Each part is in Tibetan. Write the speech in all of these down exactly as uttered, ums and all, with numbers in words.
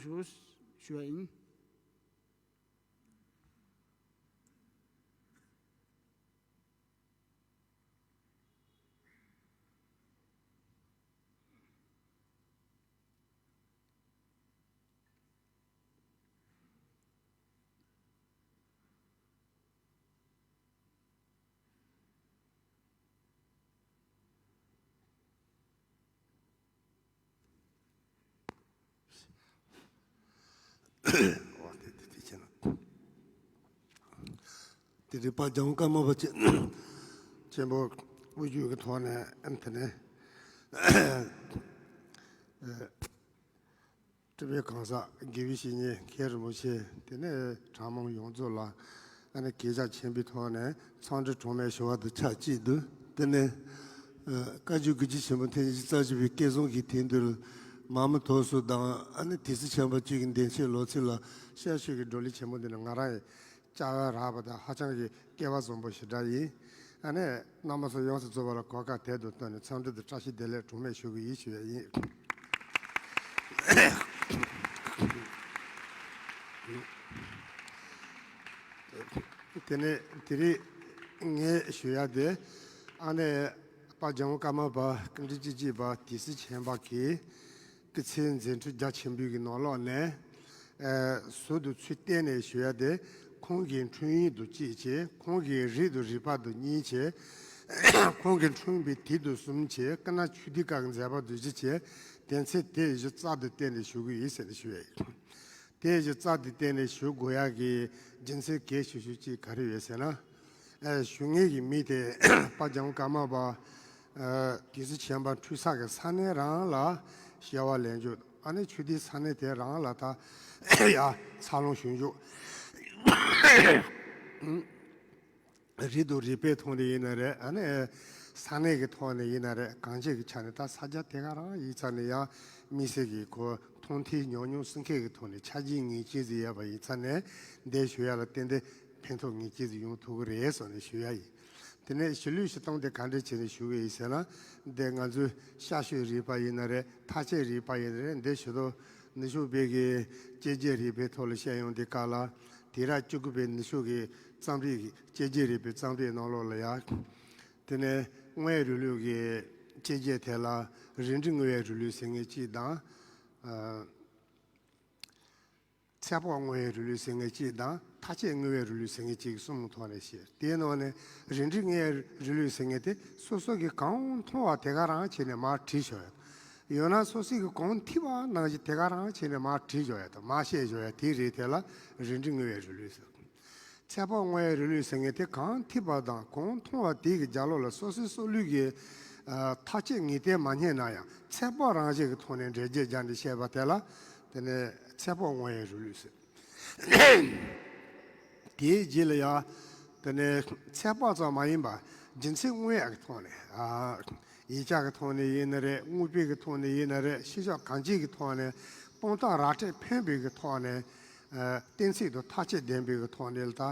ཞུ་ཞུ་བ་ཡིན། དེ་རིག་པ་ལྗང་དཀར་མོ་པ་ཆེན་ཆེན་པོ་དབུ་བཞུགས་ཀྱི་ཐོག་ནས་དེ་ནས། སྤྲུལ་པའི་གང་ཟག་དགེ་བའི་བཤེས་གཉེན་མཁན་རིན་པོ་ཆེ། དེ་ནས་གྲྭ་མང་ཡོངས་རྫོགས་ལ་ཨ་ནི་གུས་ཞབས་ཆེན་པོའི་ཐོག་ནས་འཚམས་འདྲི་གྲངས་མེད་ཞུ་བ་དང་ཆབས་ཅིག་ཏུ། དེ་ནས་ཨ་བཀའ་བརྒྱུད་དགེ་བཅུ་ཆེན་པོ་ཐེངས་བཞི་རྩ་བཞི་པའི་བསྐལ་བཟང་གི་དེང་དུས་མ་མི་ཐོག་སོ་དང་ཨ་ནི་དེ་སྲིད་ཆེན་པོ་གཅིག་གི་འདས་མཆོད་ལོ་ཚིགས་ལ་ཤར་ཕྱོགས་ཀྱི་བགྲོ་གླེང་ཆེན་མོ་འདི་ནི་ང་རང་ཡི་བྱ་བ་རག་པ་དང་ཧ་ཅང་གི་སྐལ་བ་བཟང་པོ་ཞེ་དྲག་ཡིན། ཨ་ནི་རྣམ་པ་ཚོ་ཡོངས་སུ་རྫོགས་པ་ལ་གོ་སྐབས་དེ་དང་བསྟུན་ནས་འཚམས་འདྲི་དང་བཀྲ་ཤིས་བདེ་ལེགས་གྲངས་མེད་ཞུ་གི་ཡིན་ཞུ་ཡ་ཡིན། དེ་ནས་དེ་རིང་ངས་ཞུ་ཡ་དེ་ཨ་ནི་དཔལ་ལྗང་དཀར་མོ་པ་སྐུ་ཕྲེང་བཅུ་གཅིག་པ་དེ་སྲིད་ཆེན་པོ་གི་སྐུ་ཚེའི་མཛད་འཕྲིན་རྒྱ་ཆེན་པོའི་གི་ནང་ལོགས་ནས། ཨ་ཟུར་དུ་ཚུར་བསྟན་ནས་ཞུ་ཡ་དེ། ཁོང་གི་འཁྲུངས་ཡུལ་དུ་གཅིག་བྱས། ཁོང་གི་རིགས་དང་རིག་པ་དུ་གཉིས་བྱས། ཁོང་གི་འཁྲུངས་པའི་དུས་དུ་གསུམ་བྱས། སྐུ་ན་ཆོས་སྡེ་ཁག་གི་མཛད་པ་དུ་བཞི་བྱས། དེ་ཚེ་དེ་བཞི་རྩལ་དུ་བསྟན་ནས་ཞུ་གི་ཡིན་ཟེར་ནས་ཞུ་ཡ་ཡིན། དེ་བཞི་རྩལ་དུ་བསྟན་ནས་ཞུ་དགོས་ཡ་གི་རྒྱུ་མཚན་གལ་ཆེ་ཤོས་གཅིག་ག་རེ་ཡོད་ཟེར་ན། ཨ་ཞུ་མཁན་གྱི་མི་དེ་དཔལ་ལྗང་དཀར་མོ་པ་ཨ་དེ་སྲིད་ཆེན་པོ་འཁྲུངས་ས་གི་ས་གནས་རང་ལ་སྐྱེ་བ་ལེན་རྒྱུ། ཨ་ནི་ཆོས་སྡེའི་ས་གནས་དེ་རང་ལ་ད་ཡ་འཚར་ལོངས་བྱུང་རྒྱུ། རིགས་དང་རིག་པའི་ཐོག་ནས་ཡིན་ན་རེད། ཨ་ནི་ས་གནས་ཀྱི་ཐོག་ནས་ཡིན་ན་རེད། གང་ཅིའི་ཆ་ནས་ད་ས་ཆ་དེ་ག་རང་ཡིན་ཙང་ནས་ཡང་དམིགས་བསལ་གྱི་ཁོ་མཐོང་ཐོས་ཉམས་མྱོང་སྲིད་མཁན་གྱི་ཐོག་ནས་ཆ་རྐྱེན་ངེས་ཅན་ཟིག་ཡོད་པ་ཡིན་ཙང་ནས་འདིར་ཞུ་ཡ་ལ་ཏན་ཏན་ཕན་ཐོགས་ངེས་ཅན་ཟིག་ཡོང་ཐུབ་ཀྱི་རེད་བསམ་ནས་ཞུ་ཡ་ཡིན། དེ་ནས་གཞིས་ལུས་གཞིས་གཏམ་དེ་ག་འདྲ་བྱས་ནས་ཞུ་གི་ཡིན་ཟེར་ན། འདི་ང་ཚོའི་ཤར་ཕྱོགས་རིག་པ་ཡིན་ན་རེད། མཐའ་དཔྱད་རིག་པ་ཡིན་ན་རེད། འདི་ཞུ་དོ་ནུབ་ཕྱོགས་པའི་གི་དཔྱད་རྒྱའི་རིག་པའི་ཐོག་ལ་བཤད་ཡོང་དུས་སྐབས་ལ། དུས་རབས་བཅུ་དགུ་པའི་ནུབ་ཕྱོགས་ཀྱི་རྩོམ་རིག་གི་དཔྱད་རྒྱའི་རིག་པའི་རྩོམ་རིག་ནང་ལོགས་ལ་ཡང་། དེ་ནས་དངོས་ཡོད་རིང་ལུགས་ཀྱི་དཔྱད་རྒྱའི་ཐད་ལ་རིགས་འགྲེ་དངོས་ཡོད་རིང་ལུགས་ཟེར་མཁན་གཅིག་དང་། ཨ། ཚེ་དཔག་དངོས་ཡོད་རིང་ལུགས་ཟེར་མཁན་གཅིག་དང་། མཐའ་དཔྱད་དངོས་ཡོད་རིང་ལུགས་ཟེར་མཁན་གཅིག་གསུམ་ཐོག་ནས་བཤད། དེའི་ནང་ནས་རིགས་འགྲེ་དངོས་ཡོད་རིང་ལུགས་ཟེར་མཁན་དེ་སོ་སོ་གིས་གང་མཐོང་བ་དེ་ག་རང་བྱས་ནས་མར་བྲིས་བཞག་ཡོད། ཡང་ན་སོ་སོ་གིས་གང་ཐོས་པ་ནང་བཞིན་དེ་ག་རང་བྱས་ནས་མར་བྲིས་བཞག་ཡོད་དང་མར་བཤད་བཞག་ཡོད། དེའི་རིགས་དེ་ལ་རིགས་འགྲེ་དངོས་ཡོད་རིང་ལུགས་ཟེར། ཚེ་དཔག་དངོས་ཡོད་རིང་ལུགས་ཟེར་མཁན་དེ་གང་ཐོས་པ་དང་གང་མཐོང་བ་དེ་གི་རྒྱབ་ལོགས་ལ་སོ་སོའི་སྲོག་ལུས་ཀྱི་ཨ་མཐའ་དཔྱད་ངེས་གཏན་མ་རྙེད་ན་ཡང་ཚེ་དཔག་རང་བཞིན་གྱི་ཐོག་ནས་འགྲེལ་བརྗོད་བརྒྱབ་ནས་བཤད་པ་དེ་ལ་དེ་ནས་ཚེ་དཔག་དངོས་ཡོད་རིང་ལུགས་ཟེར། དེའི་རྗེས་ལ་ཡང་དེ་ནས་ཚེ་དཔག་ཙམ་མ་ཡིན་པར་རྒྱུ་མཚན་དངོས་ཡོད་ཀྱི་ཐོག་ནས། ཨ་ཡིག་ཆ་གི་ཐོག་ནས་ཡིན་ན་རེད། དངོས་པོའི་གི་ཐོག་ནས་ཡིན་ན་རེད། ཤེས་བྱ་གང་ཅིའི་གི་ཐོག་ནས་དཔང་རྟགས་ར་སྤྲོད་ཕན་པའི་གི་ཐོག་ནས། ཨ་གཏན་ཚིགས་དང་མཐའ་དཔྱད་ལྡན་པའི་གི་ཐོག་ནས་ལ་ད་ཨ་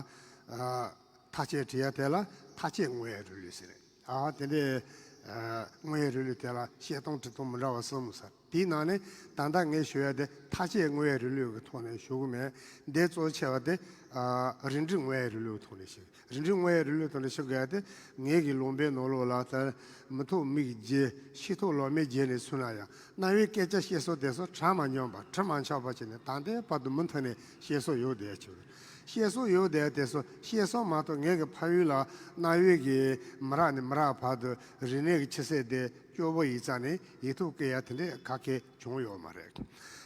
མཐའ་དཔྱད་བྲིས་ཡ་དེ་ལ་མཐའ་དཔྱད་དངོས་ཡོད་རིང་ལུགས་ཟེར། ཨ་དེ་འདྲའི་ཨ་དངོས་ཡོད་རིང་ལུགས་དེ་ལ་བཤད་སྟངས་འབྲི་སྟངས་མི་འདྲ་བ་གསུམ་ཟེར། དེའི་ནང་ནས་ད་ལྟ་ངས་ཞུ་ཡ་དེ་མཐའ་དཔྱད་དངོས་ཡོད་རིང་ལུགས་ཀྱི་ཐོག་ནས་ཞུ་གི་མེད། འདི་གཙོ་ཆེ་བ་དེ་ཨ་རིགས་འགྲེ་དངོས་ཡོད་རིང་ལུགས་ཀྱི་ཐོག་ནས་ཞུ། རིགས་འགྲེ་དངོས་ཡོད་རིང་ལུགས་ཀྱི་ཐོག་ནས་ཞུ་དགོས་ཡ་དེ་ངེད་ཀྱི་ལུང་པའི་ནང་ལོགས་ལ་ད་མི་ཐོག་མིག་གིས་མཇལ། ཤེས་ཐོག་ལག་མིག་མཇལ་ནས་ཚུར་ན་ཡང་རྣ་བའི་སྐད་ཆ་བཤད་སྲོལ་དེ་ཚོ་གྲ་མ་ཉམས་པ་གྲ་མ་ཆག་པ་བྱས་ནས་ད་ལྟའི་བར་དུ་མུ་མཐུད་ནས་བཤད་སྲོལ་ཡོད་བསྡད་ཡ་ཆེ་བ། བཤད་སྲོལ་ཡོད་བསྡད་ཡ་དེ་ཚོ་བཤད་སྲོལ་མ་གཏོགས་ངེད་ཀྱི་ཕ་ཡུལ་ལ་རྣ་བའི་གི་མི་རག་ནས་མི་རག་བར་དུ་རིག་གནས་ཀྱི་ཆུ་ཚད་དེ་སྐྱོ་བོ་ཡིན་ཙང་ནས་ཡིག་ཐོག་བཀོད་ཡ་དེ་འདྲའི་ག་གེ་བྱུང་ཡོད་མ་རེད།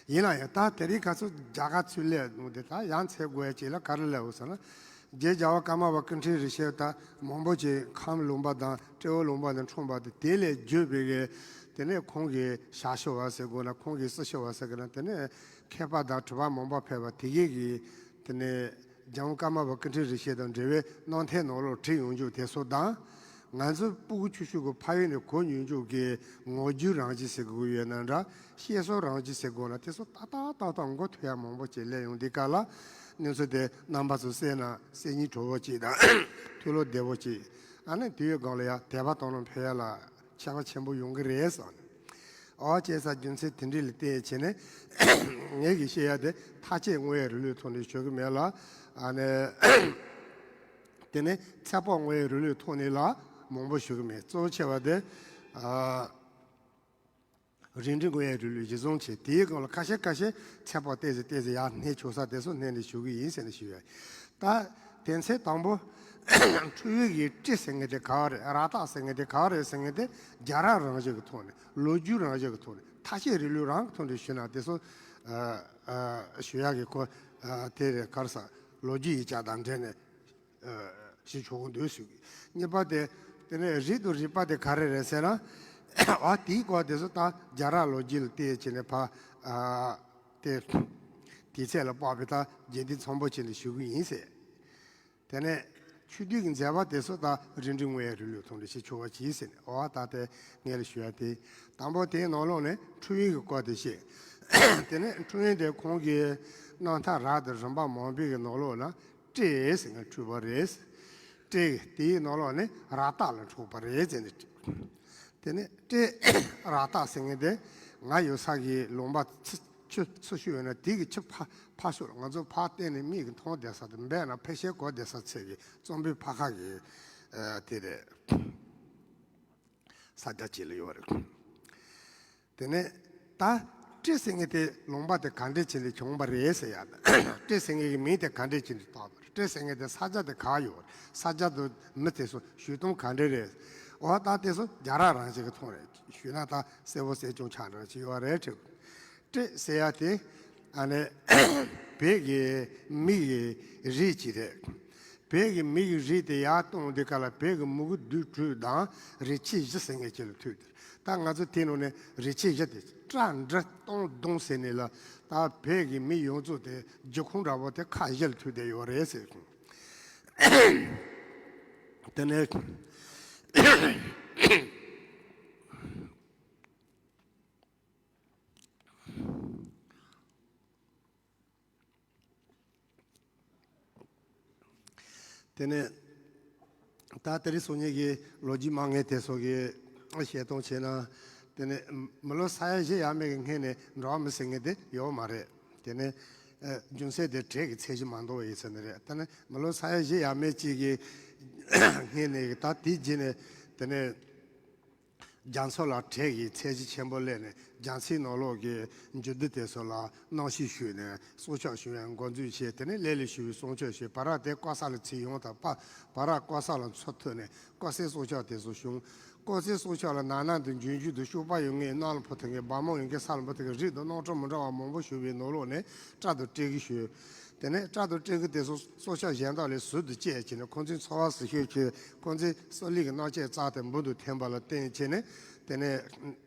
ཡིན་ན་ཡང་ད་དེ་རིང་ཁ་སང་རྒྱ་གར་ཚུར་སླེབས་ནོ་དེ་ད་ཡང་འཚོལ་དགོས་ཡ་ཅིག་ལ་ག་རེ་སླེབས་ཡོད་ཟེར་ན། རྗེ་རྒྱལ་བ་ཀརྨ་པ་ཀུན་མཁྱེན་རིན་ཆེན་ད་མང་པོ་ཅིག་ཁམས་ལུང་པ་དང་ཏྲེ་ཧོར་ལུང་པ་ནས་འཁྲུངས་པ་དེ། དེ་ལས་བརྒྱུད་པའི་གི་དེ་ནས་ཁོང་གི་ཞབས་ཞུ་བ་ཟེར་དགོས་ན། ཁོང་གི་སྲི་ཞུ་བ་ཟེར་དགོས་ན། དེ་ནས་མཁས་པ་དང་གྲུབ་པ་མང་པོ་ཕེབས་པ་དེ་གའི་གི་དེ་ནས་རྒྱལ་བ་ཀརྨ་པ་ཀུན་མཁྱེན་རིན་ཆེན་དང་འབྲེལ་བའི་རྣམ་ཐར་ནང་ལོགས་བྲིས་ཡོང་རྒྱུ་དེ་ཚོ་དང་། ང་ཚོ་སྤུ་གུ་ཆུང་ཆུང་གི་ཕ་ཡུལ་ནས་གོ་མྱོང་རྒྱུ་གི་ངག་རྒྱུན་རང་བཞིན་ཟེར་དགོས་ཡོད་ན་འདྲ། བཤད་སྲོལ་རང་བཞིན་ཟེར་དགོས་ན། དེ་ཚོ་ཏག་ཏག་ཏག་ཏག་མགོ་ཐོན་ཡ་མང་པོ་ཅིག་སླེབས་ཡོང་དུས་སྐབས་ལ། གནས་ཚུལ་དེ་རྣམ་པ་ཚོ་གསན་ན་གསན་སྙིང་བྲོ་བོ་ཅིག་དང་ཐུགས་བློ་བདེ་བོ་ཅིག་ཨ་ནི་དུས་ཡུན་སྒང་ལ་ཡ་དད་པ་དང་བློ་འཕེལ་ཡ་ལ་ཁྱད་པར་ཆེན་པོ་ཡོང་གི་རེད་བསམ་ནས། ཨོ་བྱས་ས་རྒྱུ་མཚན་དེ་འདྲ་ལ་བརྟེན་བྱས་ནས་ངས་ཀྱི་བཤད་ཡ་དེ་མཐའ་དཔྱད་དངོས་ཡོད་རིགས་ལུགས་ཐོག་ནས་ཞུ་གི་མེད་ལ། ཨ་ནི་དེ་ནས་ཚད་དཔག་དངོས་ཡོད་རིགས་ལུགས་ཐོག་ནས་ལ་མང་པོ་ཞུ་གི་མེད། གཙོ་བོ་ཆེ་བ་དེ་ཨ། རིགས་འགྲེ་དངོས་ཡོད་རིགས་ལུགས་གཞི་བཟུང་བྱས། དེའི་སྒང་ལ་ཁ་ཤས་ཁ་ཤས་ཚད་དཔག་ཏོག་ཙམ་ཏོག་ཙམ་ཡར་སྣེ་ཆོག་ས་དེ་ཚོ་སྣེ་ནས་ཞུ་གི་ཡིན་ཟེར་ནས་ཞུ་ཡ། ད་དོན་ཚན་དང་པོ། འཕྲུལ་ཡུལ་གྱི་སྤྲི་ཟེར་མཁན་དེ་ག་བ་རེད། ར་རྟགས་ཟེར་མཁན་དེ་ག་བ་རེད་ཟེར་མཁན་དེ་རྒྱལ་རབས་རང་བཞིན་གྱི་ཐོག་ནས། ལོ་རྒྱུས་རང་བཞིན་གྱི་ཐོག་ནས། མཐའ་དཔྱད་རིགས་ལུགས་རང་གི་ཐོག་ནས་ཞུས་ན་དེ་ཚོ་ཨ་ཨ་ཞུ་ཡག་གི་ཁོ་ཨ་དེ་རེད། ག་རེ་ཟེར། ལོ་རྒྱུས་ཡིག་ཆ་དང་འབྲེལ་ནས་ཨ་ཞུ་ཆོག་གི་འདུག་ཞུ་གི། གཉིས་པ་དེ། དེ་ནས་རིགས་དང་རིགས་པ་དེ་ག་རེ་རེད་ཟེར་ན། ཨ་དེའི་སྐོར་དེ་ཚོ་ད་རྒྱལ་རབས་ལོ་རྒྱུས་ལ་བལྟས་བྱས་ནས་ཕ་ཨ་དེ་དེའི་ཚད་ལ་དཔག་པའི་ད་རྒྱས་འདི་ཚང་པོ་བྱས་ནས་ཞུ་གི་ཡིན་ཟེར། དེ་ནས་ཆོས་བསྡུས་ཀྱི་མཛད་པ་དེ་ཚོ་ད་རིགས་འགྲེ་དངོས་ཡོད་རིགས་ལུགས་ཐོག་ནས་བྱེད་ཆོག་པ་གྱིས་ཟེར་ནས། འོ་ད་དེ་ངས་ལ་ཞུ་ཡ་དེ། དང་པོ་དེའི་ནང་ལོགས་ནས་འཕྲུལ་ཡུལ་གྱི་སྐོར་དེ་བཤད། དེ་ནས་འཕྲུལ་ཡུལ་དེ་ཁོང་གི་རྣམ་ཐར་རབ་དང་རིམ་པ་མང་པོའི་གི་ནང་ལོགས་ལ་སྤྲི་ཟེར་མཁན་འཕྲུལ་པ་རེད། སྤྲི་དེའི་ནང་ལོགས་ནས་ར་རྟགས་ལ་འཕྲུལ་པ་རེད་ཟེར་ནས། དེ་ནས་སྤྲི་ར་རྟགས་ཟེར་མཁན་དེ་ང་ཡོད་ས་གི་ལུང་པ་ཆུ་ཆུ་ཆུ་ཤོད་ཡོད་ན་དེ་གི་ཆུ་ཕ་ཕ་ཤོད་ལ་ང་ཚོ་ཕར་བལྟས་ནས་མིག་གིས་མཐོང་བསྡད་ས་དེ་འབད་ན་ཕལ་ཆེར་གོ་བསྡད་ས་ཚད་ཀྱི་གཙང་པོའི་ཕ་ཁ་གི་ཨ་དེ་རེད། ས་རྒྱ་བཅས་ལ་ཡོད་རེད། དེ་ནས་ད་སྤྲི་ཟེར་མཁན་དེ་ལུང་པ་དེ་ག་འདྲས་བྱས་ནས་བྱུང་བ་རེད་ཟེར་ཡ། སྤྲི་ཟེར་མཁན་གྱི་མིང་དེ་ག་འདྲས་བྱས་ནས་བཏགས་པ་རེད། སྤྲི་ཟེར་མཁན་དེ་ས་ཆ་དེ་ག་ཡོད་རེད། ས་ཆ་དེ་མི་དེ་ཚོ་བྱུས་སྟངས་ག་འདྲས་རེད། འོ་ད་དེ་ཚོ་རྒྱལ་རབས་རང་བཞིན་གྱི་ཐོག་ནས་ཞུས་ན་ད་གསལ་པོ་གསལ་རྐྱང་ཆགས་འདྲ་ཅིག་ཡོད་རེད་དྲན། སྤྲི་ཟེར་ཡ་དེ་ཨ་ནི་བོད་ཀྱི་མི་ཡི་རིགས་ཅིག་རེད། བོད་ཀྱི་མི་ཡི་རིགས་དེ་ཡར་གཏོང་དུས་སྐབས་ལ་བོད་ཀྱི་མུ་གེ་བདུན་དྲུག་དང་རིགས་ཆད་བཞི་ཟེར་མཁན་ཅིག་ལ་ཐུག་དེ། ད་ང་ཚོ་དེ་ནང་ནས་རིགས་ཆད་བཞི་དེ་སྤྲ་འབྲི་སྟོང་བརྡུང་ཟེར་ནས་ལ། ད་བོད་ཀྱི་མི་ཡོངས་རྫོགས་དེ་རྒྱུ་ཁུངས་འདྲ་པོ་དེ་ཁག་བཞི་ལ་ཐུག་བསྡད་ཡོད་རེད་ཟེར། དེ་ནས། དེ་ནས་ད་དེ་རིང་སང་ཉིན་གྱི་ལོ་རྒྱུས་མང་ངེས་དེ་ཚོ་གི་བཤད་སྟངས་བྱས་ན། དེ་ནས་མི་ལོ་ས་ཡ་བཞི་ཡས་མས་ཀྱི་སྔོན་ནས་འགྲོ་བ་མི་ཟེར་མཁན་དེ་ཡོད་མ་རེད། དེ་ནས་ཨ་རྒྱུ་མཚན་དེ་གྲས་ཀྱི་ཚད་གཞི་མ་འདང་བ་ཡིན་ས་ནི་རེད། དེ་ནས་མི་ལོ་ས་ཡ་བཞི་ཡས་མས་གཅིག་གི་སྔོན་ནས་ད་དེའི་རྗེས་ནས་དེ་ནས། རྒྱ་མཚོ་ལ་གྲས་ཀྱི་ཚད་གཞི་ཆེན་པོ་སླེབས་ནས་རྒྱ་མཚོའི་ནང་ལོགས་ཀྱི་འཇུ་འདི་དེ་ཚོ་ལ་གནམ་གཤིས་ཞུས་ནས་སྲུང་སྐྱོབ་ཞུ་བའི་འགོ་འཛུགས་བྱས། དེ་ནས་ལས་ལས་ཞུ་བའི་སྲུང་སྐྱོབ་བྱས། བ་ར་དེ་ལྐོག་ཟ་ལ་ཚུར་ཡོང་དང་། པ་བ་ར་ལྐོག་ཟ་ལ་མཚོ་ཐོན་ནས་ལྐོག་ཟའི་སྲུང་སྐྱོབ་དེ་ཚོ་བྱུང་། ལྐོག་ཟའི་སྲུང་སྐྱོབ་ལ་ནང་ན་དུ་འཇུ་འཇུ་དུ་ཤུག་པ་ཡོད་ངེས་ནང་ལ་འཕུར་ཐུབ་མཁན། སྦར་མོ་ཡོད་མཁན་ས་ལ་འཕུར་ཐུབ་མཁན། རིགས་དང་རྣམ་གྲངས་མི་འདྲ་བ་མང་པོ་ཞུ་བའི་ནང་ལོགས་ནས་སྤྲ་དང་སྤྲེའུ་ཞུས། དེ་ནས་སྤྲ་དང་སྤྲེའུ་དེ་ཚོ་སྲོག་ཆགས་གཞན་དག་ལས་ཟུར་དུ་བཅད་བྱས་ནས་ཁོང་ཚོའི་འཚོ་བ་ཟུར་ཞོག་བྱས། ཁོང་ཚོའི་སྲོག་བླུའི་གི་རྣམ་དཔྱོད་རྩལ་དེ་འབུར་དུ་ཐོན་པ་ལ་བརྟེན་བྱས་ནས། དེ་ནས་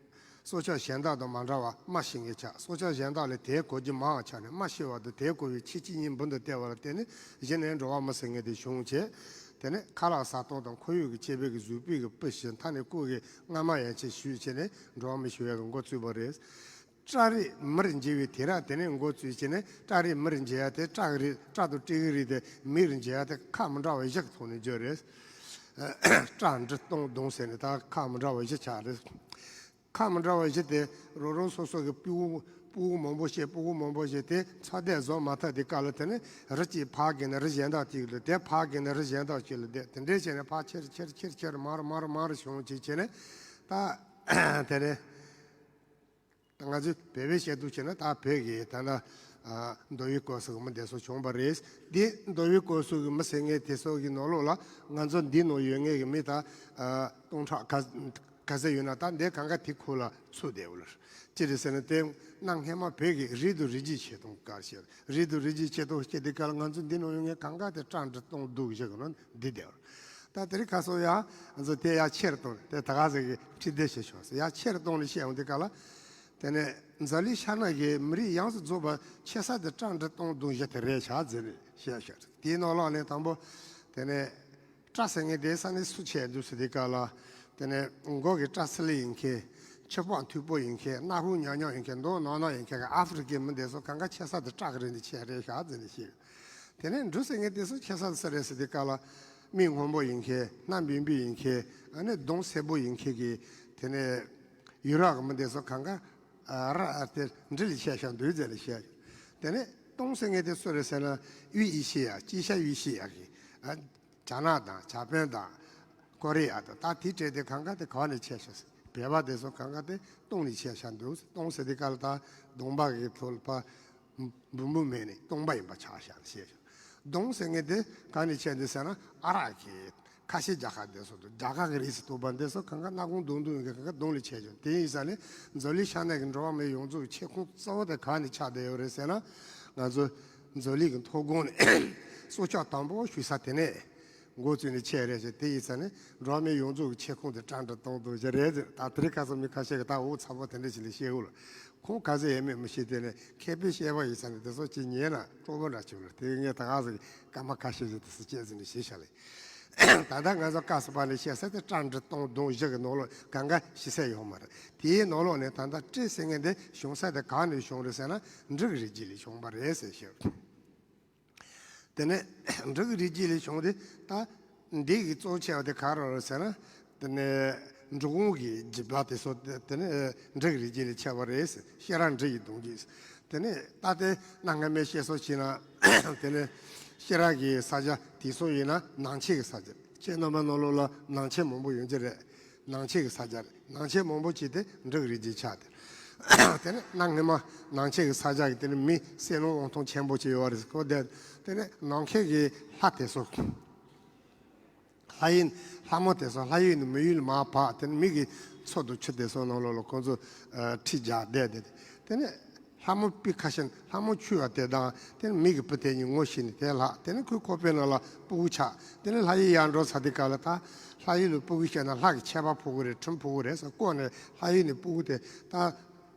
སྲོག་ཆགས་གཞན་དག་དང་མ་འདྲ་བར་རྨ་ཤེས་མཁན་ཆགས། སྲོག་ཆགས་གཞན་དག་ལས་དེ་གོ་རྒྱུ་མང་བ་ཆགས་ནས་རྨ་ཤེས་པ་དང་དེ་གོ་བའི་ཁྱད་ཆོས་གཉིས་འབུར་དུ་བསྟན་པ་ལ་བརྟེན་ནས་གཞི་ནས་འགྲོ་བ་མི་ཟེར་མཁན་དེ་བྱུང་བྱས། དེ་ནས་ཁ་ལག་ཟ་སྟངས་དང་ཁོར་ཡུག་གི་ཁྱད་པར་གྱིས་གཟུགས་པོའི་གི་སྤུ་ཞིག་མཐའ་ནས་ཀོ་གི་རྔ་མ་ཡན་ཆད་ཞུས་བྱས་ནས་འགྲོ་བ་མི་ཞུ་བའི་གི་འགོ་བཙུགས་པ་རེད། སྤྲ་རིགས་མིར་འགྱུར་བའི་དུས་རབས་དེ་ནས་འགོ་བཙུགས་བྱས་ནས། སྤྲ་རིགས་མིར་འགྱུར་ཡ་དེ། སྤྲ་གི་རིགས། སྤྲ་དང་སྤྲེའུ་གི་རིགས་དེ་མིར་འགྱུར་ཡ་དེ་ཁག་མི་འདྲ་བ་བཞི་གི་ཐོག་ནས་བརྗོད་རེད། སྤྲ་འབྲི་སྟོང་བརྡུང་ཟེར་ནས་ད་ཁག་མི་འདྲ་བ་བཞི་ཆགས་རེད། ཁག་མི་འདྲ་བ་བཞི་དེ་རང་རང་སོ་སོ་གི་སྤུ་གུ་སྤུ་གུ་མང་པོ་བྱས། སྤུ་གུ་མང་པོ་བྱས་དེ་ཚོད་ལྟ་བཟོ་མ་ཐུབ་དུས་སྐབས་ལ། དེ་ནས་རི་གཅིག་ཕར་བརྒལ་ནས་རི་གཞན་དག་ཅིག་ལ་བསྡད། ཕར་བརྒལ་ནས་རི་གཞན་དག་ཅིག་ལ་བསྡད། དེ་འདྲས་བྱས་ནས་ཕར་ཁྱེར་ཁྱེར་ཁྱེར་ཁྱེར་མར་མར་མར་བྱུང་བྱས་བྱས་ནས་ད་དེ་ནས། ད་ང་ཚོས་བོད་པའི་བཤད་སྟངས་བྱས་ན་ད་བོད་ཀྱི་ད་ལྟ་ཨ་མདོ་དབུས་ཁམས་གསུམ་གྱི་མི་དེ་ཚོ་བྱུང་བ་རེད། འདི་མདོ་དབུས་ཁམས་གསུམ་གྱི་མི་ཟེར་མཁན་དེ་ཚོ་གི་ནང་ལོགས་ལ་ང་ཚོ་འདི་ནང་ཡོད་མཁན་གྱི་མི་ད་ཨ་སྟོང་ཕྲག་ག་ག་ཚད་ཡོད་ན་ད་འདི་གང་ག་དེ་ཁོ་ལ་ཚུད་བསྡད་ཡོད་ལ། ཅི་རེད་ཟེར་ན་དེ་གནའ་སྔ་མ་བོད་ཀྱི་རིགས་དང་རིགས་རྒྱུད་འཆད་སྟངས་ག་རེ་བཤད། རིགས་དང་རིགས་རྒྱུད་འཆད་སྟངས་བཤད་དུས་སྐབས་ལ་ང་ཚོ་འདི་ནང་ཡོད་མཁན་གང་ག་དེ་སྤྲ་འབྲི་སྟོང་བརྡུང་བཞག་གི་ནང་འདི་བསྡད་ཡོད། ད་དེ་རིང་ཁ་སང་ཡང་ང་ཚོ་དེ་ཡར་ཆེར་བཏང་ནས་དེ་ད་ག་ཟེར་གི་ཁྲིད་བསྡད་བྱས་བྱུང་ཟེར། ཡར་ཆེར་བཏང་ནས་བཤད་ཡོང་དུས་སྐབས་ལ། དེ་ནས་འཛམ་གླིང་ཤར་ནུབ་ཀྱི་མི་རིགས་ཡོངས་སུ་རྫོགས་པ་ཆེ་ས་དེ་སྤྲ་འབྲི་སྟོང་བརྡུང་བཞག་དེ་རེད་ཤག་ཟེར་ནས་བཤད་བཞག་དེའི་ནང་ལོགས་ནས་དང་པོ་དེ་ནས་སྤྲ་ཟེར་མཁན་དེ་ས་གནས་སུ་ཆགས་འདུག་ཟེར་དུས་སྐབས་ལ། དེ་ནས་མགོ་གི་སྐྲ་སི་ལི་ཡིན་མཁན། ཕྱི་པགས་མཐུག་པོ་ཡིན་མཁན། སྣ་ཁུང་ཉག་ཉག་ཡིན་མཁན། མདོག་ནག་ནག་ཡིན་མཁན་གྱི་ཨ་ཧྥེ་རི་ཁའི་མི་དེ་ཚོ་གང་ག་ཆེ་ས་དེ་སྤྲ་གི་རིགས་ནས་ཆགས་རེད་ཤག་ཟེར་ནས་བཤད། དེ་ནས་འབྲུ་ཟེར་མཁན་དེ་ཚོ་ཆེ་ས་དེ་སུ་རེད་ཟེར་དུས་སྐབས་ལ། མིག་སྔོན་པོ་ཡིན་མཁན། སྣ་འབིང་འབིང་ཡིན་མཁན། ཨ་ནི་གདོང་སེར་པོ་ཡིན་མཁན་གྱི། དེ་ནས་ ཡུ་རོབ་གི་མི་དེ་ཚོ་གང་ག་ཨ་ར་ཨ་དེ་འབྲི་ལ་ཆས་ཤག་འདུག་ཟེར་ལ་བཤད། དེ་ནས་ཏུང་ཟེར་མཁན་དེ་སུ་རེད་ཟེར་ན། དབུས་ཨེ་ཤེ་ཡ། དཀྱིལ་ཤར་ཨེ་ཤེ་ཡ་གི་ཨ་རྒྱ་ནག་དང་ཇ་པན་དང་ཀོ་རི་ཡ་དང་། ད་དེ་གྲས་དེ་གང་ག་དེ་ག་ནས་ཆས་ཤག་ཟེར། བོད་པ་དེ་ཚོ་གང་ག་དེ་ཏུང་ནས་ཆས་ཤག་འདུག། ཏུང་ཟེར་དེ་ག་ལ་ད་གདོང་པ་གི་ཐོག་ལ་ཕ་འབུམ་འབུམ་མེད་ནས་སྟོང་པ་ཡིན་པ་ཆགས་ཤག་ཟེར། གདོང་ཟེར་མཁན་དེ་གང་ནས་ཆས་འདུག་ཟེར་ན། ཨ་རག་གི་ཁ་ཤས་རྒྱ་གར་དེ་ཚོ་དང་རྒྱ་གར་གི་རིགས་སུ་གཏོགས་པ་འདི་ཚོ་གང་ག་སྣ་ཁུང་དུང་དུང་གི་གང་ག་གདོང་ལ་ཆས་ཀྱང་། དེ་ཡིན་ས་ནས་འཛམ་གླིང་ཤར་ནང་གི་འགྲོ་བ་མི་ཡོངས་རྫོགས་ཀྱི་ཆས་ཁུངས་གཙོ་བོ་དེ་གང་ནས་ཆགས་བསྡད་ཡོད་རེད་ཟེར་ན། ང་ཚོ་འཛམ་གླིང་གི་མཐོ་སྒང་ནས་སྲོག་ཆགས་དང་པོ་ཞུགས་ས་དེ་ནས་འགོ་བཙུགས་ནས་ཆས་རེད་ཟེར། དེ་ཡིན་ས་ནས་འགྲོ་བ་མི་ཡོངས་རྫོགས་ཀྱི་ཆས་ཁུངས་དེ་བཀྲམ་སྟེ་གཏོང་འདུག་ཟེར་རེད་ཟེར། ད་དེ་རིང་ཁ་སང་མི་ཁ་ཤས་ཀྱིས་ད་འུ་ཚ་པོ་དེ་འདྲ་ཞིག་ལ་བཤད་འོ་ལ། ཁོང་ག་ཚོད་ཡོད་མེད་མི་ཤེས། དེ་ནས་མཁས་པའི་བཤད་པ་ཡིན་ས་ནས་དེ་ཚོ་ཅིག་ཉན་ན་སྤྲོ་པོ་འདྲ་བྱུང་ལ། དེ་ངས་ད་ག་ཟེ་སྐར་མ་ཁ་ཤས་ཤིག་དེ་ཚོ་བཤད་ཟིན་ནས་ཞེས་བྱ་ལས། ད་ལྟ་ང་ཚོ་སྐབས་སུ་བབས་ནས་བཤད་ས་དེ་བཀྲམ་སྟེ་གཏོང་གདོང་བཞི་གི་ནང་ལོགས་གང་ག་ཤེས་ས་ཡོད་མ་རེད། དེའི་ནང་ལོགས་ནས་ད་ལྟ་སྤྲེ་ཟེར་མཁན་དེ་བྱུང་ས་དེ་གང་ནས་བྱུང་རེད་ཟེར་ན། འབྲི་གི་རིགས་རྒྱུད་ལས་བྱུང་བ་རེད་ཟེར་ཞུ། དེ་ནས་འབྲི་གི་རིགས་རྒྱུད་ལས་བྱུང་སྟེ། ད་འདི་གི་གཙོ་ཆེ་བ་དེ་ག་རེ་རེད་ཟེར་ན། དེ་ནས་འབྲི་གུང་གི་རྒྱུད་པ་དེ་ཚོ་དེ་དེ་ནས་འབྲི་གི་རིགས་རྒྱུད་ལས་ཆད་པ་རེད་ཟེར། ཤེས་རབ་འབྲི་ཡི་གདུང་རྒྱུད། དེ་ནས་ད་དེ་གནའ་སྔ་མའི་བཤད་སྲོལ་བྱས་ན། དེ་ནས་ཤེས་རབ་ཀྱི་ས་ཆ་དེ་ཚོ་ཡིན་ན་ནང་ཆོས་ཀྱི་ས་ཆ། ཁྱེད་རྣམ་པ་ནང་ལོགས་ལ་ནང་ཆོས་མང་པོ་ཡོང་གི་རེད། ནང་ཆོས་ཀྱི་ས་ཆ་རེད། ནང་ཆོས་མང་པོ་ཅིག་དེ་འབྲི་གི་རིགས་རྒྱུད་ཆགས་ཏེ། དེ་ནས་གནའ་སྔ་མ་ནང་ཆོས་ཀྱི་ས་ཆ་གི་དེ་ནས་མི་སེམས་ནང་དབང་ཐང་ཆེན་པོ་ཅིག་ཡོད་རེད། ཁོ་དེ་དེ་ནས་ནང་ཁུལ་གྱི་ལྷ་དེ་ཚོ། ལྷ་ཡུལ། ལྷ་མོ་དེ་ཚོ་ལྷ་ཡུལ་ནས་མི་ཡུལ་མར་བབས། དེ་ནས་མི་གི་མཚོ་དང་ཆུ་དེ་ཚོ་ནང་ལོགས་ལ་ཁོང་ཚོ་ཁྲིད་རྒྱག་བསྡད་དེ། དེ་ནས་ལྷ་མོ་དཔེ་ཁ་ཤས། ལྷ་མོ་ཁྱོད་བ་དེ་དང་། དེ་ནས་མི་གི་བུ་དེ་གཉིས་ངོ་ཤེས་ནས་དེ་ལྷག། དེ་ནས་ཁོའི་ཁོག་པའི་ནང་ལ་སྤུ་གུ་ཆགས། དེ་ནས་ལྷ་ཡུལ་ཡར་འགྲོ་ཚར་དུས་སྐབས་ལ། ད་ལྷ་ཡུལ་ལ་སྤུ་གུ་སྐྱེས་ན་ལྷ་གི་ཆད་པ་ཕོག་གི་རེད། ཁྲིམས་ཕོག་གི་རེད་ཟེར་བཀོད་ནས། ལྷ་ཡུལ་ནས་སྤུ་གུ་དེ་ད་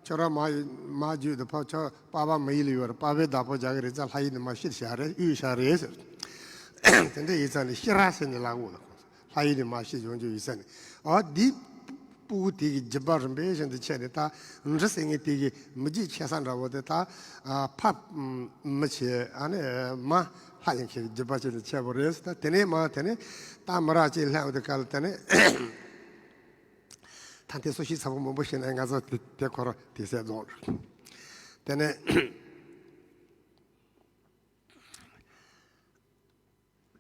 ཁྱོད་རང་མ་མ་བརྒྱུད་དུ་ཕ་ཁྱོད་པ་ཕ་མི་ཡུལ་ལ་ཡོད་རེད། པ་ཕའི་བདག་པོ་རྒྱག་གི་རེད་ཙང་། ལྷ་ཡུལ་ནས་མར་ཤི་བཞག་རེད། གཡུགས་བཞག་རེད་ཟེར། དེ་འདྲ་ཡིན་ཙང་ནས་ཤེས་རབ་ཟེར་ནས་ལབ་འོང་ལ། ལྷ་ཡུལ་ནས་མར་ཤི་ཡོང་རྒྱུ་ཡིན་ས་ནས། ཨ་འདི་སྤུ་གུ་དེ་གི་རྒྱུད་པ་རིམ་པས་བཞིན་དུ་ཆད་ནས། ད་འབྲི་ཟེར་མཁན་དེ་གི་མི་རྒྱུད་ཆད་ས་འདྲ་བོ་དེ། ད་ཨ་ཕ་མི་བྱེད། ཨ་ནི་མ་ལྷ་ཡིན་མཁན་གྱི་རྒྱུད་པ་ཆད་ནས་ཆད་པ་རེད། ད་དེ་ནས་མ་དེ་ནས་ད་མི་རབས་ཅིག་སླེབས་པ་དེ་ག་ལ། དེ་ནས་ད་དེ་སོ་ཤི་ཚ་པོ་མང་པོ་ཤི་ན་ང་ཚོ་དེ་དེ་ཁོ་ར་དེ་སེ་རྫོང་། དེ་ནས།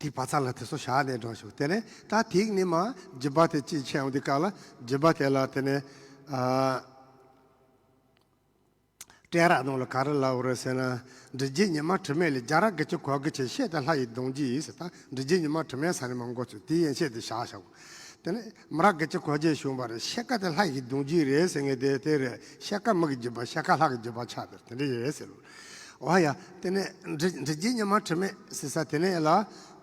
དེའི་བར་ཚ་ལ་དེ་ཚོ་བཞག་ནས་འགྲོ་ཞིག། དེ་ནས་ད་དེ་ནས་མ་རྒྱུད་པ་དེ་གཅིག་ཆད་འོང་དུས་སྐབས་ལ། རྒྱུད་པ་དེ་ལ་དེ་ནས་ཨ་སྤྲེལ་རབ་ནང་ལ་ག་རེ་ལབ་རེད་ཟེར་ན། འབྲི་རྒྱུད་ཉི་མ་དྲི་མེད་ལས། རྒྱ་རབས་དགུ་བཅུ་གོ་དགུ་ཆད། ཤེལ་དེ་ལྷ་ཡི་གདུང་རྒྱུད་ཡིན་ཟེར། ད་འབྲི་རྒྱུད་ཉི་མ་དྲི་མེད་ས་ནས་མ་འགོ་ཚུགས། དེ་ཡན་ཆད་དེ་བཞག་བཞག། དེ་ནས་མི་རབས་དགུ་བཅུ་གོ་བརྒྱད་བྱུང་བ་རེད། ཤེལ་དཀར་དེ་ལྷ་ཡི་གདུང་རྒྱུད་རེད་ཟེར་མཁན་དེ་དེ་རེད། ཤེལ་དཀར་མི་གི་རྒྱུད་པ། ཤེལ་དཀར་ལྷ་གི་རྒྱུད་པ་ཆགས་དེ་དེ་འདྲ་ཡོད་ཟེར་ལོ། འོ་ཡ། དེ་ནས་འབྲི་འབྲི་རྒྱུད་ཉི་མ་དྲི་མེད་ཟེར་ས་དེ་ནས་ལ་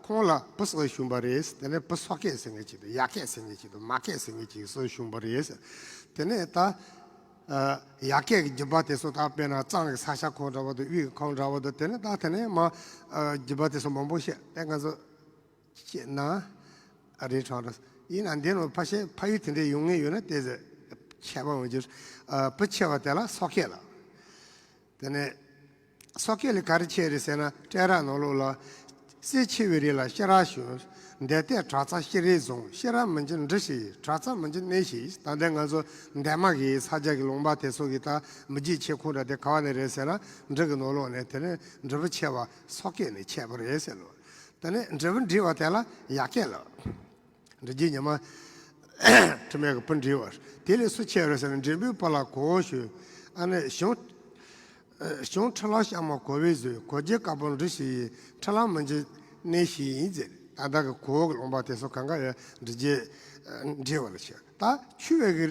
ཁོང་ལ་བུ་གསུམ་བྱུང་བ་རེད། དེ་ནས་བུ་སོ་སྐྱེས་ཟེར་མཁན་ཅིག་དང་། ཡ་སྐྱེས་ཟེར་མཁན་ཅིག་དང་། མ་སྐྱེས་ཟེར་མཁན་ཅིག་གསུམ་བྱུང་བ་རེད། དེ་ནས་ད་ཨ་ཡ་སྐྱེས་ཀྱི་རྒྱུད་པ་དེ་ཚོ་ད་དཔེར་ན་གཙང་གི་ས་ཆ་ཁོངས་འདྲ་བོ་དང་། དབུས་ཀྱི་ཁོངས་འདྲ་བོ་དང་། དེ་ནས་ད་དེ་ནས་མ་ཨ་རྒྱུད་པ་དེ་ཚོ་མང་པོ་བཤད་དེ་ང་ཚོ། ཅེས་ན། རེད་དྲང་རེད། ཡིན་ན་འདི་ནང་ཕ་ཤེས་ཕ་ཡུལ་དེ་འདྲའི་ཡོང་ངེས་ཡོད་ན་དེ་ཟེར་ཁྱད་པར་འོང་རྒྱུ། ཨ་བུ་ཆེ་བ་དེ་ལ་སོ་སྐྱེས་ལ། དེ་ནས་སོ་སྐྱེས་ལ་ག་རེ་ཆད་རེད་ཟེར་ན། སྤྲེལ་རབ་ནང་ལོགས་ལ། སྲས་ཆེ་བའི་རིགས་ལ་ཤེས་རབ་ཞུ། འདས་ཏེ་གྲགས་ཚང་ཤེས་རབ་བཟུང་། ཤེས་རབ་མི་འགྱུར་འབྲི་ཞིག་ཡིན། གྲགས་ཚང་མི་འགྱུར་གནས་ཞིག་ཡིན། ད་ལྟ་ང་ཚོ་འདན་མ་གི་ས་ཆ་གི་ལུང་པ་དེ་ཚོ་གི་ད་མི་རྒྱུད་ཆད་ཁུངས་འདྲ་དེ་ག་བ་ནས་རེད་ཟེར་ན། འབྲི་གི་ནང་ལོགས་ནས། དེ་ནས་འབྲི་བུ་ཆེ་བ་སོ་སྐྱེས་ནས་ཆད་པ་རེད་ཟེར་ལོ། དེ་ནས་འབྲི་བུ་འབྲི་བ་དེ་ལ་ཡ་སྐྱེས་ལབ། འབྲི་རྒྱུད་ཉི་མ་དྲི་མེད་ཀྱི་བུ་འབྲི་བ། དེ་ལས་སུ་ཆད་རེད་ཟེར་ན། འབྲིང་པོའི་བུ་ལ་གོ་ཞུ། ཨ་ནི་གཞུང་གཞུང་ཁྲི་ལ་ཤ་མ་གོ་བའི་བཟོས། གོ་རྒྱལ་དཀར་པོ་འབྲི་ཞིག་ཡིན། ཁྲི་ལ་མི་འགྱུར་གནས་ཞིག་ཡིན་ཟེར། ད་ལྟ་གི་གོ་གི་ལུང་པ་དེ་ཚོ་གང་ག་ཡང་འབྲི་རྒྱུད་འབྲི་བ་ལ་བྱེད། ད་ཆུ་བོ་གི་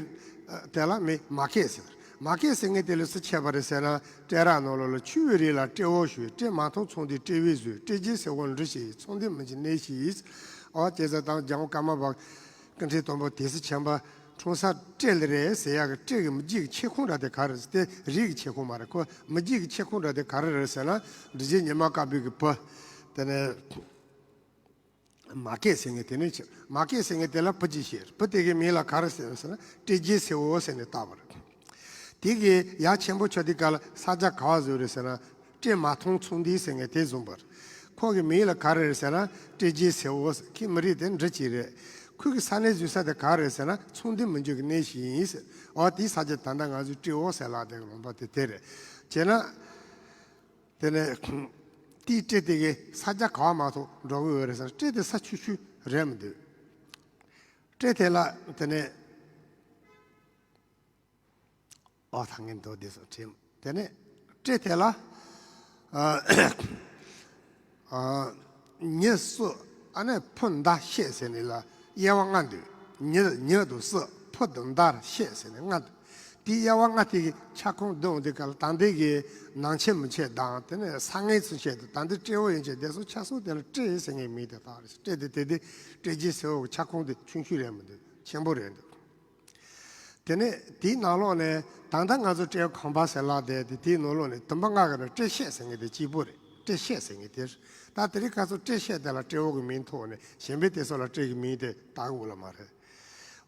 དེ་ལ་མི་མ་སྐྱེས་ཟེར། མ་སྐྱེས་ཟེར་མཁན་དེ་ལས་སུ་ཆད་པ་རེད་ཟེར་ན། སྤྲེལ་རབ་ནང་ལོགས་ལ་ཆུ་བོའི་རིགས་ལ་སྤྲེལ་བོ་ཞུ། སྤྲེལ་མ་མཐོང་ཚངས་ལྡན་སྤྲེལ་བའི་བཟོས། སྤྲེལ་རྒྱལ་སེར་པོ་འབྲི་ཞིག་ཡིན། ཚངས་ལྡན་མི་འགྱུར་གནས་ཞིག་ཡིན། ཨོ་བྱས་ཙང་ད་རྒྱལ་དབང་ཀརྨ་པ་ཀུན་མཁྱེན་དང་པོ་དེ་སྲིད་ཆེན་པོ་འཁྲུངས་ས་སྤྲེལ་ལ་རེད་ཟེར་ཡག་གི་སྤྲེལ་གི་མི་རྒྱུད་ཀྱི་ཆད་ཁུངས་འདྲ་དེ་ག་རེ་རེད་ཟེར། དེ་རིགས་ཀྱི་ཆད་ཁུངས་མ་རེད། ཁོ་མི་རྒྱུད་ཀྱི་ཆད་ཁུངས་འདྲ་དེ་ག་རེ་རེད་ཟེར་ན། འབྲི་རྒྱུད་ཉི་མ་དཀར་པོའི་གི་བུ། དེ་ནས། མ་སྐྱེས་ཟེར་མཁན་དེ་ནས་ཆད། མ་སྐྱེས་ཟེར་མཁན་དེ་ལ་བུ་གཅིག་སྐྱེས། བུ་དེ་གའི་མིང་ལ་ག་རེ་ཟེར་ཟེར་ན། སྤྲེལ་རྒྱལ་སེར་པོ་ཟེར་ནས་བཏགས་པ་རེད། དེ་གའི་ཡ་ཆེན་པོ་ཆགས་དུས་སྐབས་ལ་ས་ཆ་ག་བ་བཟོས་རེད་ཟེར་ན། སྤྲེལ་མ་མཐོང་ཚངས་ལྡན་ཟེར་མཁན་དེ་བཟུང་བ་རེད། ཁོ་གི་མིང་ལ་ག་རེ་རེད་ཟེར་ན། སྤྲེལ་རྒྱལ་སེར་པོ་ཟེར། ཁོའི་མི་རིགས་དེ་འབྲི་གཅིག་རེད། ཁོའི་གི་ས་གནས་འཛུལ་ས་དེ་ག་རེད་ཟེར་ན། ཚོང་འདུས་མི་འཇུག་གི་གནས་ཤིག་ཡིན་ཟེར། འོ་དེའི་ས་ཆ་ད་ལྟ་ང་ཚོས་ཏྲེ་ཝོ་ཟེར་ལབ་དེ་ལུང་པ་དེ་དེ་རེད། བྱས་ན། དེ་ནས་དེའི་ཏྲེ་དེ་གི་ས་ཆ་ག་བ་མ་གཏོགས་འགྲོ་གི་ཡོད་རེད་ཟེར་ན། ཏྲེ་དེ་ས་ཆུང་ཆུང་རེད་མི་འདུག། ཏྲེ་དེ་ལ་དེ་ནས། ཨོ་ད་ངས་མདོ་དེ་ཚོ་བྲིས། དེ་ནས་ཏྲེ་དེ་ལ། ཨ། ཨ། ཉི་སུ། ཨ་ནི་ཕུ་མདའ་ཤེད་ཟེར་ནི་ལ་དབྱེ་བ་ལྔ་འདུག། ཉི་ཉི་དང་སུ། ཕུ་དང་མདའ་ཤེད་ཟེར་ནི་ལྔ་འདུག། དེའི་དབྱེ་བ་ལྔ་དེ་གི་ཁྱབ་ཁོངས་བསྡོམས་དུས་སྐབས་ལ། ད་ལྟའི་གི་ནང་ཆེན་མི་ཆེན་དང་། དེ་ནས་ས་ངན་ཚུན་ཆད་དུ། ད་ལྟའི་ཏྲེ་ཝོ་ཡན་ཆད་དེ་ཚོ་ཆ་ཚང་དེ་ལ་ཏྲེ་ཟེར་ངེས་མིང་དེ་བཏགས་རེད། ཏྲེ་དེ་དེ་དེ་ཏྲེ་རྒྱལ་སེ་བོ་གི་ཁྱབ་ཁོངས་དེ་ཆུང་ཆུང་རེད་མི་འདུག། ཆེན་པོ་རེད་འདུག། དེ་ནས་དེའི་ནང་ལོགས་ནས་ད་ལྟ་ང་ཚོ་ཏྲེ་ཁང་པ་ཟེར་ལབ་བསྡད་དེ། དེའི་ནང་ལོགས་ནས་དུམ་བུ་ལྔ་གི་ནང་ཏྲེ་ཤེད་ཟེར་མཁན་དེ་གཅིག་པོ་རེད། ཏྲེ་ཤེད་ཟེར་མཁན་དེ། ད་དེ་རིང་ཁ་སང་ཏྲེ་ཤེད་དེ་ལ་ཏྲེ་ཝོ་གི་མིང་ཐོགས་ནས། གཞན་པའི་དེ་ཚོ་ལ་ཏྲེ་གི་མིང་དེ་བཏགས་དགོས་ལ་མ་རེད།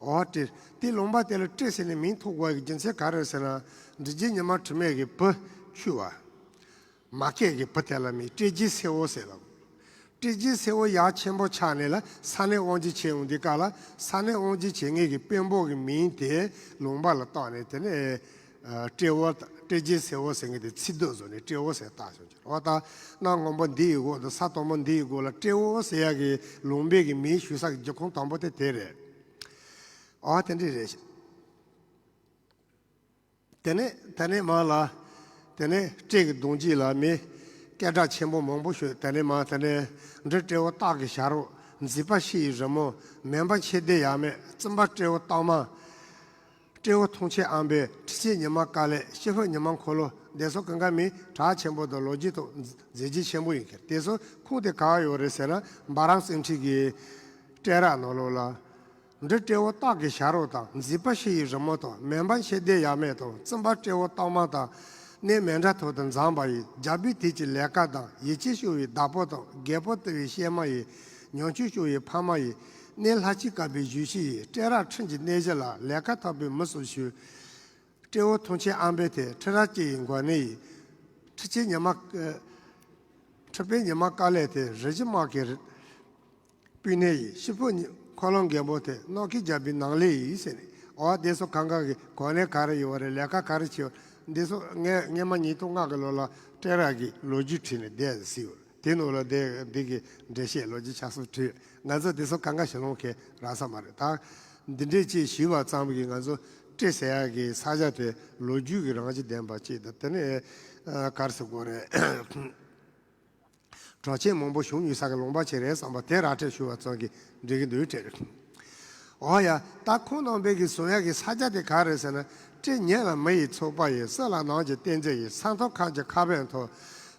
འོ་ཏྲེ། དེ་ལུང་པ་དེ་ལ་ཏྲེ་ཟེར་ནས་མིང་ཐོགས་དགོས་ཀྱི་རྒྱུ་མཚན་ག་རེ་ཟེར་ན། འབྲི་རྒྱལ་ཉི་མ་དྲི་མེད་ཀྱི་བུ་ཆུང་བ། མ་སྐད་ཀྱི་བུ་དེ་ལ་མིང་ཏྲེ་རྒྱལ་སེ་བོ་ཟེར་ལབ། ཏྲེ་རྒྱལ་སེ་བོ་ཡར་ཆེན་པོ་ཆགས་ནས་ལ་ས་གནས་དབང་སྒྱུར་བྱས་ཡོང་དུས་སྐབས་ལ། ས་གནས་དབང་སྒྱུར་བྱེད་མཁན་གྱི་དཔོན་པོ་གི་མིང་དེ་ལུང་པ་ལ་བཏགས་ནས། དེ་ནས་ཨ་ཏྲེ་ཝོ། ཏྲེ་རྒྱལ་སེ་བོ་ཟེར་མཁན་དེ་ཚིག་སྡུད་བཟོས་ནས་ཏྲེ་ཝོ་ཟེར་བཏགས་བྱུང་། འོ་ད་གནམ་སྔོན་པོ་འདི་ཡི་འོག་ཏུ། ས་དྭངས་མོ་འདི་ཡི་འོག་ལ་ཏྲེ་ཝོ་ཟེར་ཡག་གི་ལུང་པའི་གི་མིང་ཞུ་ས་གི་རྒྱུ་ཁུངས་དང་པོ་དེ་དེ་རེད། འོ་དེ་འདྲ་རེད། དེ་ནས་དེ་ནས་མར་ལ། དེ་ནས་ཏྲེ་གི་གདུང་རྒྱུད་ལ་མི་སྐད་གྲགས་ཆེན་པོ་མང་པོ་ཞིག། དེ་ནས་མར་དེ་ནས་འབྲི་ཏྲེ་བོ་སྟག་གི་བྱ་རོག། མཛེས་པ་ཕྱི་ཡི་རི་མོ། མོན་པ་མཆེ་སྡེར་ཡ་མེད། བཙུན་པ་ཏྲེ་བོ་སྟག་མ། ཏྲེ་བོ་ཐང་ཆེན་ཨམ་བན། ཁྲི་ཆེན་ཉི་མ་དཀའ་ལས། ཤི་ཕོ་ཉི་མ་འཁོར་ལོ། དེ་ཚོ་གང་ག་མིང་གྲགས་ཆེན་པོ་དང་ལོ་རྒྱུས་ཐོག་མཛད་རྗེས་ཆེན་པོ་ཡིན་མཁན། དེ་ཚོ་ཁུངས་དེ་ག་ཡོད་རེད་ཟེར་ན། འབའ་རམས་གསེར་ཁྲི་གི་སྤྲེལ་རབས་ནང་ལོགས་ལ། འབྲི་ཏྲེ་བོ་སྟག་གི་བྱ་རོག་དང་། མཛེས་པ་ཕྱི་ཡི་རི་མོ་དང་། མོན་པ་མཆེ་སྡེར་ཡ་མེད་དང་། བཙུན་པ་ཏྲེ་བོ་སྟག་མ་དང་། གནས་མཎྜལ་ཐོག་ཏུ་འཛོམས་པ་ཡི། རྒྱལ་པོའི་དུས་ཀྱི་ལས་ཀ་དང་། ཡིད་ཆེས་སྐྱོ་བའི་བདག་པོ་དང་། རྒད་པོ་དུ་བའི་གཤེད་མ་ཡི། ཉམ་ཆུང་སྐྱོ་བའི་ཕ་མ་ཡི། གནས་ལྷ་ཆེན་བཀའ་པའི་བཞུགས་ཤིང་ཡི། སྤྲེལ་རབས་ཁྲིམས་ཀྱི་གནས་གཞི་ལ། ལས་ཀ་ཐོབ་པའི་མི་སུ་ཞིག། ཏྲེ་བོ་ཐང་ཆེན་ཨམ་བན་དེ། ཁྲི་རལ་གཅིག་ཡི་མགོ་ནི་ཡི། ཁྲི་ཆེན་ཉི་མ། ཁྲི་དཔོན་ཉི་མ་དཀའ་ལས་དེ། རི་བྱི་དམག་གི་སྤུན་ནི་ཡི། ཤི་ཕོ་ཉི་འཁོར་ལོ་རྒན་པོ་དེ། གནམ་སྐས་རྒྱལ་པོའི་ནང་ལས་ཡིན་ཟེར་ནས། འོ་དེ་ཚོ་གང་ག་གི་གོ་གནས་ག་རེ་ཡོད་རེད། ལས་ཀ་ག་རེ་བྱེད་པ། འདི་ཚོ་ངས་སྔོན་མ་ཉིས་སྟོང་ལྔ་གི་ལོ་ལ་སྤྲེལ་རབས་ཀྱི་ལོ་རྒྱུས་བྲིས་ནས་བསྡད་ཟིག་ཡོད། དེ་ནང་ལ་དེ་འདི་གི་འགྲེལ་བཤད་ལོ་རྒྱུས་ཆ་ཚང་བྲིས། ང་ཚོ་དེ་ཚོ་གང་ག་ཞིག་ལོང་གི་རག་ས་མ་རེད། ད་འདི་འདྲས་ཅིག་ཞུས་པ་ཙམ་གྱིས་ང་ཚོ་ཏྲེ་ཟེར་ཡག་གི་ས་ཆ་དེ་ལོ་རྒྱུས་ཀྱི་རང་བཞིན་ལྡན་པ་ཅིག་དང་། དེ་ནས་ཨ་ག་རེ་ཟེར་དགོས་རེད། གྲགས་ཆེན་མང་པོ་བྱུང་མྱོང་ས་གི་ལུང་པ་ཅིག་རེད་བསམ་པ་དེ་ར་སྤྲོད་ཞུ་བ་ཙམ་གྱིས་འགྲིག་གི་འདུག་དྲན། འོ་ཡ། ད་ཁོང་རྣམ་པས་ཀྱི་བཟོ་ཡག་གི་ས་ཆ་དེ་ག་རེད་ཟེར་ན། སྤྲེལ་ཉིན་ལ་མི་ཡི་ཚོགས་པ་ཡི། སྲིད་ལ་ནམ་གྱི་བསྟན་འཛིན་ཡི། ས་མཐོ་ཁམས་ཀྱི་ཁ་བས་མཐོ།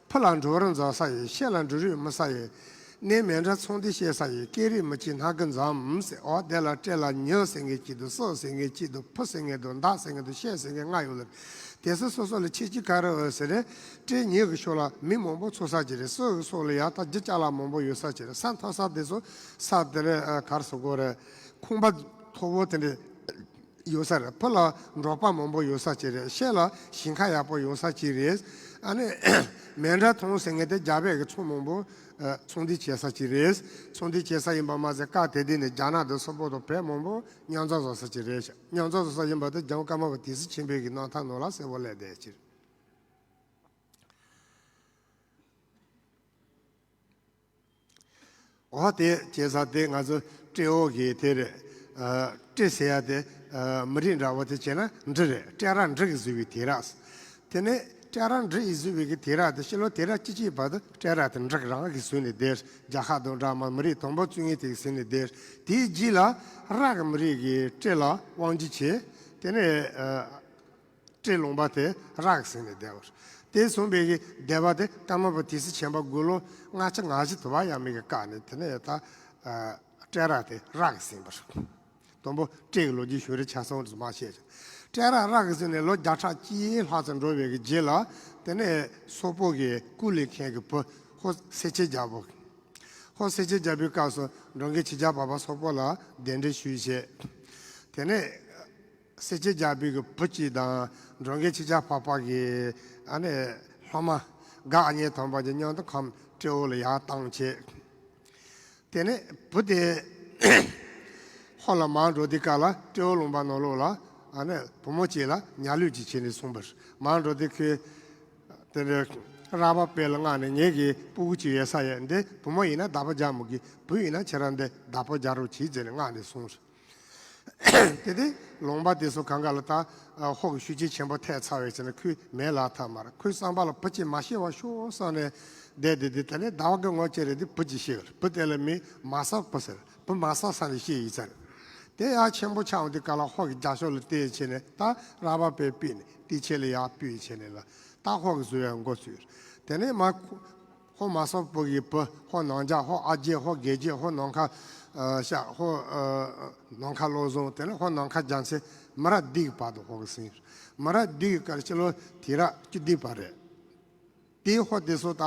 ཕུ་ལ་འགྲོ་བར་མཛའ་ས་ཡི། ཤེད་ལ་འབྲུ་རིགས་རྨི་ས་ཡི། གནས་མལ་འདྲ་ཚོང་འདུས་བྱེད་ས་ཡི། སྐད་རིགས་མི་གཅིག་སྣ་དགུ་འཛོམས་ཟེར། འོ་དེ་ལ་སྤྲེལ་ལ་ཉི་ཟེར་མཁན་གཅིག་འདུག། སྲིད་ཟེར་མཁན་གཅིག་འདུག། ཕུ་ཟེར་མཁན་འདུག། མདའ་ཟེར་མཁན་འདུག། ཤེད་ཟེར་མཁན་ལྔ་ཡོད་ལ། དེ་ཚོ་སོ་སོ་ལ་ཁྱད་ཆོས་ག་རེ་ཡོད་ཟེར་ན། སྤྲེལ་ཉིན་གྱི་ཕྱོགས་ལ་མི་མང་པོ་ཚོགས་ས་ཅིག་རེད། སྲིད་ཀྱི་ཕྱོགས་ལ་ཡང་ད་རྒྱུ་ཅ་ལག་མང་པོ་ཡོད་ས་ཅིག་རེད། ས་མཐོ་ས་དེ་ཚོ་ས་དེ་རེད། ཨ་ག་རེ་ཟེར་དགོས་རེད། ཁང་པ་མཐོ་པོ་དེ་འདྲ་ཡོད་ས་རེད། ཕུ་ལ་འབྲོག་པ་མང་པོ་ཡོད་ས་ཅིག་རེད། ཤེད་ལ་ཞིང་ཁ་ཡག་པོ་ཡོད་ས་ཅིག་རེད། ཨ་ནི་མལ་འདྲ་ཚོང་ཟེར་མཁན་དེ་རྒྱ་བོད་ཀྱི་ཚོང་མང་པོ་ཨ་ཚོང་འདུས་བྱེད་ས་ཅིག་རེད། ཚོང་འདུས་བྱེད་ས་ཡིན་པ་མ་ཟད། སྐབས་དེ་དུས་ནས་རྒྱ་ནག་དང་སོག་པོ་དང་བོད་མང་པོ་མཉམ་འཛོམས་བཟོ་ས་ཅིག་རེད། མཉམ་འཛོམས་བཟོ་ས་ཡིན་པ་དེ་རྒྱལ་བ་ཀརྨ་པ་དུས་སུ་ཆེན་པོའི་གི་རྣམ་ཐར་ནང་ལ་གསལ་པོ་སླེབས་བསྡད་ཅིག། འོ་དེ་བྱེད་ས་དེ་ང་ཚོ་ཏྲེ་ཝོ་གི་དེ་རེད། ཨ་ཏྲེ་ཟེར་ཡ་དེ་ཨ་མི་རིགས་འདྲ་བོ་དེ་བྱས་ན་འབྲི་རེད། སྤྲེལ་རབས་འབྲི་གིས་བཟོས་པའི་དུས་རབས། དེ་ནས་སྤྲེལ་རབས་འབྲི་ཡིས་བཟོས་པའི་གི་དུས་རབས་དེ་ཕྱི་ལོ་དུས་རབས་བཅུ་གཅིག་བར་དུ་སྤྲེལ་རབས་དེ་འབྲི་རང་གིས་བཟོས་ནས་བསྡད། རྒྱལ་ཁབ་དང་འདྲ་མ་མི་རིགས་དང་པོ་བཙུན་ངེ་དེ་གིས་བཟོས་ནས་བསྡད། དེའི་རྗེས་ལ་ར་གི་མི་རིགས་ཀྱིས་སྤྲེལ་ལ་དབང་སྒྱུར་བྱས། དེ་ནས་ཨ་སྤྲེལ་ལུང་པ་དེ་ར་གིས་ཟིན་ནས་བསྡད་པ་རེད། དེ་སོང་བའི་གི་སྡེ་པ་དེ་ཀརྨ་པ་དུས་སྲིད་ཆེན་པོ་དགུང་ལོ་ལྔ་བཅུ་ང་བཞི་དུ་བ་ཡས་མས་ཀྱི་སྐབས་ནས། དེ་ནས་ད་ཨ་སྤྲེལ་ར་དེ་ར་གིས་ཟིན་པ་རེད། དང་པོ་སྤྲེལ་གྱི་ལོ་རྒྱུས་ཞུ་རིགས་ཆ་ཚང་རེད་མ་བཤད་ཀྱང་། སྤྲེལ་ར་ར་གིས་ཟིན་ནས་ལོ་བརྒྱ་ཕྲག་གཅིག་ལྷག་ཙམ་འགྲོ་བའི་གི་རྗེས་ལ། དེ་ནས་སོག་པོ་གི་ཀུ་ལི་ཁན་གྱི་བུ་ཧོར་སེར་ཆེན་རྒྱལ་པོ། ཧོར་སེར་ཆེན་རྒྱལ་པོའི་སྐབས་སུ་འབྲོང་རྒན་ཆོས་རྒྱལ་འཕགས་པ་སོག་པོ་ལ་གདན་འདྲེན་ཞུས་བྱས། དེ་ནས་སེར་ཆེན་རྒྱལ་པོའི་གི་བུ་གཅིག་དང་འབྲོང་རྒན་ཆོས་རྒྱལ་འཕགས་པ་གི་ཨ་ནི་སློབ་མ་ག་གཉིས་ཐམ་པ་གཉིས་མཉམ་དུ་ཁམས་ཏྲེ་ཝོ་ལ་ཡར་བཏང་བྱས། དེ་ནས་བུ་དེ་ ཧོ་ལ་མར་འགྲོ་དུས་སྐབས་ལ་སྤྲེའུ་ལུང་པ་ནང་ལོགས་ལ་ཨ་ནི་བུ་མོ་གཅིག་ལ་ཉ་ལུད་ཅིག་བྱས་ནས་སོང་པར། མར་འགྲོ་དུས་ཁོས་དེ་འདྲ་ར་བ་དཔལ་ལ་མངགས་ནས་ངེད་ཀྱི་སྤུ་གུ་གཅིག་ཡོད་ས་ཡོད། འདི་བུ་མོ་ཡིན་ན་བདག་པོ་རྒྱག་མི་དགོས། བུ་ཡིན་ན་ཁྱེད་རང་འདི་བདག་པོ་རྒྱག་རོགས་གྱིས་ཟེར་ནས་མངགས་ནས་སོང་། དེ་དུས་ལུང་པ་དེ་ཚོ་གང་ག་ལ་ད་ཧོ་གི་ཤུགས་རྐྱེན་ཆེན་པོ་ཐེབས་ཚར་བའི་ཚེ་ན་ཁོས་མེད་ལ་ཐབས་མ་རེད། ཁོའི་བསམ་པ་ལ་བུ་གཅིག་མ་ཤི་བར་ཤོག་བསམ་ནས་བསྡད་དེ། དེ་དེ་ནས་ཟླ་བ་གི་ངོ་ཅི་རེད། དེ་བུ་གཅིག་ཤི་བར། བུ་དེ་ལ་མིང་མ་སག་བུ་ཟེར། བུ་མ་སག་ས་ནས་ཤི་ཡིན་ཚར། དེ་ཡག་ཆེན་པོ་ཆགས་འོང་དུས་སྐབས་ལ་ཧོ་གི་རྒྱབ་ཕྱོགས་ལ་བལྟས་བྱས་ནས་ད་ར་བ་དཔལ་ཕུད་ནས་དེ་ཆེ་ལ་ཡར་ཕུད་བྱས་ནས་ལ་ད་ཧོ་གི་བཟོ་ཡག་འགོ་བཙུགས། དེ་ནས་མ་ཧོ་མ་སག་བུ་གི་བུ། ཧོ་ནང་རྒྱ། ཧོ་ཨ་རྒྱས། ཧོ་རྒས་རྒྱས། ཧོ་ནང་ཁ་ཨ་ཤ། ཧོ་ཨ་ནང་ཁ་བློ་བཟང་། དེ་ནས་ཧོ་ནང་ཁ་རྒྱ་མཚན། མི་རབས་བདུན་གི་བར་དུ་ཧོ་གི་ཟིན། མི་རབས་བདུན་གི་སྐབས་ཕྱི་ལོ་དུས་རབས་བཅུ་བདུན་པ་རེད། དེའི་ཧོ་དེ་ཚོ་ད་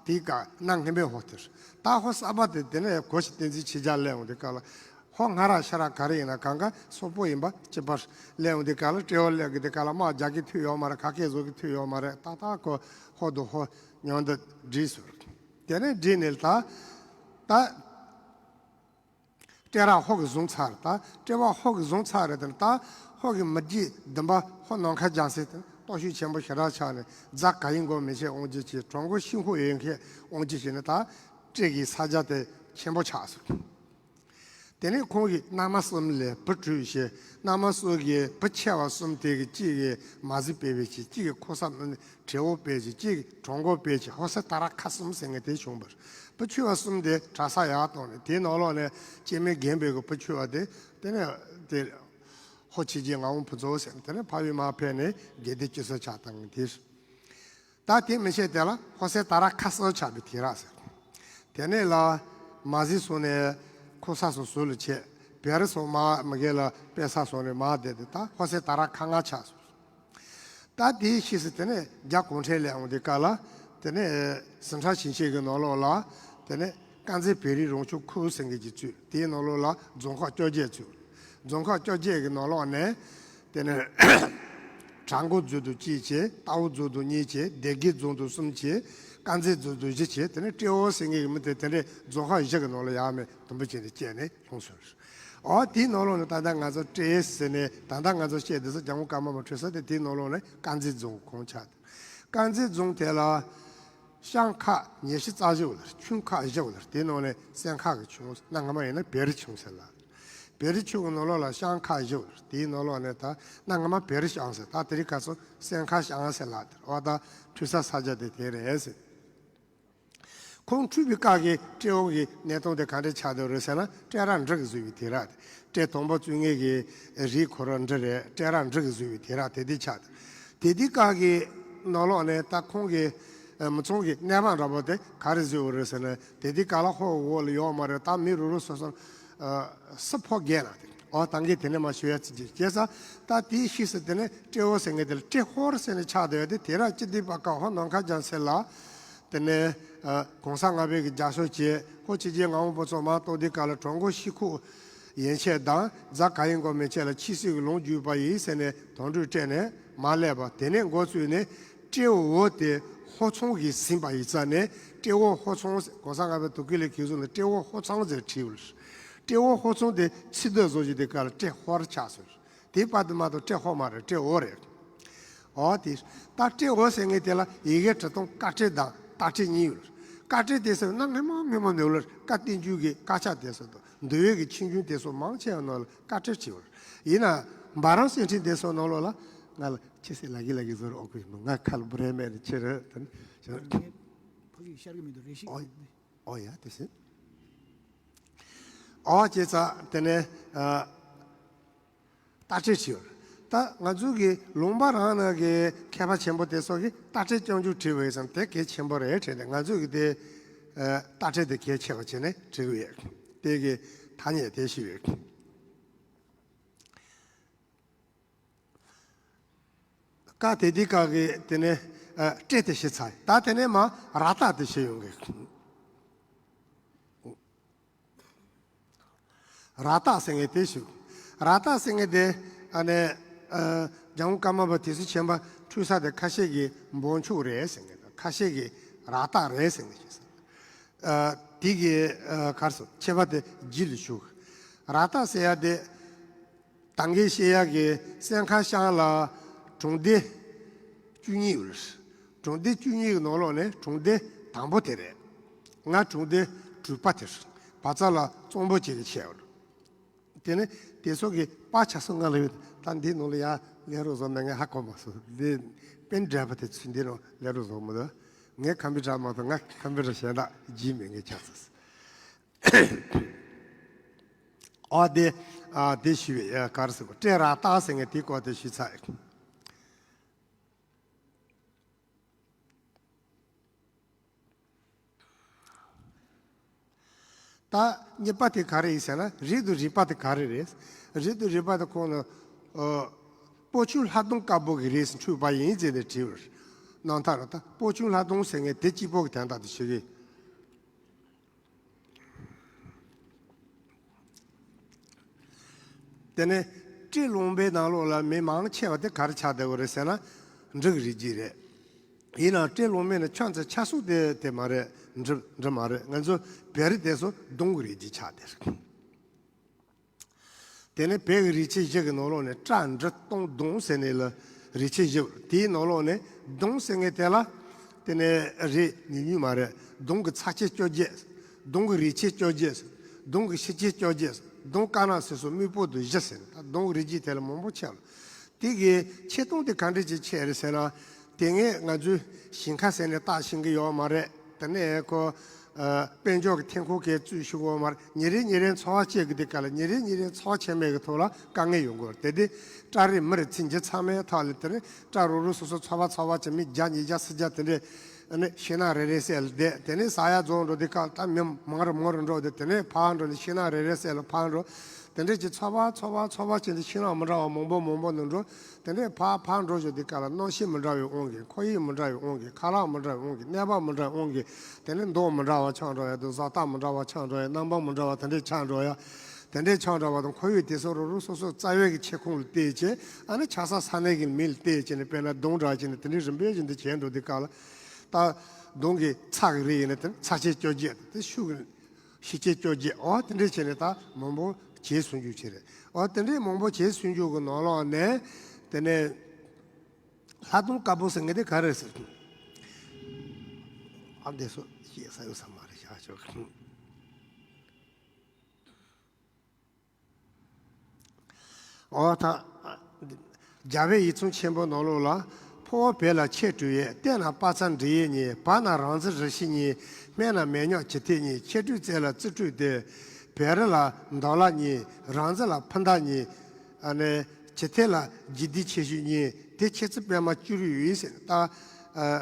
དེའི་སྐབས་གནའ་སྔ་མའི་ཧོ་དེ་རེད། ད་ཧོ་གསར་པ་དེ་དེ་ནས་གོ་ཞིག་བསྟན་འཛིན་ཆོས་རྒྱལ་སླེབས་འོང་དུས་སྐབས་ལ་ཧོ་སྔ་ར་ཤ་ར་ག་རེ་ཡིན་ན་གང་ག་སོག་པོ་ཡིན་པ་གཅིག་པ་སླེབས་འོང་དུས་སྐབས་ལ་སྤྲེའུ་སླེབས་ཀྱི་དུས་སྐབས་ལ་དམག་རྒྱག་གི་ཐུབ་ཡོད་མ་རེད། ག་གེ་བཟོ་གི་ཐུབ་ཡོད་མ་རེད། ཏག་ཏག་ཁོ་ཧོ་དང་ཧོ་མཉམ་དུ་འགྲིག་སོང་། དེ་ནས་འགྲིག་ནས་ད་ད་སྤྲེལ་ར་ཧོ་གིས་བཟུང་ཚར། ད་སྤྲེལ་བ་ཧོ་གིས་བཟུང་ཚར་རེད། དེ་ད་ཧོ་གི་མི་རྒྱུད་བདུན་པ་ཧོ་ནམ་མཁའ་རྒྱལ་མཚན་དེ་སྟོབས་ཤུགས་ཆེན་པོ་ཞེ་དྲག་ཆགས་ནས་རྫ་ག་ཡིན་གོ་མི་ཆེ་དབང་སྒྱུར་བྱས། གྲོང་ཁོ་ཤིང་ཁོ་ཡོད་མཁན་དབང་སྒྱུར་བྱས་ནས་ད་སྤྲེལ་གྱི་ས་ཆ་དེ་ཆེན་པོ་ཆགས་སོང་། དེ་ནས་ཁོང་གིས་མནའ་མ་གསུམ་ལས་བུ་བྲོས་བྱས། མནའ་མ་གསུམ་གྱི་བུ་ཆེ་བ་གསུམ་དེ་གི་གཅིག་གིས་མ་གཟི་སྤེལ་བའི་ཆེད། གཅིག་གིས་ཁོ་ས་བྲེ་བོ་སྤེལ་བྱས། གཅིག་གིས་གྲོང་ཁོ་སྤེལ་བྱས། ཧོ་སེ་ད་ར་ཁ་གསུམ་ཟེར་མཁན་དེ་བྱུང་བར། བུ་ཆུང་བ་གསུམ་དེ་གྲྭ་ས་ཡར་བཏང་ནས་དེའི་ནང་ལོགས་ནས་སྐྱེ་དམན་རྒན་པོའི་གི་བུ་ཆུང་བ་དེ་དེ་ནས་དེ་ཧོ་ཆེ་རྗེ་ངག་དབང་ཕུན་ཚོགས་ཟེར་ནས་དེ་ནས་ཕ་ཡུལ་མར་ཕེབས་ནས་དགེ་ལྡན་སྐྱེས་སུ་ཆགས་བཏང་དེ། ད་དེ་མི་ཤེས་དེ་ལ་ཧོ་སེ་ད་ར་ཁ་གསུམ་ཆགས་པའི་དུས་རབས་ཟེར། དེ་ནས་ལ་མ་གཟི་སོང་ནས་ཁོ་ས་སོ་སོ་ལ་ཆད། བེ་རི་སོ་མ་མི་རྒན་ལ་དཔེ་ས་སོང་ནས་མ་བསྡད་དེ་ད་ཧོ་སེ་ད་ར་ཁ་ལྔ་ཆགས་སོང་། ད་དེའི་ཕྱིས་སུ་དེ་ནས་རྒྱ་གུང་ཁྲན་སླེབས་འོང་དུས་སྐབས་ལ་དེ་ནས་ཟི་ཁྲོན་ཞིང་ཆེན་གྱི་ནང་ལོགས་ལ་དེ་ནས་དཀར་མཛེས་བོད་རིགས་རང་སྐྱོང་ཁུལ་ཟེར་མཁན་ཅིག་བཙུགས། དེའི་ནང་ལོགས་ལ་རྫོང་ཁག་བཅོ་བརྒྱད་བཙུགས། རྫོང་ཁག་བཅོ་བརྒྱད་ཀྱི་ནང་ལོགས་ནས་དེ་ནས་བྲག་འགོ་རྫོང་དུ་གཅིག་བྱས། རྟའུ་རྫོང་དུ་གཉིས་བྱས། སྡེ་དགེ་རྫོང་དུ་གསུམ་བྱས། དཀར་མཛེས་རྫོང་དུ་བཞི་བྱས། དེ་ནས་སྤྲེའུ་ཟེར་མཁན་གྱི་མི་དེ་དེ་འདྲའི་རྫོང་ཁག་བཞི་གི་ནང་ལ་ཡར་མར་དུམ་བུ་བྱས་ནས་བསྐྱལ་ནས་ལྷུང་སོང་། ཨོ་དེའི་ནང་ལོགས་ནས་ད་ལྟ་ང་ཚོ་སྤྲེལ་ཟེར་ནས་ད་ལྟ་ང་ཚོ་བཤད་དེ་ཚོ་ལྗང་གུ་དཀར་དམར་པོ་འཁྲུལ་ས་དེ་དེའི་ནང་ལོགས་ནས་དཀར་མཛེས་རྫོང་གི་ཁོངས་ཆགས་ཏེ། དཀར་མཛེས་རྫོང་དེ་ལ་ཤང་ཁག་ཉི་ཤུ་རྩ་བཞི་ཡོད་ལ། ཆུན་ཁག་བཞི་ཡོད་ལ། དེའི་ནང་ནས་སེང་ཁག་གི་ཆུན། གནའ་སྔ་མ་ཡིན་ན་བེ་རི་ཆུན་ཟེར་ལ། བེ་རི་ཆུན་གྱི་ནང་ལོགས་ལ་ཤང་ཁག་བཞི་ཡོད་ལ། དེའི་ནང་ལོགས་ནས་ད་གནའ་སྔ་མ་བེ་རི་ཤང་ཟེར། ད་དེ་རིང་ཁ་སང་སེང་ཁག་ཤང་ཟེར་ལ། དེ་འོ་ད་འཁྲུལ་ས་ས་ཆ་དེ་དེ་རེད་ཟེར། ཁོང་འཁྲུལ་པའི་སྐབས་ཀྱི་སྤྲེའུ་གི་གནས་སྟངས་དེ་ག་འདྲ་ཆགས་འདུག་རེད་ཟེར་ན། སྤྲེལ་ར་འབྲི་གི་བཟོས་པའི་དུས་རབས་དེ། སྤྲེལ་དང་པོ་བཙུགས་མཁན་གྱི་རིགས་ཁོ་རང་འབྲི་རེད། སྤྲེལ་ར་འབྲི་གི་བཟོས་པའི་དུས་རབས་དེ་དུས་ཆགས་འདུག་དེ་དུས་སྐབས་ཀྱི་ནང་ལོགས་ནས་ད་ཁོང་གི་མི་ཚང་གི་གནས་བབ་འདྲ་པོ་དེ་ག་རེ་བཟོས་ཡོད་རེད་ཟེར་ན། དེ་དུས་སྐབས་ལ་ཧོ་འོག་ལ་ཡོད་མ་རེད། ད་མི་རུ་རུ་སོ་སོ་སུ་ཕོ་རྒན་ལ་དེ། ཨོ་ད་གིན་དེ་ནས་མ་ཞུ་ཡ་ཚིག་ཅིག་བྱས་ཙང་། ད་དེའི་ཕྱིས་སུ་དེ་ནས་སྤྲེའུ་ཟེར་མཁན་དེ་ལ་སྤྲེལ་ཧོར་ཟེར་ནས་ཆགས་བསྡད་ཡོད་དེ། དུས་རབས་བཅུ་བདུན་པ་སྐབས་ཧོ་ནམ་མཁའ་རྒྱལ་མཚན་ལ། དེ་ནས་ཨ་གོང་ས་ལྔ་པའི་གི་རྒྱབ་སྐྱོར་བྱས། ཧོ་ཆེ་རྗེ་ངག་དབང་ཕུན་ཚོགས་མར་གཏོགས་དུས་སྐབས་ལ་གྲོང་ཁོ་ཤིང་ཁོ་ཡན་ཆད་དང་རྫ་ག་ཡིན་གོ་མི་ཆད་ལ་ཆོས་སྲིད་ཀྱི་ལུང་བརྒྱུད་པ་ཡིན་ཟེར་ནས་དོན་གྲོས་སྤྲད་ནས་མར་སླེབས་པ། དེ་ནས་འགོ་བཙུགས་ནས་སྤྲེའུ་དེ་ཧོར་ཚང་གིས་ཟིན་པ་ཡིན་ཙང་ནས་སྤྲེའུ་ཧོར་ཚང་ཟེར། གོང་ས་ལྔ་པའི་དུས་སྐབས་ལ་གིས་བཟུང་ནས་སྤྲེའུ་ཧོར་ཚང་ཟེར་བྲིས་ཡོད། སྤྲེའུ་ཧོར་ཚང་དེ་ཚིག་སྡུད་བཟོ་བྱས་དུས་སྐབས་ལ་སྤྲེལ་ཧོར་ཆགས་སོང་། དེའི་བར་དུ་མ་གཏོགས་སྤྲེལ་ཧོར་མ་རེད། སྤྲེལ་ཧོར་རེད། ཨོ་དེ་ད་སྤྲེལ་ཧོར་ཟེར་མཁན་དེ་ལ་ཡི་གེ་འབྲི་སྟངས་ཀ་སྤྲེལ་དང་ཏ་སྤྲེལ་གཉིས་ཡོད། ཀ་སྤྲེལ་དེ་ཟེར་ན་སྔ་མ་སྔ་མ་ནས་ལ་བཀའ་བསྟན་འགྱུར་གྱི་དཀར་ཆག་དེ་ཚོ་དང་འདུལ་བའི་གི་ཆོས་འབྱུང་དེ་ཚོ་མང་ཆེ་བ་ནང་ལ་ཀ་སྤྲེལ་བྲིས་ཡོད། ཡིན་ན་འབའ་རམ་གསེར་ཕྲེང་དེ་ཚོ་ནང་ལོགས་ལ་ང་ལ་ཁྱེད་ཚོས་ལབ་ཀྱི་ལབ་ཀྱི་བཟོ་རུ་ཨོ་ཁུ་ཡིན་མོ། ང་ཁ་ལ་བུ་རས་མེད་ནི་ཁྱེད་རེད་དེ་ནི། ཕ་གི་ཤར་གི་མི་འདུག་རེ་ཞིག་ཨོ་ཨོ་ཡ་དེ་ཟེར། ཨོ་བྱས་ཙང་དེ་ནས་ཨ། ཏ་སྤྲེལ་བྲིས་ཡོད། ད་ང་ཚོ་གི་ལུང་པ་རང་ནང་གི་མཁས་པ་ཆེན་པོ་དེ་ཚོ་གིས་ཏ་སྤྲེལ་རྐྱང་རྐྱང་བྲིས་པ་ཡིན་ཙང་དེ་གལ་ཆེན་པོ་རེད་དྲན་ཏེ། ང་ཚོ་གི་དེ་ཨ་ཏ་སྤྲེལ་དེ་གལ་ཆེ་བ་བྱས་ནས་བྲིས་ཀྱི་ཡོད། དེ་གི་ཐ་སྙད་དེ་ཞིག་ཡོད། ཀ་དེ་དུས་སྐབས་ཀྱི་དེ་ནས་ཨ་སྤྲེལ་དེ་བྲིས་ཚར། ད་དེ་ནས་མར་ར་སྟག་དེ་བྲིས་ཡོང་གི། ར་སྟག་ཟེར་མཁན་དེ་བྲིས། ར་སྟག་ཟེར་མཁན་དེ་ཨ་ནི་ཨ་ལྗང་གུ་དཀར་དམར་པོ་དེ་ཚོ་ཆེན་པོ་འཁྲུལ་ས་དེ་ཁ་ཤས་ཀྱིས་འབོམ་ཆུང་རེད་ཟེར་མཁན་དང་། ཁ་ཤས་ཀྱིས་ར་སྟག་རེད་ཟེར་མཁན་ཞིག་ཟེར། ཨ་དེ་གི་ཨ་ག་རེ་ཟེར། ཁྱད་པར་དེ་རྒྱུད་ལ་ཞུགས། ར་ཏ་ཟེར་ཡ་དེ། ད་གིན་བཤད་ཡ་གི་སྲས་མཁར་ཤང་ལ་གྲོང་སྡེ་བཅུ་གཉིས་ཡོད་རེད། གྲོང་སྡེ་བཅུ་གཉིས་ཀྱི་ནང་ལོགས་ནས་གྲོང་སྡེ་དང་པོ་དེ་རེད། ང་གྲོང་སྡེ་དྲུག་པ་དེ་རེད། བ་ཚ་ལ་གཙང་པོ་བྱེད་ཀྱི་ཆེ་བ་རེད། དེ་ནས་དེ་ཚོ་གི་པ་ཆ་སོ་ང་ལ་ཡོད། ད་འདི་ནང་ལ་ཡ་ལས་རོགས་བཟོ་མེད། ངས་ཧ་གོ་མ་སོང་། འདི་པེན་འདྲ་པ་དེ་ཚོ་འདི་ནང་ལས་རོགས་བཟོ་མི་འདུག་ངས་ཁམ་པུ་ཊར་མ་གཏོགས། ང་ཁམ་པུ་ཊར་གཞན་དག་བརྒྱུད་མེད། ངས་ཆགས་སོང་། ཨོ་དེ། ཨ་དེ་ཞུས་པའི་ག་རེ་ཟེར་དགོས། སྤྲེལ་ར་ཏ་ཟེར་མཁན་དེའི་སྐོར་དེ་ཞུས་ཚར། ད་གཉིས་པ་དེ་ག་རེ་ཡིན་ཟེར་ན། རིགས་དང་རིགས་པ་དེ་ག་རེ་རེད། རིགས་དང་རིགས་པ་དེ་ཁོང་ནི། ཨ། སྤོ་ཆུ་ལྷ་སྡོང་དཀར་པོ་གི་རིགས་སུ་འཁྲུངས་པ་ཡིན་ཟེར་ནས་བྲིས་པ་རེད། རྣམ་ཐར་ལ་ད་སྤོ་ཆུ་ལྷ་སྡོང་ཟེར་མཁན་དེ་གཅིག་པོ་གི་དོན་དག་དེ་ཞུ་གི། དེ་ནས་སྤྲེལ་ལུང་པའི་ནང་ལོགས་ལ་མི་མང་ཆེ་བ་དེ་ག་རེ་ཆགས་བསྡད་ཡོད་རེད་ཟེར་ན། འབྲི་གི་རིགས་རྒྱུད་རེད། ཡིན་ནའང་སྤྲེལ་ལུང་པའི་ནང་ཁྱོད་ཚོ་ཆགས་ས་དེ་དེ་མ་རེད། འབྲི་འབྲི་མ་རེད། ང་ཚོ་བོད་རིགས་དེ་ཚོ་སྡོང་གི་རིགས་རྒྱུད་ཆགས་བསྡད་རེད། དེ་ནས་བོད་ཀྱི་རིགས་ཆད་བཞི་གི་ནང་ལོགས་ནས་སྤྲ་འབྲི་སྟོང་སྡོང་ཟེར་ནས་ལ་རིགས་ཆད་བཞི། དེའི་ནང་ལོགས་ནས་སྡོང་ཟེར་མཁན་དེ་ལ་དེ་ནས་རིགས་ཉུང་ཉུང་མ་རེད། སྡོང་གི་ཚ་ཆད་བཅོ་བརྒྱད། སྡོང་གི་རིགས་ཆད་བཅོ་བརྒྱད། སྡོང་གི་ཤི་ཆད་བཅོ་བརྒྱད། སྡོང་དཀར་ནག་སེར་སོགས་སྨུག་པོ་དང་བཞི་ཟེར་ནས། ད་སྡོང་གི་རིགས་རྒྱུད་དེ་ལ་མང་པོ་ཆགས་ལ། དེ་གི་ཆད་སྟངས་དེ་ག་འདྲ་ཅིག་ཆགས་རེད་ཟེར་ན། དེ་སྔ་ང་ཚོས་ཞིང་ཁ་ཟེར་ནས་བཏགས་ཤེས་ཀྱི་ཡོད་མ་རེད། དེ་ནས་ཁོ། ཨ། དཔལ་འབྱོར་གྱི་ཐོན་ཁུངས་གས་བཙུགས་ཤེས་ཀྱི་ཡོད་མ་རེད། ཉིན་རེ་ཉིན་རེ་འཚོ་བ་སྐྱེལ་གྱི་དུས་སྐབས་ལ། ཉིན་རེ་ཉིན་རེ་འཚོ་བ་ཆད་མེད་ཀྱི་ཐོག་ལ་དཀའ་ངལ་ཡོང་གི་ཡོད་རེད། དེ་དུས་སྤྲ་རིགས་མི་རིགས་ཚོས་འཇུ་ཚང་མའི་ཐོག་ལ། དེ་ནས་སྤྲ་རུ་རུ་སོ་སོ་འཚོ་བ་འཚོ་བ་བྱེད། མི་བརྒྱ་ཉིས་བརྒྱ་སུམ་བརྒྱ་དེ་འདྲས། ཨ་ནི་ཤིང་ནགས་རེ་རེ་བསད་ལ་བསྡད། དེ་ནས་ཟ་ཡག་རྫོང་འགྲོ་དུས་སྐབས་ལ་ད་མི་མང་རུ་མང་རུ་འགྲོ། དེ་དེ་ནས་ཕར་འགྲོ་ནས་ཤིང་ནགས་རེ་རེ་བསད་ལ་ཕར་འགྲོ། དེ་འདྲས་ཀྱི་འཚོ་བ་འཚོ་བ་འཚོ་བ་བྱས་ཏེ་ཤིང་ནགས་མི་འདྲ་བ་མང་པོ་མང་པོ་ནང་འགྲོ། དེ་འདྲས་ཕར་ཕར་འགྲོ་བཞིན་དུས་སྐབས་ལ་གནམ་གཤིས་མི་འདྲ་བའི་དབང་གིས། ཁོར་ཡུག་མི་འདྲ་བའི་དབང་གིས། ཁ་ལག་མི་འདྲ་བའི་དབང་གིས། ནད་པ་མི་འདྲ་བའི་དབང་གིས། དེ་ནས་མདོག་མི་འདྲ་བ་ཆགས་འགྲོ་ཡ་དང་། བཟོ་ལྟ་མི་འདྲ་བ་ཆགས་འགྲོ་ཡ། རྣམ་པ་མི་འདྲ་བ་དེ་འདྲས་ཆགས་འགྲོ་ཡ། དེ་འདྲས་ཆགས་འགྲོ་བ་དང་། ཁོར་ཡུག་དེ་ཚོ་རུ་རུ་སོ་སོ་རྩ་བའི་གི་ཁྱབ་ཁོངས་ལ་བལྟས་བྱས། ཨ་ནི་ཆགས་ས་ས་གནས་ཀྱི་མིང་ལ་བལྟས་བྱས་ནས། དཔེར་ན་སྡོང་འདྲ་བྱས་ནས་དེ་འདྲས་རིམ་པས་བཞིན་དུ་བྱས་འགྲོ་དུས་སྐབས་ལ། ད་སྡོང་གི་ཚ་གི་རིགས་ཡིན་ན་དེ་ཚ་ཆད་བཅོ་བརྒྱད། དེ་ཤུགས་ཀྱི་ཤི་ཆད་བཅོ་བརྒྱད། འོ་དེ་འདྲས་བྱས་ནས་ད་མང་པོ་བྱས་སོང་རྒྱུ་ཅིག་རེད། འོ་དེ་འདྲས་མང་པོ་བྱས་སོང་རྒྱུ་གི་ནང་ལོགས་ནས། དེ་ནས་ལྷ་སྡོང་དཀར་པོ་ཟེར་མཁན་དེ་ག་རེ་ཟེར། ཨ་འདི་ཚོ་བཤད་ས་ཡོད་ས་མ་རེད། བཞག་ཆོག་འོ་ད། རྒྱལ་བའི་ཡིག་ཚང་ཆེན་པོ་ནང་ལོགས་ལ། ཕོ་བོ་བོད་ལ་ཆེ་དྲུག་ཡོད། སྟེང་ན་དཔལ་བཟང་འབྲི་ཡས་གཉིས། བར་ན་རང་བཙན་རུ་བཞི་གཉིས། སྨད་ན་མེ་སྙོག་འཇིག་ཐེག་གཉིས། ཆེ་དྲུག་རྩེ་ལ་རྩེ་དྲུག་སྟེ། བོད་རི་ལ་མདའ་ལ་གཉིས། རང་བཙན་ལ་ཕུ་མདའ་གཉིས། ཨ་ནི་འཇིག་ཐེག་ལ་འཇིག་རྟེན་ཆེ་ཤོས་གཉིས། དེ་ཆེ་ཚེ་པད་མ་བཅུ་དྲུག་ཡོད་ཟེར། ད་ཨ་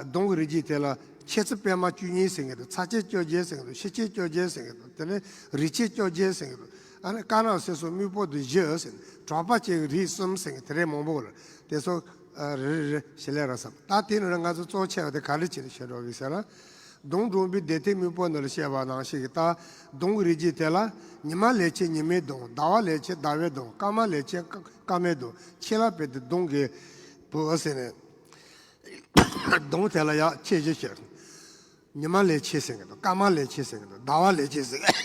སྡོང་གི་རིགས་རྒྱུད་དེ་ལ་ཆེ་ཚེ་པད་མ་བཅུ་གཉིས་ཟེར་མཁན་འདུག་ཚ་ཆད་བཅོ་བརྒྱད་ཟེར་མཁན་འདུག་ཤི་ཆད་བཅོ་བརྒྱད་ཟེར་མཁན་འདུག་དེ་ནས་རིགས་ཆད་བཅོ་བརྒྱད་ཟེར་མཁན་འདུག་ཨ་ནི་དཀར་ནག་སེར་སོགས་སྨུག་པོ་དང་བཞི་ཟེར། དྲེགས་པ་ཅན་གྱི་རིགས་གསུམ་ཟེར་མཁན་དེ་འདྲས་མང་པོ་ལ། དེ་ཚོ་ཨ་རེ་རེ་རེ་ཞལ་ལས་ར་བསམ། ད་དེ་ནི་ང་ཚོ་གཙོ་ཆེ་བ་དེ་ག་རེ་བྱས་ནས་བཤད་འགྲོ་གི་ཟེར་ན། སྡོང་འགྲོ་བའི་བདེ་ཐེག་སྨུག་པོ་ནང་ལ་བཤད་པ་ནང་བཞིན་གྱི། ད་སྡོང་གི་རིགས་རྒྱུད་དེ་ལ་ཉི་མ་ལས་ཆེ་ཉི་མའི་སྡོང་། ཟླ་བ་ལས་ཆེ་ཟླ་བའི་སྡོང་། སྐར་མ་ལས་ཆེ་སྐར་མའི་སྡོང་། ཆད་ལ་བབས་ཏེ་སྡོང་གི་བུ་ཟེར་ནས། སྡོང་དེ་ལ་ཡང་ཆེ་བཞི་ཤོད། ཉི་མ་ལས་ཆེ་ཟེར་གི་འདུག་སྐར་མ་ལས་ཆེ་ཟེར་གི་འདུག་ཟླ་བ་ལས་ཆེ་ཟེར་གི།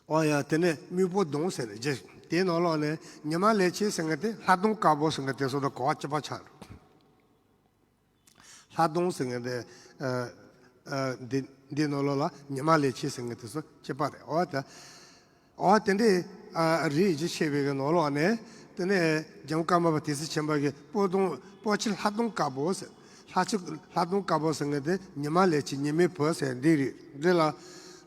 ཨོ་ཡ། དེ་ནས་སྨུག་པོ་སྡོང་ཟེར་ནས་བཞི། དེའི་ནང་ལོགས་ནས་ཉི་མ་ལས་ཆེ་ཟེར་མཁན་དེ་ལྷ་སྡོང་དཀར་པོ་ཟེར་མཁན་དེ་ཚོ་དང་གོ་བ་གཅིག་པ་ཆགས་འགྲོ། ལྷ་སྡོང་ཟེར་མཁན་དེ། ཨ་ཨ་འདི་འདི་ནང་ལོགས་ལ་ཉི་མ་ལས་ཆེ་ཟེར་མཁན་དེ་ཚོ་གཅིག་པ་རེད། འོ་ད། འོ་དེ་འདྲའི་ཨ་རིགས་བཞི་བཤད་པའི་གི་ནང་ལོགས་ནས། དེ་ནས་འཇམ་དཔལ་ཀརྨ་པ་དེ་སྲིད་ཆེན་པོ་གིས་སྤོ་སྡོང་སྤོ་ཆུ་ལྷ་སྡོང་དཀར་པོ་ཟེར། ལྷ་ཆུ་ལྷ་སྡོང་དཀར་པོ་ཟེར་མཁན་དེ་ཉི་མ་ལས་ཆེ་ཉི་མའི་བུ་ཟེར་འདི་རེད། འདི་ལ།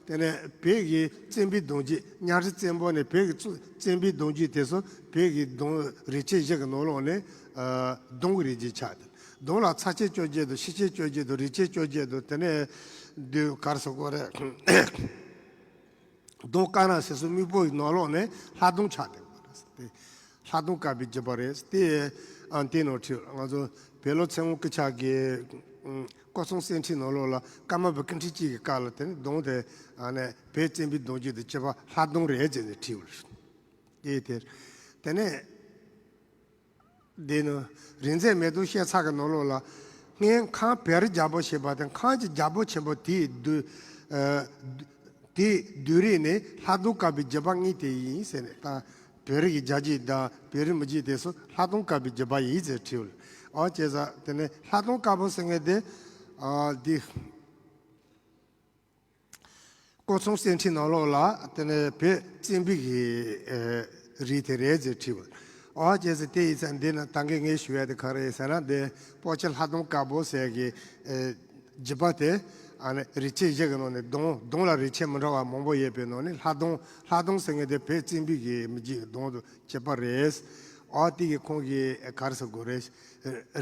དེ་ནས་བོད་ཀྱི་བཙན་པོའི་སྡོང་རྒྱུད། གཉའ་ཁྲི་བཙན་པོ་ནས་བོད་ཀྱི་བཙུ་བཙན་པོའི་སྡོང་རྒྱུད་དེ་ཚོ་བོད་ཀྱི་སྡོང་རིགས་ཆད་བཞི་གི་ནང་ལོགས་ནས་ཨ་སྡོང་གི་རིགས་རྒྱུད་ཆགས་ཏེ། སྡོང་ལ་ཚ་ཆད་བཅོ་བརྒྱད་དང་། ཤི་ཆད་བཅོ་བརྒྱད་དང་། རིགས་ཆད་བཅོ་བརྒྱད་དང་། དེ་ནས་འདི་ག་རེ་ཟེར་དགོས་རེད། སྡོང་དཀར་ནག་སེར་སོགས་སྨུག་པོ་ཡི་ནང་ལོགས་ནས་ལྷ་སྡོང་ཆགས་བསྡད་པ་རེད། དེ་ལྷ་སྡོང་དཀར་པོའི་རྒྱུད་པ་རེད། དེ་ཨ་དེ་ནང་ཁྲིད། ང་ཚོ་བོད་ལུགས་ཚེ་དབང་སྐུ་ཕྱྭ་གི་ཨ་སྐུ་གསུང་གསེར་ཁྲིའི་ནང་ལོགས་ལ། ཀརྨ་པ་ཀུན་ཁྲིད་གཅིག་གི་བཀའ་ལ། དེ་ནས་སྡོང་དེ་ཨ་ནི་བོད་བཙན་པོའི་སྡོང་རྒྱུད་དང་གཅིག་པ་ལྷ་སྡོང་རེད་ཟེར་ནས་ཁྲིད་པ་རེད། དེ་དེ་དེ་ནས། འདི་ནི་རིག་འཛིན་མེ་ཏོག་བཤད་ཚར་གི་ནང་ལོགས་ལ། སྔོན་ཁམས་བེ་རི་རྒྱལ་པོ་ཞེས་པ་དང་། ཁམས་ཀྱི་རྒྱལ་པོ་ཆེན་པོ་དེའི་བདུད། ཨ། དེའི་བསྡུས་རིགས་ནི་ལྷག་མཐོང་དཀར་པོའི་བརྒྱུད་པ་གཉིས་དེ་ཡིན་ཟེར་ནས། ད་བོད་རིགས་ཀྱི་རྒྱ་བསྒྱུར་དང་བོད་རིགས་མི་བསྒྱུར་དེ་ཚོ་ལྷག་མཐོང་དཀར་པོའི་བརྒྱུད་པ་ཡིན་ཟེར་བྲིས་ཡོད། ཨོ་བྱས་ཙང་དེ་ནས་ལྷག་མཐོང་དཀར་པོ་ཟེར་མཁན་དེ། ཨ་འདི་སྐུ་ཚང་གསེར་ཁྲིའི་ནང་ལོགས་ལ་དེ་ནས་བོད་བཙན་པོའི་གི་ཨ་རིགས་དེ་རེད་ཟེར་བྲིས་ཡོད། ཨོ་བྱས་ཙང་དེ་ཡིན་ཙང་འདི་ན་ད་གིན་ངས་ཞུ་ཡ་དེ་ག་རེ་ཡིན་ཟེར་ན། འདི་སྤོ་ཆེ་ལྷག་མཐོང་དཀར་པོ་ཟེར་གི་ཨ་བརྒྱུད་པ་དེ། ཨ་ནི་རིགས་ཆད་བཞི་གི་ནང་ནས་གདོང་གདོང་ལ་རིགས་ཆད་མི་འདྲ་བ་མང་པོ་ཡོད་པའི་ནང་ནས་ལྷག་མཐོང་ལྷག་མཐོང་ཟེར་མཁན་དེ་བོད་བཙན་པོའི་གི་མི་རྒྱུད་གདོང་དུ་བྱེད་པ་རེད། ཨོ་དེ་གི་ཁོང་གི་ག་རེ་ཟེར་དགོས་རེད།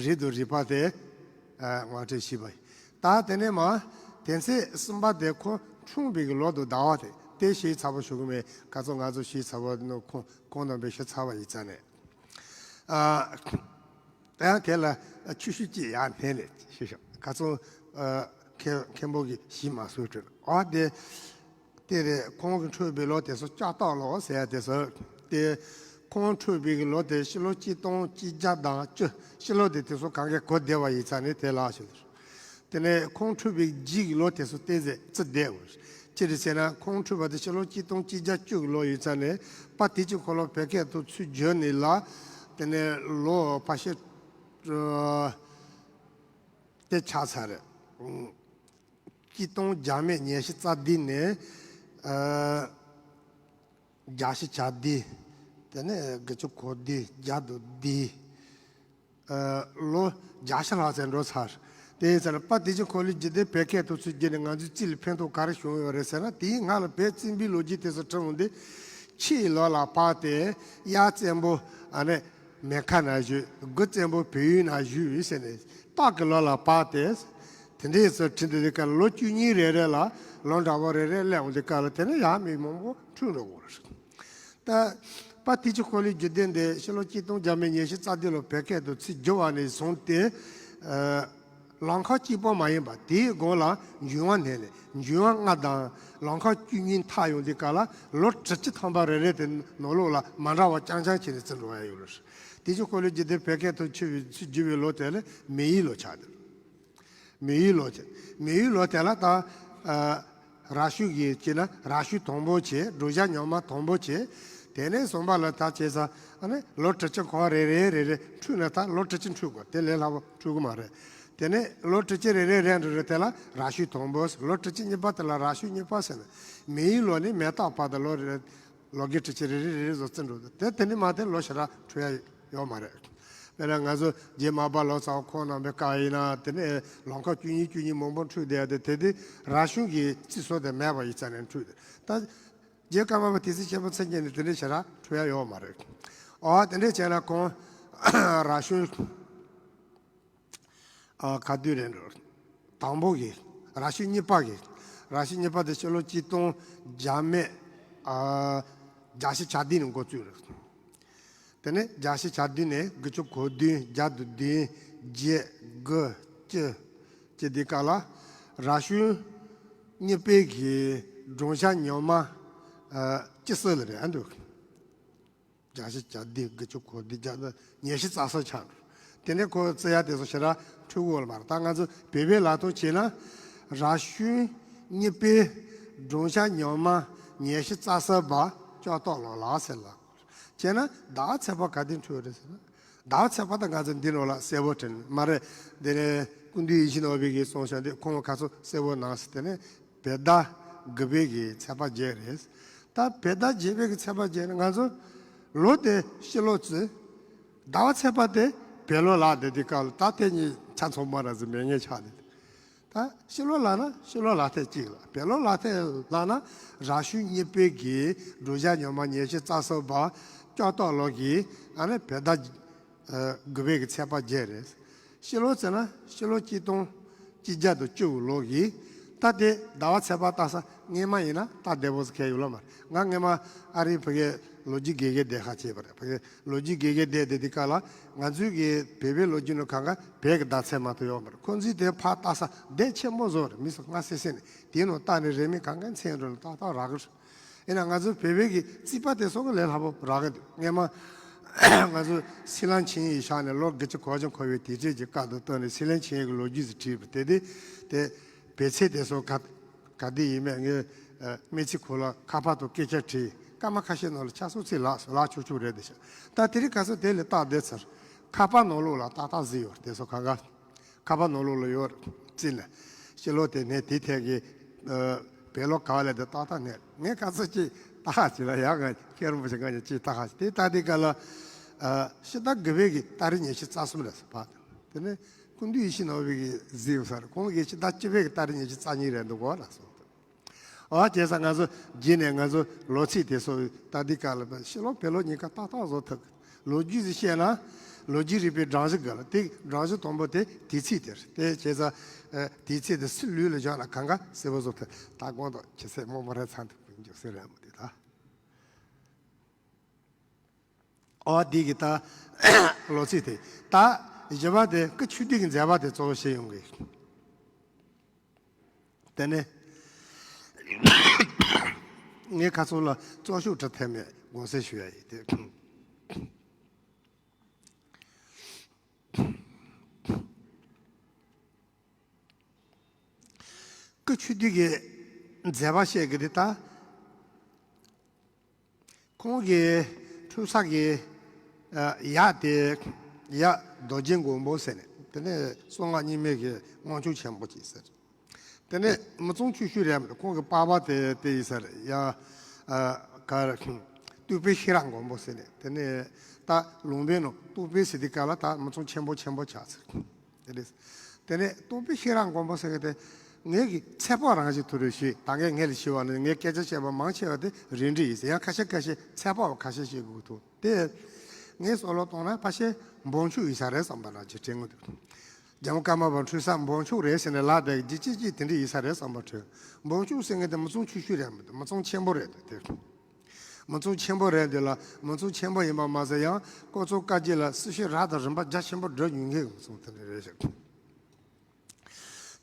རིགས་དང་རིགས་པ་དེ་ཨ་ངོ་སྤྲོད་ཞུས་པ་ཡིན། ད་དེ་ནས་མ་དེ་ཚེ་གསུམ་པ་དེ་ཁོང་འཁྲུངས་པའི་གི་ལོ་དང་ཟླ་བ་དེ་དེ་ཞིབ་ཚགས་པོ་ཞུ་གི་མེད། ག་ཚོད་ང་ཚོ་ཞིབ་ཚགས་པོ་ནོ་ཁོང་ཁོང་རྣམ་པས་ཞིབ་ཚགས་པ་ཡིན་ཙང་ནས། ཨ། ཡང་དེ་ལ་ཆུ་ཤུ་གཅིག་ཡར་སྣོན་ནས་ཞུ་ཤོག་ག་ཚོད་ཨ་མཁན་མཁན་པོ་གིས་ཞིབ་མ་བཟོས་བྲོས། ཨ་དེ་དེ་རེད། ཁོང་གི་འཁྲུངས་པའི་ལོ་དེ་ཚོ་ལྕགས་སྟག་ལོ་ཟེར་ཡ་དེ་ཚོ་དེ། ཁོང་འཁྲུངས་པའི་གི་ལོ་དེ་ཕྱི་ལོ་གཅིག་སྟོང་གཅིག་བརྒྱ་དང་བཅུ། ཕྱི་ལོ་དེ་དེ་ཚོ་གང་གས་གོ་བདེ་བ་ཡིན་ཙང་ནས་དེ་ལ་ཞུ། དེ་ནས་ཁོང་འཁྲུངས་པའི་རྗེས་ཀྱི་ལོ་དེ་ཚོ་ཏོག་ཙམ་བརྩི་བདེ་བོ། ཅི་རེད་ཟེར་ན་ཁོང་འཁྲུངས་པ་དེ་ཕྱི་ལོ་གཅིག་སྟོང་གཅིག་བརྒྱ་བཅུ་གི་ལོ་ཡིན་ཙང་ནས་དཔལ་དུས་ཀྱི་འཁོར་ལོ་བོད་སྐད་དུ་ཚུར་བསྒྱུར་ནས་ལ། དེ་ནས་ལོ་ཕལ་ཆེར་ཨ་དེ་ཆགས་ཚར་རེད། གཅིག་སྟོང་བརྒྱ་མེད་ཉི་ཤུ་རྩ་བདུན་ནས་ཨ་བརྒྱད་ཅུ་གྱ་བདུན། དེ་ནས་དགུ་བཅུ་གོ་བདུན། བརྒྱ་དང་བདུན། ཨ་ལོ་བརྒྱད་ཅུ་ལྷག་ཙམ་འགྲོ་ཚར། དེ་ཡིན་ཙང་དཔལ་དུས་ཀྱི་འཁོར་ལོའི་རྒྱུད་སྡེ་བོད་སྐད་དུ་ཚུར་བསྒྱུར་ནས་ང་ཚོའི་རྩིས་ལ་ཕན་ཐོགས་ག་རེ་བྱུང་ཡོད་རེད་ཟེར་ན། དེའི་སྔ་ལ་བོད་བཙན་པོའི་ལོ་རྒྱུས་དེ་ཚོ་བྲིས་འོང་དུས་ཕྱིའི་ལོ་ལ་བབས་ཏེ་གཡག་བཙན་པོ་ཨ་ནི་མེ་མཁའ་ན་བཞུགས། དགུ་བཙན་པོ་བོད་ཡུལ་ན་བཞུགས་ཟེར་ནས་སྟག་གི་ལོ་ལ་བབས་ཏེ། དེ་འདྲའི་ཚོ་བྲིས་འདུག་དུས་སྐབས་ལ་ལོ་བཅུ་གཉིས་རེ་རེ་ལ་ལོ་འདྲ་བོ་རེ་རེ་སླེབས་འོང་དུས་སྐབས་ལ་དེ་ནས་ཡང་མི་མང་པོ་འཁྲུངས་འགྲོ་གི་རེད། ད་དཔལ་དུས་ཀྱི་འཁོར་ལོའི་རྒྱུད་སྡེ་འདི་ཕྱི་ལོ་གཅིག་སྟོང་བརྒྱ་མེད་ཉི་ཤུ་རྩ་བདུན་ལོ་བོད་སྐད་དུ་ཚུར་བསྒྱུར་བ་ནས་བཟུང་སྟེ། ཨ་ལམ་ཁ་གཅིག་པོ་མ་ཡིན་པ་དེའི་སྒང་ལ་འབྱུང་བ་སྣོན་ནས་འབྱུང་བ་ལྔ་དང་ལམ་ཁ་བཅུ་གཉིས་མཐའ་ཡོང་དུས་སྐབས་ལ་ལོ་དྲུག་ཅུ་ཐམ་པ་རེ་རེ་དེ་ནང་ལོགས་ལ་མ་འདྲ་བ་རྐྱང་རྐྱང་བྱས་ནས་བརྩི་འགྲོ་ཡ་ཡོད་རེད། དུས་ཀྱི་འཁོར་ལོའི་རྒྱུད་སྡེ་བོད་སྐད་དུ་ཚུར་བསྒྱུར་བའི་ལོ་དེ་ལ་མེ་ཡོས་ལོ་ཆགས་འདུག་མེ་ཡོས་ལོ་དེ། མེ་ཡོས་ལོ་དེ་ལ་ད་ཨ་ར་ཤུལ་གྱི་བྱས་ན་ར་ཤུལ་དང་པོ་བྱས། འབྲུག་ཞག་ཉག་མ་དང་པོ་བྱས། དེ་ནས་གསུམ་པ་ལ་ད་བྱས་ཙང་ཨ་ནི་ལོ་དྲུག་ཅུ་གང་རེ་རེ་རེ་རེ་འཁྲུངས་ན་ད་ལོ་དྲུག་ཅུ་འཁྲུངས་དགོས། དེ་ལས་སླ་པོ་འཁྲུངས་གི་མ་རེད། དེ་ནས་ལོ་དྲུག་ཅུ་རེ་རེ་རེ་རེ་རེ་དེ་ལ་ར་ཤུལ་དང་པོ། ལོ་དྲུག་ཅུ་གཉིས་པ་དེ་ལ་ར་ཤུལ་གཉིས་པ་ཟེར་ནས་མེ་ཡོས་ལོ་ནས་མེ་སྟག་བར་དུ་ལོ་རེ་ལོ་རྒན་དྲུག་ཅུ་རེ་རེ་རེ་རེ་བཟོ་བརྩི་འགྲོ་འདུག་དེ་དེ་ནས་མ་དེ་ལོ་ཞེ་དྲག་འཁྲུངས་ཡ་ཡོད་མ་རེད། དཔེར་ན་ང་ཚོ་རྗེ་མར་པ་ལོ་ཙཱ་བ་ཁོང་རྣམ་པའི་སྐབས་ཡིན་ན་དེ་ནས་ལམ་ཁ་བཅུ་གཉིས་བཅུ་གཉིས་མང་པོ་འཁྲུངས་བསྡད་དེ། དེ་དེ་ར་ཤུལ་གྱི་རྩིས་སྲོལ་དེ་མེད་པ་ཡིན་ཙང་ནས་འཁྲུངས་ཏེ། ད་རྗེ་ཀརྨ་པ་དེ་ཚེ་ཆེན་པོ་མཚན་བརྒྱད་ནས་དེ་འདྲ་ཞེ་དྲག་འཁྲུངས་ཡ་ཡོད་མ་རེད། ཨོ་དེ་འདྲ་བྱས་ན་ཁོང་ར་ཤུལ་ཨ་ག་དུས་རེད་འགྲོ། དང་པོ་གི་ར་ཤུལ་གཉིས་པ་གི། ར་ཤུལ་གཉིས་པ་དེ་ཕྱི་ལོ་གཅིག་སྟོང་བརྒྱ་མེད་ཨ་བརྒྱད་ཅུ་གྱ་བདུན་ནས་འགོ་བཙུགས་རེད། དེ་ནས་བརྒྱད་ཅུ་གྱ་བདུན་ནས་དགུ་བཅུ་གོ་བདུན། བརྒྱ་དང་བདུན། བརྒྱད། དགུ། བཅུ། བཅུ་འདི་སྐབས་ལ་ར་ཤུལ་གཉིས་པའི་གི་འབྲུག་ཞག་ཉི་མ་ཨ་སྤྱི་སྲོལ་ལ་རེད་ཨ་འདུག་བརྒྱད་ཅུ་གྱ་བདུན། དགུ་བཅུ་གོ་བདུན། བརྒྱ་དང་ཉི་ཤུ་རྩ་གསུམ་ཆགས་འགྲོ། དེ་ནས་ཁོ་བརྩི་ཡ་དེ་ཚོ་ཞེ་དྲག་འཁྲུལ་གོ་ལ་མ་རེད། ད་ང་ཚོ་བོད་པའི་ལག་ཐོག་བྱས་ན་ར་ཤུལ་གཉིས་པའི་འབྲུག་ཞག་ཉི་མ་ཉི་ཤུ་རྩ་གསུམ་པ་ལྕགས་སྟག་ལོ་ལ་ཟེར་ལ། བྱས་ན་ཟླ་བ་ཚེས་པ་ག་དུས་འཁྲུངས་རེད་ཟེར་ན། ཟླ་བ་ཚེས་པ་ད་ང་ཚོ་འདི་ནང་ལ་གསལ་པོ་དྲན་མ་རེད། དེ་ནས་སྐུ་མདུན་ཡིད་བཞིན་ནོར་བུ་གིས་གསུངས་བྱུང་དུས་ཁོང་ག་ཚོད་གསལ་པོ་གནང་ཟེར། དེ་ནས་བོད་ཟླ་དགུ་པའི་གི་ཚེས་པ་བརྒྱད་རེད། ད་བོད་ཟླ་བརྒྱད་པའི་གི་ཚེས་པ་བརྒྱད་ནི་ང་ཚོ་ལོ་དེ་ཕྱི་ལོ་བརྩི། ཟླ་བ་ཚེས་པ་དེ་བོད་ལོ་ལ་བསྡད་དུས་སྐབས་ལ་ད་དེ་གཉིས་ཆ་མཚུངས་པ་ར་ཟིག་མེད་ངེས་ཆགས་ནས། ད་ཕྱི་ལོ་ལ་ན་ཕྱི་ལོ་ལ་ཐེངས་གཅིག་ལ། བོད་ལོ་ལ་ཐེངས་ལ་ན་ར་ཤུལ་གཉིས་པའི་གི་འབྲུག་ཞག་ཉི་མ་ཉི་ཤུ་རྩ་གསུམ་པ་ལྕགས་སྟག་ལོ་གི་ཨ་ནི་བོད་ཟླ་ཨ་དགུ་པའི་གི་ཚེས་པ་བརྒྱད་རེད། ཕྱི་ལོ་ཟེར་ན་ཕྱི་ལོ་གཅིག་སྟོང་གཅིག་བརྒྱ་དང་བཅུ་དགུ་ལོ་གི། ད་དེ་ཟླ་བ་ཚེས་པ་ལྟ་ས་སྔས་མ་ཡིན་ན་ད་བདེ་པོ་ཟེར་མཁན་ཡོད་ལ་མ་རེད། ང་སྔས་མ་ཨ་རིའི་ཕ་གིའི་ལོ་རྒྱུས་དགེ་རྒན་བསྡད་ཁ་བྱས་པ་རེད། ཕ་གིའི་ལོ་རྒྱུས་དགེ་རྒན་བསྡད་དེ་དེ་ག་ལ་ང་ཚོའི་གི་བོད་པའི་ལོ་རྒྱུས་ནང་གང་ག་བོད་ཀྱི་ཟླ་ཚེས་མ་གཏོགས་ཡོད་མ་རེད། ཁོ་ཚོས་དེ་ཕར་ལྟ་ས་བསྡད་ཆེན་པོ་བཟོ་རེད། མི་སུ་སྔ་སེ་སེ་ནས་དེའི་ནང་ལྟ་ནས་རེད། མི་གང་ག་མཚན་རེད་ལ་ཏག་ཏག་རག་གི་རེད། ཡིན་ན་ང་ཚོ་བོད་པའི་གི་རྩིས་པ་དེ་ཚོ་གི་ལས་སླ་པོ་རག་གི་འདུག་སྔས་མ་ང་ཚོ་སི་ལན་ཆིང་ཡི་ཞག་ནས་ལོ་དགུ་བཅུ་གོ་གཅིག་འཁོར་བའི་དུས་ཚོད་ཀྱི་སྐབས་དང་བསྟུན་ནས་སི་ལན་ཆིང་ཡི་གི་ལོ་རྒྱུས་ཟིག་བྲིས་པ་དེ་དེ་དེ་བོད་ཚེས་དེ་ཚོ་ག་ག་དུས་ཡིན་མེད་ངས་ ཨ། སྨན་རྩིས་ཁོ་ལ་ཁ་པར་དང་སྐད་ཆ་དྲིས། སྐར་མ་ཁ་ཤས་ནང་ལ་ཆ་ཚང་ཚིག་ལགས་སོ། ལགས་ཆོག་ཆོག་རེད་དེ་ཤག་ད་དེ་རིང་ཁ་སང་དེ་ལས་ཏག་བསྡད་ཚར། ཁ་པར་ནང་ལོགས་ལ་ཏག་ཏག་གཟིགས་ཡོད་དེ་སོ་གང་ག་ཁ་པར་ནང་ལོགས་ལ་ཡོད་རེད། བརྩིས་ནས་ཕྱི་ལོགས་དེ་ནས་དེ་ཐད་ཀྱི་ཨ། བེད་ལོག་ག་བ་ལས་དེ་ཏག་ཏག་ནས་ངས་ཁ་སང་ཅིག་ཏག་ཧ་ཅིག་ལ་ཡག་ང་ཁྱེད་རང་བུ་ཞིག་ང་ཉིད་ཅིག་ཏག་ཧ་ཅིག་དེ་ལྟ་དེ་ག་ལ་ཨ། ཕྱི་ཟླ་དགུ་པའི་གི་ཏ་རིག་ཉི་ཤུ་རྩ་གསུམ་རེད་ཟེར་བ། དེ་ནས་ཀུན་འདུས་ཡེ་ཤེས་ནོར་བུའི་གི་གཟིགས་ཡོད་ས་རེད། ཁོང་གི་ཕྱི་ཟླ་བཅུ་པའི་གི་ཏ་རིག་ཉི་ཤུ་རྩ་གཉིས་རེད་འདུག་གོ་ལགས་སོ། ཨོ་བྱས་ཙང་ང་ཚོ་རྗེས་ནས་ང་ཚོ་ལོ་ཚིགས་དེ་སོགས་ལྟ་དུས་སྐབས་ལ་ཕྱི་ལོགས་བོད་ལོགས་གཉིས་ཀ་ཏག་ཏག་བཟོ་ཐུབ། ལོ་རྒྱུས་ཟིག་བཤད་ན་ལོ་རྒྱུས་རིག་པའི་སྒྲོམ་གཞི་འགའ་ལ་དེ་སྒྲོམ་གཞི་དང་པོ་དེ་དུས་ཚིགས་དེ་རེད། དེ་བྱས་ཙང་ཨ། དུས་ཚིགས་དེ་སུ་ལུས་ལ་བཞག་ན་གང་ག་གསལ་པོ་བཟོ་ཐུབ། ད་གོང་དུ་ཁྱེད་ཚོས་རྨོ་མོ་རེ་ཚང་དུ་འཇུག་སེ་རེད་མོ་དེ་ད། ཨོ་འདི་གི་ད་ལོ་ཚིགས་དེ་ད་བཞི་པ་དེ་སྐུ་ཆོས་སྡེ་གི་མཛད་པ་དེ་གཙོ་བོ་བྱས་ཡོང་གི། དེ་ནས་ངས་ཁ་སང་ལ་གཙོ་ཤོག་འབྲི་ཐབས་མེད་དགོངས་སེལ་ཞུ་ཡ་ཡིན་ཏེ། སྐུ་ཆོས་སྡེ་གི་མཛད་པ་བཤད་གི་དེ་ད། ཁོང་གི་འཁྲུངས་ས་གི་ཨ། ཡག་དེ་ཡག་རྡོ་རྗེ་མགོན་པོ་ཟེར་ནས། དེ་ནས་གསང་སྔགས་རྙིང་མའི་གི་དབང་ཕྱུག་ཆེན་པོ་ཅིག་ཟེར། དེ་ནས་མི་ཚང་ཆུང་ཤོས་རེད་མི་འདུག་ཁོང་གི་པ་ཕ་དེ་དེ་ཡིན་ས་རེད་ཡ། ཨ། ག་རེ། སྟོན་པའི་ཤེས་རབ་མགོན་པོ་ཟེར་ནས། དེ་ནས་ད་ལུང་པའི་ནང་སྟོན་པའི་ཟེར་དུས་སྐབས་ལ་ད་མི་ཚང་ཆེན་པོ་ཆེན་པོ་ཆགས་ཚར། དེ་རེད། དེ་ནས་སྟོན་པའི་ཤེས་རབ་མགོན་པོ་ཟེར་གི་དེ་ངེད་ཀྱི་ཚེ་དཔག་རང་བཞིན་དུ་རེ་ཞིག་ད་ངས་ངེད་ལ་ཞུ་བ་ནི་ངས་སྐད་ཆ་བཤད་པ་མང་ཆེ་བ་དེ་རེ་འདྲི་ཡིན་ཟེར། ཡང་ཁ་ཤས་ཁ་ཤས་ཚེ་དཔག་པ་ཁ་ཤས་ཤིག་དགོས་ཐུག་དེ་ངས་བསམ་བློ་བཏང་ན་ཕལ་ཆེར་འབོམ་ཆུང་ཡིན་ས་རེད་བསམ་པ་འདྲ་ཅིག་དྲན་གི་འདུག་རྒྱལ་བ་ཀརྨ་པ་འཁྲུངས་ས་འབོམ་ཆུང་རེད་ཟེར་ནས་ལབ་བསྡད་གི་ཅིག་ཅིག་དེ་འདྲ་ཡིན་ས་རེད་བསམ་པ་དྲན། འབོམ་ཆུང་ཟེར་མཁན་དེ་མི་ཚང་ཆུང་ཤོས་རེད་མི་འདུག་མི་ཚང་ཆེན་པོ་རེད་འདུག་དེ། མི་ཚང་ཆེན་པོ་རེད་འདི་ལ་མི་ཚང་ཆེན་པོ་ཡིན་པ་མ་ཟད་ཡང་སྐུ་ཚབ་བཀའ་བརྒྱུད་ལ་སྲི་ཞུ་རབ་དང་རིམ་པ་རྒྱ་ཆེན་པོ་བསྒྲུབས་མྱོང་མཁན་གྱི་མི་ཚང་དེ་འདྲ་རེད་ཤག་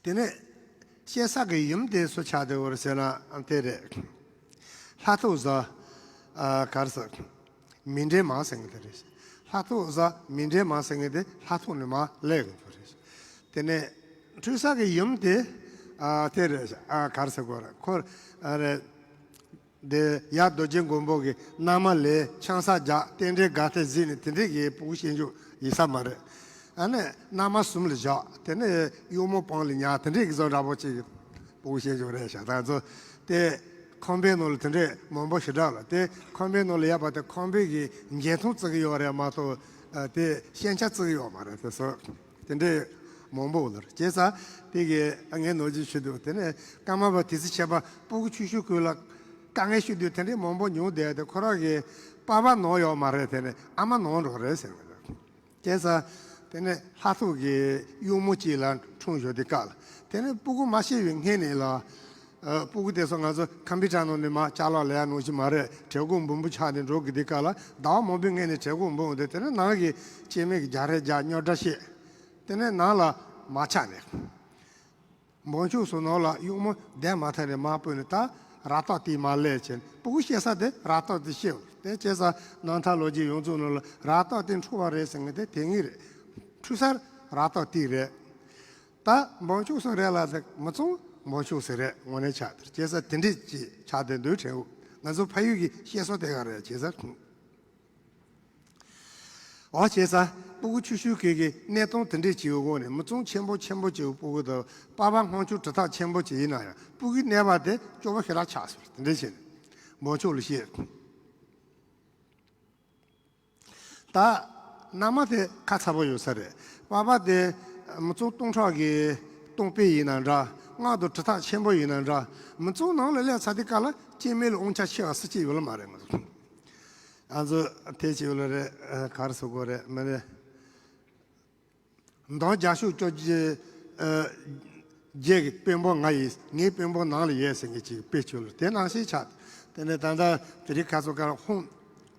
དེ་ནས་སྐྱེས་ས་གི་ཡུམ་དེ་སུ་ཆགས་བསྡད་ཡོད་རེད་ཟེར་ན་དེ་རེད། ལྷ་ཐོག་བཟའ། ཨ། ག་རེ་ཟེར། མི་འདྲེ་མ་ཟེར་མཁན་དེ་རེད། ལྷ་ཐོག་བཟའ་མི་འདྲེ་མ་ཟེར་མཁན་དེ་ལྷ་ཐོག་ནས་མར་སླེབས་མཁན་དེ་རེད། དེ་ནས་འཁྲུངས་ས་གི་ཡུམ་དེ་ཨ། དེ་རེད། ཨ། ག་རེ་ཟེར་དགོས་རེད། ཁོ་ཨ་རེད། དེ་ཡབ་རྡོ་རྗེ་མགོན་པོ་གི་མནའ་མ་ལས་ཆང་ས་རྒྱག་རྟེན་འབྲེལ་དགའ་ཐལ་གཟིགས་ནས་དེ་འདྲས་ཀྱི་སྤུ་གུ་སྐྱེ་འཇུག་ཡིན་ས་མ་རེད། ཨ་ནི་མནའ་མ་གསུམ་ལ་བཞག་དེ་ནས་གཡོག་མོ་སྤང་ལ་ཉར་དེ་འདྲས་ཀྱི་བཟོ་འདྲ་པོ་ཅིག་གི་སྤུ་གུ་སྐྱེ་འཇུག་རེད་ཤག་ད་ཚོ་དེ་ཁང་པའི་ནང་ལ་དེ་འདྲས་མང་པོ་ཞེ་དྲག་ལ། དེ་ཁང་པའི་ནང་ལ་ཡོད་པ་དེ་ཁང་པའི་གི་འགྱེད་ཐང་བརྩི་གི་ཡོད་རེད་མ་གཏོགས་ཨ། དེ་ཤེས་བྱ་བརྩི་གི་ཡོད་མ་རེད་དེ་སོ། དེ་འདྲའི་མང་པོ་ལ་བྱས་ཙང་དེ་གི་ངས་ནོར་གྱིས་ཞུ་འདུག་དེ་ནས་ཀརྨ་པ་དེ་ཚེ་ཆད་པ་སྤུ་གུ་ཆུང་ཤོས་ཀུན་ལ་དཀའ་ངལ་ཞུ་འདུག་དེ་འདྲའི་མང་པོ་མྱོང་བསྡད་དེ་ཁོ་རང་གི་པ་ཕ་ནང་ཡོད་མ་རེད། དེ་ནས་ཨ་མ་ནང་འགྲོ་རེད་ཟེར་བ་རེད། བྱས་ཙང་དེ་ནས་ལྷ་ཐོག་གི་གཡོག་མོ་གཅིག་ལ་འཁྲུངས་ཡོད་དེ་སྐབས་ལ་དེ་ནས་སྤུ་གུ་མ་སྐྱེས་པའི་སྔོན་ནས་ལ། ཨ། སྤུ་གུ་དེ་ཚོ་ང་ཚོ་ཁམ་པི་ཊར་ནང་ནས་མར་ཅ་ལག་ལེན་ཡ་ནང་བཞིན་མ་རེད། བྲེལ་འཁོར་འབུམ་པོ་ཆགས་ནས་འགྲོ་གི་དེ་སྐབས་ལ་ཟླ་བ་མང་པོའི་སྔོན་ནས་བྲེལ་འཁོར་འབུམ་དེ་དེ་ནས་ནང་གི་སྐྱེ་དམན་གྱི་རྒྱག་རེས་རྒྱག་རྙོག་དྲ་བཤད། དེ་ནས་ནང་ལ་མ་ཆགས་ནས། འབོམ་ཆུང་ཚོ་ནང་ལ་གཡོག་མོ་བསྡད་མ་ཐག་ནས་མར་བུད་ནས་ད་རབ་རྟོག་དེ་མར་སླེབས་བྱས་ནས་སྤུ་གུ་སྐྱེས་ས་དེ་རབ་རྟོག་དེ་སྐྱེས། དེ་བྱས་ཙང་རྣམ་ཐར་ལོ་རྒྱུས་ཡོངས་རྫོགས་ནང་ལ་རབ་རྟོག་དེ་འཁྲུངས་པ་རེད་ཟེར་མཁན་དེ་དེ་ངེས་རེད། འཁྲུངས་ས་རབ་རྟོག་དེ་རེད། ད་འབོམ་ཆུང་ཚོ་རེད་ལ་ཟེར་མི་ཚང་འབོམ་ཆུང་ཚོ་རེད་དངོས་གནས་ཆགས་དེར་བྱས་ཙང་དེ་འདྲས་ཅིག་ཆགས་བསྡད་འདུག་དྲན་འོ། ང་ཚོ་ཕ་ཡུལ་གྱི་བཤད་སྲོལ་དེ་ག་རེད་བྱས་ཙང་། འོ་བྱས་ཙང་སྤུ་གུ་ཆུང་ཤོས་ཀྱི་གི་གནས་སྟངས་དེ་འདྲས་ཅིག་ཡོད་དགོས་ནས་མི་ཚང་ཆེན་པོ་ཆེན་པོ་ཅིག་སྤུ་གུ་དང་པ་ཕ་ཧོན་ཆུ་གྲུ་ཐག་ཆེན་པོ་ཅིག་ཡིན་ན་ཡང་སྤུ་གུའི་གནས་བབ་དེ་སྐྱོ་བོ་ཞེ་དྲག་ཆགས་སོང་། དེ་འདྲས་བྱས་ནས་འབོམ་ཆུང་ལ་བཤད། ད་མནའ་མ་དེ་ཁ་ཚ་པོ་ཡོད་ས་རེད། པ་ཕ་དེ་མི་ཚང་སྟོང་ཕྲག་གི་སྟོང་དཔེ་ཡིན་ན་འདྲ། མངལ་དང་གྲུ་ཐག་ཆེན་པོ་ཡིན་ན་འདྲ། མི་ཚང་ནང་ལ་སླེབས་ཚར་དུས་སྐབས་ལ་སྐྱེ་དམན་ལ་དབང་ཆ་ཆེ་བ་སུ་གཅིག་ཡོད་ལ་མ་རེད། ང་ཚོ་ང་ཚོ་དེ་གཅིག་ཡོད་ལ་རེད། ཨ། ག་རེ་ཟེར་དགོས་རེད་མི་རེད། མདང་རྒྱ་ཤོག་བཅོ་བརྒྱད། ཨ། བརྒྱད་ཀྱི་དཔོན་པོ་ང་ཡིན། ངའི་དཔོན་པོ་ནང་ལ་ཡོད་ཟེར་མཁན་ཅིག་དཔེ་བྱུང་ལ་དེ་ནང་བཞིན་ཆགས། དེ་ནས་ད་ལྟ་དེ་རིང་ཁ་སང་ཀར་ཧོམ་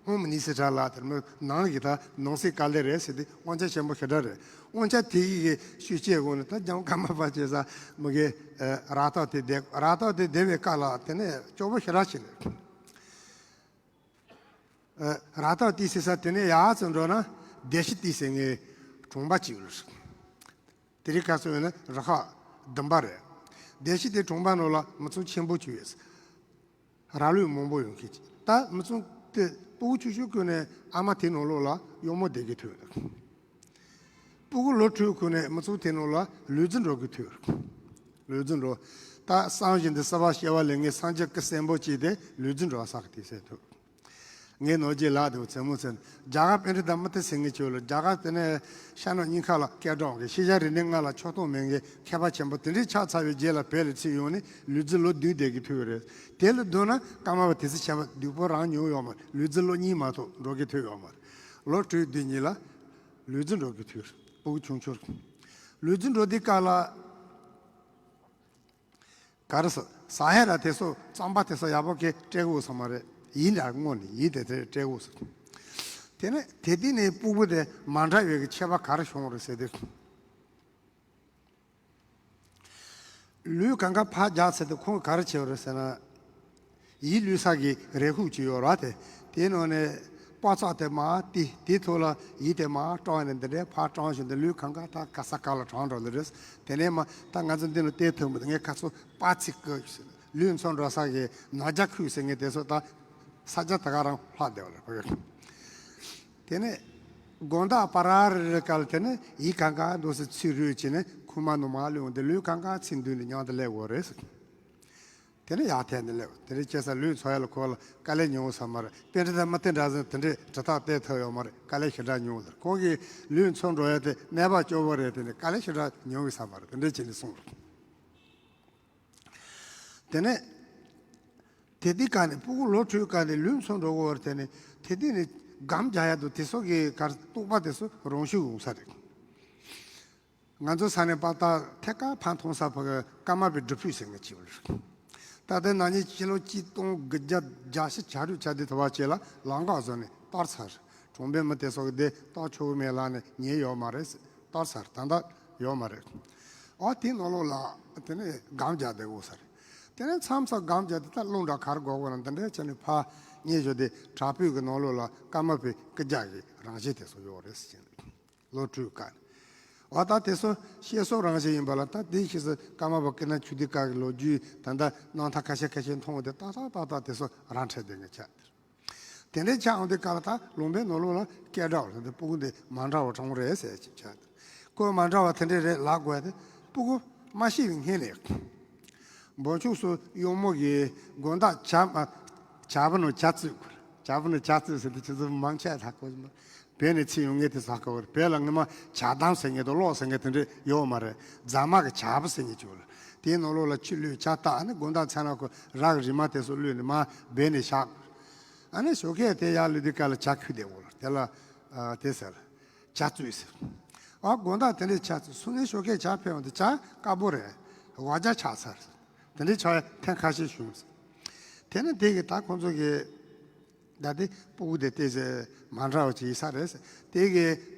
ཧོམ་མི་ནི་སི་ཊར་ལ་དེར་མོ་ནང་གི་ད་ནང་སྲིད་དཀའ་ལས་རེད་ཟེར་དུས་དབང་ཆ་ཆེན་པོ་ཞེ་དྲག་རེད། དབང་ཆ་དེ་ཡི་གི་ཤུགས་རྐྱེན་འོག་ནས་ད་རྒྱལ་བ་ཀརྨ་པ་བྱས་ཙང་མི་གི་ཨ། རབ་རྟོག་དེ་བསྡད། རབ་རྟོག་དེ་བསྡད་པའི་སྐབས་ལ་དེ་ནས་སྐྱོ་བོ་ཞེ་དྲག་ཕྱིན་ནས། ཨ། རབ་རྟོག་དེ་ཟེར་ས་དེ་ནས་ཡར་ཙམ་འགྲོ་ན་བདེ་ཤི་ཏི་ཟེར་མཁན་གྲོང་པ་གཅིག་ཡོད་རེད། དེ་རིང་ཁ་སང་ཡིན་ན་རུ་ཁག་བདུན་པ་རེད། བདེ་ཤི་ཏི་གྲོང་པ་ནང་ལ་མི་ཚང་ཆེན་པོ་གཅིག་ཡོད། ར་ལུག་མང་པོ་ཡོང་གི། ད་མི་ཚང་དེ་སྤུ་གུ་ཆུང་ཆུང་ཀུན་ནས་ཨ་མ་དེ་ནང་ལོགས་ལ་གཡོག་མོ་བསྡད་ཀྱི་ཐུག་ཡོད། སྤུ་གུ་ལོ་དྲུག་ཀུན་ནས་མི་ཚང་དེ་ནང་ལ་ལུས་རྩལ་འགྲོ་གི་ཐུག་ཡོད། ལུས་རྩལ་འགྲོ། ད་སང་བཞིན་དུ་སྲིད་པ་སྐྱེ་བ་ལེན་མཁན་སངས་རྒྱས་སྐུ་གསོན་པོ་གཅིག་དེ་ལུས་རྩལ་འགྲོ་བ་ས་གི་དེ་ཟེར་ཐུག་ངའི་ནོར་གྱི་ལག་དེ་བཙན་མོ་ཚན་རྒྱ་གར་པཎྜི་ཏ་མུ་ཏི་ཟེར་མཁན་ཅིག་ཡོད་ལ། རྒྱ་གར་དེ་ནས་ཤར་ནུབ་གཉིས་ཀ་ལ་སྐད་གྲགས་ཀྱི་ཤེས་བྱ་རིག་གནས་ལྔ་ལ་ཕྱོགས་གཏོགས་མེད་མཁན་མཁས་པ་ཆེན་པོ་དེ་འདྲའི་ཆགས་ཚར་བའི་རྗེས་ལ་བོད་ལ་ཚུར་ཡོང་ནས་ལུས་རྩལ་ལོ་བདུན་བསྡད་ཀྱི་ཐུག་ཡོད་རེད། དེ་ལ་བསྡུར་ན་ཀརྨ་པ་དེ་ཚེ་ཆེན་པོ་སྡུག་པོ་རང་མྱོང་ཡོད་མ་རེད། ལུས་རྩལ་ལོ་གཉིས་མ་གཏོགས་འགྲོ་གི་ཐུག་ཡོད་མ་རེད། ལོ་དྲུག་བདུན་གཉིས་ལ་ལུས་རྩལ་འགྲོ་གི་ཐུག་ཡོད་རེད། སྤུ་གུ་ཆུང་ཆུང་རེད། ལུས་རྩལ་འགྲོ་དུས་སྐབས་ལ། ག་རེ་ཟེར། ཟ་ཡ་ར་དེ་ཚོ་རྩམ་པ་དེ་ཚོ་ཡག་པོ་གི་སྤྲད་དགོས་ས་མ་རེད། ཡིན་ད་དངོས་ནས་ཡིན་དེ་དེ་སྤྲད་དགོས་ས། དེ་ནས་དེ་དུས་ནས་སྤུ་གུ་དེ་མ་འདྲ་བའི་གི་ཁྱད་པར་ག་རེ་བྱུང་རེད་ཟེར་དུས། ལུས་གང་ག་ཕར་རྒྱག་ཚར་དུས་ཁོང་ག་རེ་བྱས་རེད་ཟེར་ན། ཡིད་བློས་ས་གི་རས་ཁུག་ཅིག་ཡོད་ར་དེ། དེའི་ནང་ནས་པགས་ཚག་དེ་མར་བཏིང་། དེའི་ཐོག་ལ་ཡིད་དེ་མར་དཀྲོགས་ནས་འདི་འདྲའི་ཕར་དཀྲོགས་བཞིན་དུ་ལུས་གང་ག་ད་ག་ས་ག་ལ་དྲངས་འགྲོ་ལེ་རེད། དེ་ནས་མ་ད་ང་ཚོ་འདི་ལ་བལྟས་ཐུབ་མི་འདུག་ངས་ཁ་ཚོ་པ་ཚིག་གི་ལུས་འཚོ་འགྲོ་ས་གི་ནང་རྒྱ་ཁུག་ཟེར་མཁན་དེ་ཚོ་ད་ས་ཆ་ད་ག་རང་ལྷག་བསྡད་པ་རེད། དེ་ནས་དགོང་དག་པ་ར་རི་རི་སྐབས་དེ་ནས་ཡིད་གང་ག་འདུག་སེ་ཚུར་རུལ་བྱས་ནས་ཁུག་མ་ནང་མར་བླུགས་འདི་ལུས་གང་ག་ཚིག་མདུན་དུ་མཉམ་དུ་སླེབས་དགོས་རེད། དེ་ནས་ཡར་འཐེན་ནས་སླེབས། དེ་རིང་ཁྱེད་ས་ལུས་འཚོ་ཡ་ལ་ཁོ་ལ་དཀའ་ལས་མྱོང་ས་མ་རེད། པཎྜི་ཏ་མུ་ཏི་འདྲ་ཟེར་དེ་འདྲའི་དྲི་རྟགས་བསྟན་ཐུབ་ཡོད་མ་རེད། དཀའ་ལས་ཞེ་དྲག་མྱོང་ཟེར། ཁོང་གིས་ལུས་འཚོ་འགྲོ་ཡ་དེ་གནས་བབ་སྐྱོ་བོ་རེད། དེ་ནས་དཀའ་ལས་ཞེ་དྲག་མྱོང་གི་ས་མ་རེད། དེ་འདྲ་བྱས་ནས་གསུངས་རེད། དེ་ནས་དེ་དུས་སྐབས་ནས་སྤུ་གུ་ལོ་དྲུག་སྐབས་ནས་ལུས་འཚོ་འགྲོ་དགོས་པ་རེད། དེ་ནས་དེ་དུས་ནས་སྒམ་རྒྱག་ཡ་འདུག་དེ་ཚོ་གི་གར་གཏུག་པ་དེ་ཚོ་རང་ཤུགས་ཡོང་ས་རེད། ང་ཚོ་ས་ནས་པ་ད་ཐད་ཀར་ཕར་མཐོང་ས་ཕ་གི་ཀརྨ་པའི་སྒྲུབ་ཕུག་ཟེར་མཁན་ཅིག་ཡོད་རེད། ད་ལྟའི་ན་ནིང་ཕྱི་ལོ་གཅིག་སྟོང་དགུ་བརྒྱ་བརྒྱད་ཅུ་གྱ་དྲུག་ཆ་དེ་དུ་བ་བཅས་ལ་ལམ་འགག་བཟོས་ནས་གཏོར་ཚར། གྲོང་པའི་མི་དེ་ཚོ་གི་དེ་གཏོར་ཆོག་གི་མེད་ལབ་ནས་ཉན་ཡོད་མ་རེད། གཏོར་ཚར། ད་ལྟ་ཡོད་མ་རེད། ཨོ་དེའི་ནང་ལོགས་ལ་དེ་ནས་སྒམ་རྒྱག་བསྡད་དགོས་ས་རེད། དེ་ནས་མཚམས་མཚམས་སྒམ་རྒྱག་དེ་ད་རླུང་འདྲ་ག་རེ་འགོག་དགོས་ན་འདི་འདྲའི་བྱས་ནས་ཕར་ཉན་ཞོར་དེ་བྲག་ཕུག་གི་ནང་ལོགས་ལ་ཀརྨ་པའི་སྐུ་རྒྱག་གི་རང་བཞིན་དེ་ཚོ་ཡོད་རེད་ཟེར་གྱིན། ལོ་དྲུག་སྐབས་ནས། འོ་ད་དེ་ཚོ་བཤད་སྲོལ་རང་བཞིན་ཡིན་པ་ལ། ད་དེའི་ཕྱིས་སུ་ཀརྨ་པ་ཀུན་ན་ཆོས་སྡེ་ཁག་གི་ལོ་རྒྱུས་ད་ལྟ་རྣམ་ཐར་ཁ་ཤས་ཁ་ཤས་མཐོང་བ་དེ་ཏག་ཏག་ཏག་ཏག་དེ་ཚོ་རང་འཕྲད་དེ་ངས་ཆགས། དེ་འདྲའི་ཆགས་འོང་དུས་སྐབས་ལ་ད་ལུང་པའི་ནང་ལོགས་ལ་སྐད་གྲགས་ལ་འདི་སྤུ་གུ་འདི་མ་འདྲ་བ་གྲོང་རེད་ཟེར་ཅིག་ཆགས། ཁོ་མ་འདྲ་བ་དེ་འདྲས་རེད་ལབ་དགོས་ཏེ་སྤུ་གུ་མ་ཤེས་པའི་སྔོན་ནས། འབོ་ཆུང་སུ་གཡོག་མོ་གིས་དགོང་དག་ཇ་མ་ཇ་བུ་ནང་ཇ་བཙོས་དགོས། ཇ་བུ་ནང་ཇ་བཙོས་ཟེར་དུས་ཁྱེད་ཚོ་མང་ཆེ་ད་གོ་མ། བོད་ནས་ཕྱིར་ཡོང་མཁན་དེ་ཟ་གོ་བར་བོད་ལ་སྔོན་མ་ཇ་དམ་ཟེར་མཁན་དང་གློག་ཟེར་མཁན་དེ་འདྲས་ཡོད་མ་རེད། རྫ་མ་གི་ཇ་བུ་ཟེར་མཁན་ཅིག་ཡོད་ལ། དེའི་ནང་ལོགས་ལ་ཆུ་བླུགས་ཇ་བཏགས་ནས་དགོང་དག་མཚན་ལ་ཁོ་ར་གི་རིལ་མ་དེ་ཚོ་བླུགས་ནས་མར་སྦས་ནས་བཞག་ཨ་ནི་ཞོགས་ཀས་དེ་ཡར་ལུས་དུས་སྐབས་ལ་ཇ་ཁུ་དེ་འོ་ལ་དེ་ལ་ཨ་དེ་ཟེར། ཇ་བཙོས་ཟེར། ཨ་དགོང་དག་དེ་འདྲའི་ཇ་བཙོས་སོང་ནས་ཞོགས་ཀས་ཇ་ཕེབས་འོང་དུས་ཇ་དཀར་པོ་རེད། འོ་ཇ་ཆགས་ཚར། དེ་འདྲའི་ཆགས་ཡ་ཐེངས་ཁ་ཤས་བྱུང་ཟེར། དེ་ནས་དེ་གི་ད་ཁོང་ཚོ་གི་ད་དེ་སྤུ་གུ་དེ་ཏོག་ཙམ་མ་འདྲ་བ་ཅིག་ཡིན་ས་རེད་ཟེར། དེ་གི་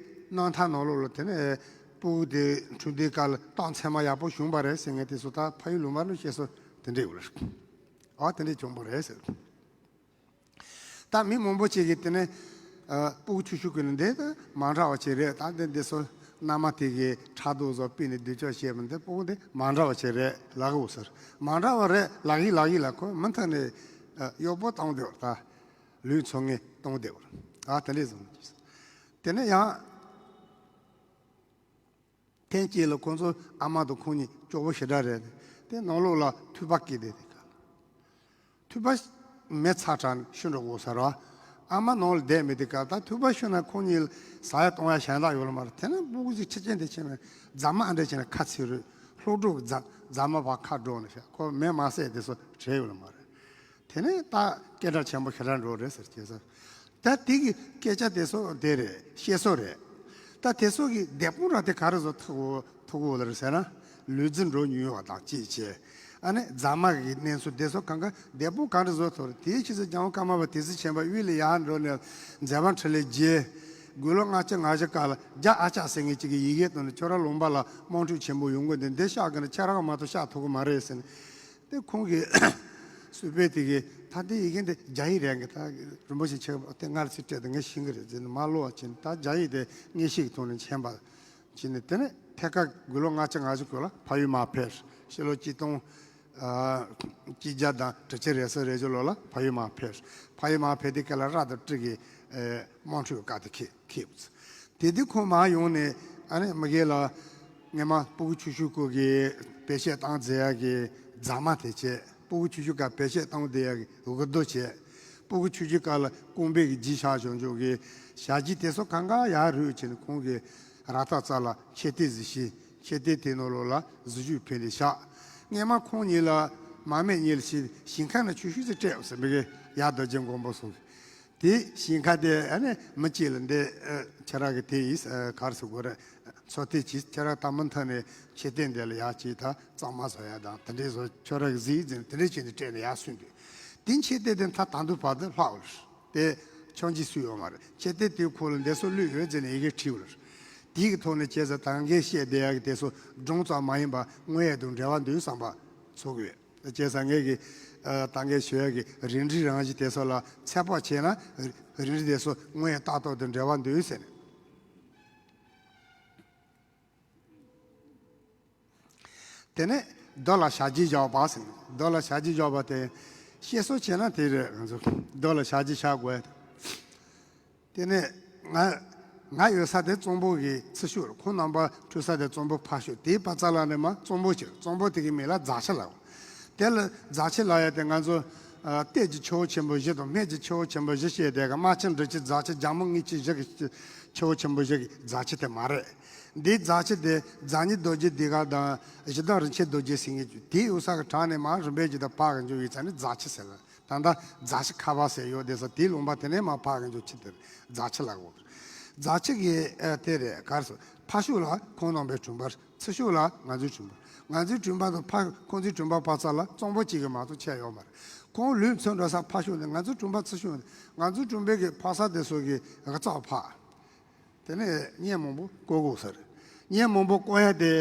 རྣམ་ཐར་ནང་ལོགས་ལ་དེ་ནས་སྤུ་གུ་དེ་འཁྲུངས་དུས་སྐབས་ལ་རྟགས་མཚན་མ་ཡག་པོ་བྱུང་བ་རེད་ཟེར་མཁན་དེ་ཚོ་ད་ཕ་ཡུལ་ལུང་པ་ནས་བཤད་སྲོལ་དེ་འདྲ་ཡོད་རེད། ཨ་དེ་འདྲ་བྱུང་བ་རེད་ཟེར། ད་མི་མང་པོ་ཅིག་གིས་དེ་ནས་ཨ་སྤུ་གུ་ཆུང་ཆུང་ཀུན་ནས་འདི་ད་མ་འདྲ་བ་ཅིག་རེད། ད་འདི་འདི་ཚོ་མནའ་མ་དེ་གིས་ཕྲག་དོག་བཟོ་སྤུས་ནས་སྡུག་ཅག་བྱས་པ་འདི་སྤུ་གུ་འདི་མ་འདྲ་བ་ཅིག་རེད་ལབ་གི་འོ་ཟེར། མ་འདྲ་བ་རེད་ལབ་ཡིན་ལབ་ཡིན་ལ་ཁོ་མུ་མཐུད་ནས་ཨ་གཡོག་པོ་བཏང་བསྡད་པ་ད་ལུས་འཚོ་མཁན་བཏང་བསྡད་པ་ཨ་དེ་འདྲས་བཟོ་དེ་ནས་ཡང་། ཐེངས་གཅིག་ལ་ཁོང་ཚོ་ཨ་མ་དང་ཁོང་གཉིས་སྐྱོ་བོ་ཞེ་དྲག་རེད། དེ་ནང་ལོགས་ལ་ཐུག་པ་སྐྱེས་ཏེ་དེ་ག་ལ། ཐུག་པ་མེ་ཚ་དྲགས་ནས་ཤི་འགྲོ་དགོས་ས་རེད། ཨ་མ་ནང་ལ་བསྡད་མེད་དེ་ག་ལ། ད་ཐུག་པ་ཤི་ན་ཁོང་གཉིས་ལ་ཟ་ཡ་བཏུང་ཡ་གཞན་དག་ཡོད་ལ་མ་རེད། དེ་ན་སྤུ་གུ་ཅིག་ཁྲི་ཅན་དེ་ཕྱིན་ནས་རྫ་མ་ཨ་འདྲ་བྱས་ནས་ཁ་ཚིག་རུས་ལྷོག་འགྲོ་གི་རྫ་རྫ་མ་བ་ཁ་འགྲོ་ནས་ཤ་ཁོ་མེ་མ་བསད་དེ་ཚོ་བྲལ་ཡོད་ལ་མ་རེད། དེ་ནས་ད་སྐད་གྲགས་ཆེན་པོ་ཞེ་དྲག་འགྲོ་རེད་ཟེར་བྱས་ཟེར། ད་དེ་གི་སྐད་ཆ་དེ་ཚོ་དེ་རེད་བཤད་སྲོལ་རེད། ད་དེ་ཚོ་གི་དེད་དཔོན་ར་དེ་ག་རེ་བཟོ་ཐུབ་གོ་ཐུབ་གོ་ལ་རེད་ཟེར་ན། ལུས་རྩལ་འགྲོ་མྱོང་བ་དང་གཅིག་བྱས། ཨ་ནི་རྫ་མ་གི་གནས་ཚུལ་དེ་ཚོ་གང་ག་དེད་དཔོན་ག་རེ་བཟོ་ཐུབ་རེད། དེའི་ཕྱིས་སུ་རྒྱལ་བ་ཀརྨ་པ་དེ་ཚེ་ཆེན་པོ་དབུས་ལ་ཡར་འགྲོ་ནས་མཛད་པ་འཕྲིན་ལས་རྒྱས། དགུང་ལོ་ལྔ་བཅུ་ང་བཞི་སྐབས་ལ་རྒྱ་ཨ་ཅག་ཟེར་མཁན་གཅིག་གིས་ཡི་གེ་བཏོན་ནས་ཁྱོད་རང་ལུང་པ་ལ་དམངས་ཁྲོད་ཆེན་པོ་ཡོང་གི་འདུག་འདི་ཤག་གི་ན་ཁྱེད་རང་མ་ཐུབ་ཤག་ཐུབ་གི་མ་རེད་ཟེར་ནས། དེ་ཁོང་གིས་སུ་པེ་དེ་གིས་ད་དེ་ཡི་གེ་འདི་རྒྱ་ཡིག་རེད་གི། ད་རིན་པོ་ཆེ་ཁྱེད་དེ་སྔར་ཚིག་སྤྲད་དེ་ངས་ཤེས་གི་རེད་ཟེར་ནས་མ་ཀློག་བྱས་ནས། ད་རྒྱ་ཡིག་དེ་ངས་ཤེས་གི་ཐོག་ནས་མཁྱེན་པ་བྱས་ནས། དེ་ནས་ཐད་ཀར་དགུང་ལོ་ལྔ་བཅུ་ང་བཞི་སྐོར་ལ་ཕ་ཡུལ་མར་ཕེབས། ཕྱི་ལོ་གཅིག་སྟོང་ ཨ་གཅིག་བརྒྱ་དང་དྲུག་ཅུ་རེ་གསུམ་རེ་བཞི་ལོ་ལ་ཕ་ཡུལ་མར་ཕེབས། ཕ་ཡུལ་མར་ཕེབས་དུས་སྐབས་ལ་ར་དང་ཀྲི་གི་ཨེ་དམངས་ཁྲོད་བཀའ་དེ་ཁེ་ཁེ་བུ་ཚུ། དེ་དུས་ཁོང་མར་ཡོང་ནས་ཨ་ནི་མི་སྒེར་ལ་སྔས་མ་སྤུ་གུ་ཆུང་ཆུང་སྐོར་གྱི་བེད་སྤྱོད་བཏང་མཛད་ཡག་གི་རྫ་མ་དེ་བྱས། སྤུ་གུ་ཆུང་ཆུང་སྐབས་བེད་སྤྱོད་བཏང་བསྡད་ཡག་གི་འུར་རྡོ་བྱས། སྤུ་གུ་ཆུང་ཆུང་སྐབས་ལ་རྐང་པའི་གི་རྗེས་བཞག་བྱུང་བྱུང་གི་ཞག་རྗེས་དེ་ཚོ་གང་ག་ཡར་རུབ་བྱས་ནས་ཁོང་གི་ར་ཏ་རྩ་ལ་མཆོད་རྟེན་གཟིགས་ཤིང་། མཆོད་རྟེན་དེ་ནང་ལོགས་ལ་གཟི་བརྗིད་ཕུལ་ནས་བཞག། སྔས་མ་ཁོང་གཉིས་ལ་མ་སྨད་གཉིས་ལ་ཞིང་ཞིང་ཁ་ནས་ཆུ་ཤུལ་ཙམ་སྤྲད་ཟེར་མི་གི་ཡར་རྡོ་རྗེ་མགོན་པོ་སོགས་ཀྱིས། དེ་ཞིང་ཁ་དེ་ཨ་ནི་མི་གཅིག་ལ་འདི་ཨ་ཁྱེད་རང་གི་དེ་ཡིན་ཨ་ག་རེ་ཟེར་དགོས་རེད། མཚོ་སྟོད་ཀྱིས་ཁྱེད་རང་ད་མུ་མཐུད་ནས་མཆོད་རྟེན་འདི་ལ་ཡར་གྱིས་ད་གཙང་མ་བཟོ་ཡ་དང་དེ་འདྲས་བཟོ། ཁྱོད་རང་གིས་གཟིགས་ཟེར་ནས་དེ་འདྲས་བྱས་ནས་སྤྲད་ནས་ཡར་སོང་དུས། དེ་མཆོད་རྟེན་དེ་མཐའ་ད་དུང་བར་དུ་ལྷག་ཡོད་རེད། དེ་ཆག་འཇིག་སུ་ཡོད་མ་རེད། མཆོད་རྟེན་དེའི་ཁོག་ལ་འདི་ཚོ་བླུགས་ཡོད་ཟེར་ནས་ཡི་གེ་བྲིས་ཡོད་རེད། དེའི་ཐོག་ནས་བྱས་ཙང་ད་གིན་བཤད་བསྡད་ཡག་གི་དེ་ཚོ་སྒྲུང་ཙམ་མ་ཡིན་པར་དངོས་ཡོད་དང་འབྲེལ་བ་འདུག་བསམ་པ་ཚོར་གི་ཡོད། བྱས་ཙང་ངས་ཀྱི་ཨ་ད་གིན་ཞུ་ཡག་གི་རིགས་འགྲེའི་རང་བཞིན་དེ་ཚོ་ལ་ཚོད་དཔག་བྱས་ན་རིགས་འགྲེ་དེ་ཚོ་དངོས་ཡོད་ལྟ་རྟོག་དང་འབྲེལ་བ་འདུག་ཟེར། དེ་ནས་རྡོ་ལ་ཞག་རྗེས་བཞག་པ་ཟེར། རྡོ་ལ་ཞག་རྗེས་བཞག་པ་དེ་བཤད་སྲོལ་བྱས་ན་དེ་རེད། ང་ཚོ་རྡོ་ལ་ཞག་རྗེས་བཞག་དགོས། དེ་ནས་ང་ང་ཡོད་ས་དེ་གཙང་པོ་གི་ཚུར་ཤོག་རེད། ཁོང་རྣམ་པ་འཁྲུག་ས་དེ་གཙང་པོ་ཕར་ཤོག། དེའི་བར་ཙམ་ལ་ནི་མར་གཙང་པོ་ཕྱིར། གཙང་པོ་དེ་གི་མིང་ལ་རྫ་ཆུ་ལབ། དེ་ལ་རྫ་ཆུ་ལབ་ཡ་དེ་ང་ཚོ་ཨ་གཏེར་གྱི་ཆུ་བོ་ཆེན་པོ་བཞི་དང་སྨད་ཀྱི་ཆུ་བོ་ཆེན་པོ་བཞི་བཤད་དེ་ག་རྨ་ཆུ་འབྲི་ཆུ་རྫ་ཆུ་རྒྱ་མོ་ལྔ་ཆུ་བཞི་གི་ཆུ་བོ་ཆེན་པོ་བཞི་གི་རྫ་ཆུ་དེ་མ་རེད། འདིའི་རྫ་ཆུ་དེ་རྫ་སྙིང་རྡོ་རྗེ་ཟློས་གར་དང་གཞི་བདག་རིན་ཆེན་རྡོ་རྗེ་ཟེར་མཁན་གྱི་དེའི་ཡོད་ས་གི་བྲག་ནས་མར་རིམ་པས་ཀྱི་དང་ཕར་གི་འཇུག་ཡོད་ཙང་ནི་རྫ་ཆུ་ཟེར་ལ། ད་ལྟ་རྫ་ཆུ་ཁ་བ་ཟེར་ཡོད་དེ་ས་དེའི་ལུང་པ་དེ་ནས་མར་ཕར་གི་འཇུག་ཆུ་དེར་རྫ་ཆུ་ལབ་དགོས། རྫ་ཆུ་གི་ཨ་དེ་རེད་ག་རེ་ཟེར། ཕར་ཕྱོགས་ལ་ཁོང་རྣམ་པའི་དྲུང་པ། ཚུར་ཕྱོགས་ལ་ང་ཚོའི་དྲུང་པ། ང་ཚོའི་དྲུང་པ་དང་ཕར་ཁོང་ཚོའི་དྲུང་པ་བར་ཙམ་ལ་གཙང་པོ་གཅིག་གི་མ་གཏོགས་ཆད་ཡོད་མ་རེད། ཁོང་ལུས་ཚུར་འགྲོ་ས་ཕར་ཕྱོགས་ནས། ང་ཚོའི་དྲུང་པ་ཚུར་ཕྱོགས་ནས། ང་ཚོའི་དྲུང་པའི་གི་ཕ་ས་དེ་ཚོ་གི་དགུ་ཚགས་ཕར། དེ་ནས་བརྙན་མང་པོ་བཀོད་དགོས་ས་རེད། བརྙན་མང་པོ་བཀོད་ཡ་དེ་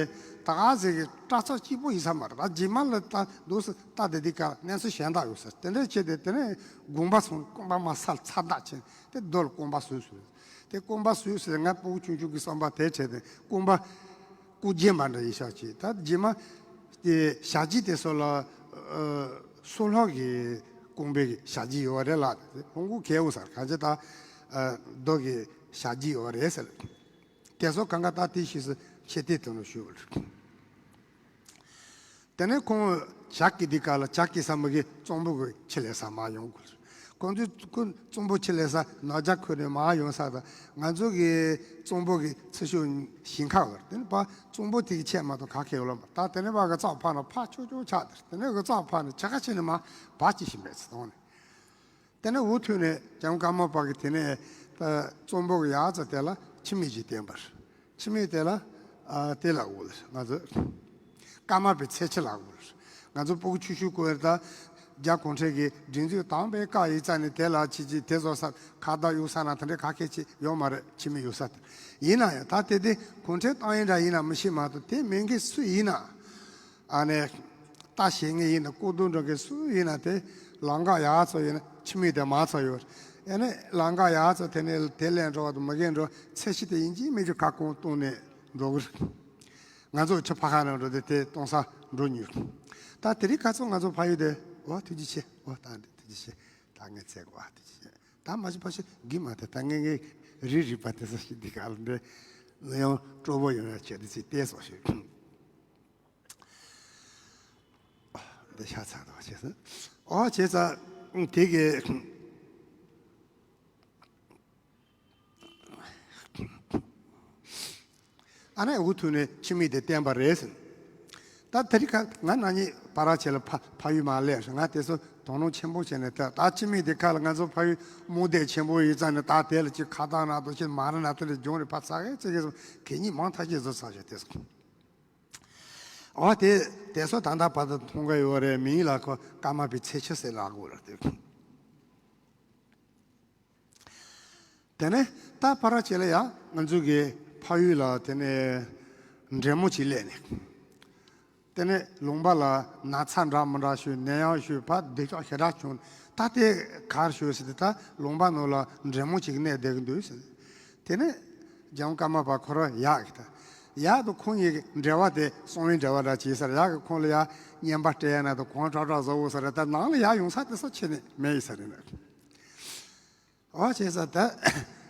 ད་ག་ཟེ་གི་དྲ་ཚགས་གཅིག་པོ་ཡིན་ས་མ་རེད། ད་རྗེས་མ་ལ་ད་འདུག་སེ་ལྟ་བསྡད་དུས་སྐབས་གནས་ཚུལ་གཞན་དག་ཡོད་ས་རེད། དེ་འདྲ་བྱས་ཏེ་དེ་ནས་དགོངས་པ་སོང་། རྐང་པ་མར་ས་ལ་ཚ་བདག་ཕྱིན་དེ་རྡོ་ལ་རྐང་པ་བཟོས་སོང་། དེ་རྐང་པ་བཟོས་སོང་། ང་སྤུ་གུ་ཆུང་ཆུང་གི་བསམ་པ་དེ་བྱས་ཏེ་རྐང་པ་རྐུ་རྗེས་མ་འདྲ་ཡིན་ཤག་ཅིག། ད་རྗེས་མ་དེ་ཞག་གཅིག་དེ་ཚོ་ལ་ཨ་སོ་ལྷོག་གི་རྐང་པའི་གི་ཞག་གཅིག་ཡོད་རེད་ལ། ཧོང་ཀུང་གལ་འུ་སར་གང་ཅི་ད་ཨ་རྡོ་གི་ཞག་གཅིག་ཡོད་རེད་ཟེར། དེ་ཚོ་གང་ག་ད་དེ་ཤེས་སུ་ཆེ་དེ་དོན་ལ་ཞུ། དེ་ནས་ཁོང་ཇ་སྐྱེ་དུས་སྐབས་ལ་ཇ་སྐྱེ་ས་མི་གི་གཙང་པོ་གི་ཆུ་ལེན་ས་མར་ཡོང་དགོས། ཁོང་ཚོས་ཁོ་གཙང་པོ་ཆུ་ལེན་ས་ནོར་ཇ་ཁུར་ནས་མར་ཡོང་ས་དང་། ང་ཚོ་གི་གཙང་པོ་གི་ཚུར་ཤོག་ཞིང་ཁ་བར་དེ་ནི་ཕར་གཙང་པོ་དེ་གི་ཆེད་མ་གཏོགས་ག་གེ་ཡོད་ལ་མ། ད་དེ་ནས་ཕར་གི་ཚགས་ཕར་ན་ཕར་ཆོག་ཆོག་ཆགས་དེར། དེ་ནས་གི་ཚགས་ཕར་ན་ཇ་ཁ་ཆེ་ནས་མར་བར་ཅི་ཞིག་མེད་ཚེ་གཏོང་ནས། དེ་ནས་འུ་ཐུག་ནས་བྱང་ཀརྨ་པ་གི་དེ་ནས་ད་གཙང་པོ་གི་ཡར་ཚོ་དེ་ལ་ཁྱི་མིག་ཅིག་བསྟན་པར། ཁྱི་མིག་དེ་ལ་ཨ་དེ་ལ་འུ་ལ་ང་ཚོ་ཀརྨ་པའི་ཚེ་ཆུ་ལ་འུ་ལ། ང་ཚོ་སྤུ་གུ་ཆུང་ཆུང་སྐོར་ད་རྒྱ་གུང་ཁྲན་གི་སྒྲིག་འཛུགས་དང་པའི་བཀའ་ཡིག་རྩ་ནས་དེ་ལ་ཆི་ཆི་དེ་བཟོ་ས་ཁ་བརྡ་གཡུག་ས་ན་དེ་འདྲའི་ག་གེ་ཅི་ཡོད་མ་རེད། ཁྱི་མིག་གཡུག་ས་དེ་ཡིན་ན་ཡང་ད་དེ་དེ་གུང་ཁྲན་ཏང་ཡིན་འདྲ་ཡིན་ན་མི་ཤེས་མ་གཏོགས་དེ་མིན་གི་སུ་ཡིན་ན། ཨ་ནི། ལྟ་ཞེ་ངེས་ཡིན་ན་ལྐོག་རྡུང་འགྲོ་མཁན་སུ་ཡིན་ན་དེ་ལམ་ཁ་ཡག་ཚོ་ཡིན་ན་ཁྱི་མིག་དེ་མ་ཚོ་ཡོད། ཨ་ནི་ལམ་ཁ་ཡག་ཚོ་དེ་ནས་དེ་ལས་འགྲོ་བ་དང་མི་རྒན་འགྲོ་ཚེ་ཕྱི་དེ་ཡིན་གཅིག་མིན་གཅིག་ཁ་སྐོང་བཏང་ནས་འགྲོ་གི་རེད། ང་ཚོ་ཆུ་ཕ་ཁ་ནང་འགྲོ་དེ་དེ་གཏོང་ས་འགྲོ་མྱོང་། ད་དེ་རིང་ཁ་སང་ང་ཚོ་ཕ་ཡུལ་དེ་འོ་ཐུགས་རྗེ་ཆེ། འོ་ད་འདི་ཐུགས་རྗེ་ཆེ། ད་ངས་ཚེ་གོ་ཨ་ཐུགས་རྗེ་ཆེ། ད་མ་གཞི་ཕ་ཤི་གི་མ་དེ་ད་ངས་ངས་རི་རི་པ་དེ་ཚོ་ཞིག་འདི་ག་ལ་འདི་ཡང་སྤྲོ་པོ་ཡོང་ཡ་ཆེད་དུ་ཚིག་བལྟས་སོ་ཞིག། འདི་ཤ་ཚ་དང་བྱས་སོང་། ཨོ་བྱས་ཙང་དེ་གི་ཨ་ནེ་འུ་ཐུག་ནས་ཁྱི་མིག་དེ་བསྟན་པ་རེད་ཟེར། ད་དེ་རིང་ཁ་ང་ན་ནི་པ་ར་ཆེ་ལ་ཕ་ཕ་ཡུལ་མ་སླེབས་ང་དེ་ཚོ་དོ་སྣང་ཆེན་པོ་བྱས་ནས་ད་ད་ཁྱི་མིག་དེ་ཁ་ལ་ང་ཚོ་ཕ་ཡུལ་རྨོངས་དད་ཆེན་པོ་ཡིན་ཙང་ནས་ད་དེ་ལ་ཅིག་ཁ་བཏགས་ན་དོ་ཆེ་མ་ར་ན་དེ་ལ་སྦྱོང་རེ་ཕ་ཚ་གེ་ཚེ་གེ་སོང་གད་སྙིགས་མང་ཐག་ཆེ་བཟོ་ཚར་ཞེས་དེ་སོང་། ཨོ་དེ་དེ་ཚོ་ད་ལྟ་བར་དུ་མཐོང་གི་ཡོད་རེད། མིང་ལ་ཁོ་ཀརྨ་པའི་ཚེ་ཆུ་ཟེར་ལབ་དགོས་རེད་དེ། དེ་ནས་ད་ཕ་ར་ཆེ་ལ་ཡང་ང་ཚོ་གི་ཕ་ཡུལ་ལ་དེ་ནས་འདྲེ་མོ་ཅིག་སླེབས་ནས། དེ་ནས་ལུང་པ་ལ་ན་ཚ་འདྲ་མི་འདྲ་ཞུས། ནད་ཡམས་ཞུས། ཕར་འདོད་ཆགས་ཞེ་དྲག་བྱུང་། ད་དེ་གར་ཞུས་ཟེར་ཏེ་ད་ལུང་པ་ནང་ལ་འདྲེ་མོ་ཅིག་གནས་བསྡད་ཀྱི་འདུག་ཟེར། དེ་ནས་བྱང་ཀརྨ་པ་ཁོ་རང་ཡག་གི་ད། ཡག་དང་ཁོང་གཉིས་ཀྱི་འབྲེལ་བ་དེ་གསང་བའི་འབྲེལ་བ་འདྲ་བྱས་ས་རེད། ཡག་གི་ཁོང་ལ་ཡ་བརྙན་པར་སྤྲད་ཡ་ན་དང་གང་དྲག་དྲག་བཟོ་འོ་ས་རེད། ད་ནང་ལ་ཡ་ཡོང་ས་དེ་ས་ཕྱི་ནས་མེད་ཡིན་ས་རེད་ན། ཨོ་བྱས་ས་ད་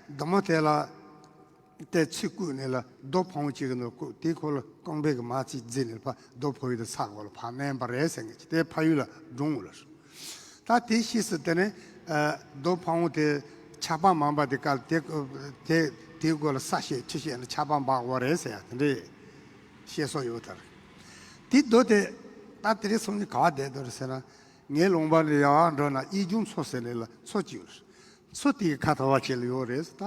བདུད་མོ་དེ་ལ་དེ་ཚིག་བརྐུས་ནས་ལ་རྡོ་ཕང་བོ་གཅིག་གི་ནང་བརྐུས། དེ་ཁོ་ལ་རྐང་པའི་གི་མ་ཚིག་བརྫིས་ནས་ཕ་རྡོ་ཕོ་ཡི་དེ་ས་གོ་ལ་ཕར་མནན་པ་རེད་ཟེར་ངེས་ཀྱི་དེ་ཕ་ཡུལ་ལ་འགྲོ་འོ་ལ། ད་དེ་ཤེས་སུ་དེ་ནས་རྡོ་ཕང་བོ་དེ་ཆགས་པ་མང་པ་དེ་ག་ལ་དེ་དེ་དེའི་སྒོ་ལ་ས་བཤད་ཆུ་བཤད་ནས་ཆགས་པ་འབག་དགོས་རེད་ཟེར་ཡ་དེ་འདྲས་བཤད་སྲོལ་ཡོད་ད་རེད། དེ་རྡོ་དེ་ད་དེ་རིང་སང་ཉིན་ག་བ་བསྡད་འདུག་རེད་ཟེར་ན། ངའི་ལུང་པ་ནས་ཡར་འགྲོ་ན་གཡས་ལྗོངས་མཚོ་ཟེར་ནས་ལ་མཚོ་གཅིག་ཡོད་རེད། མཚོ་དེའི་ཁ་ཐོར་བ་བྱས་ལ་ཡོད་རེད། ད་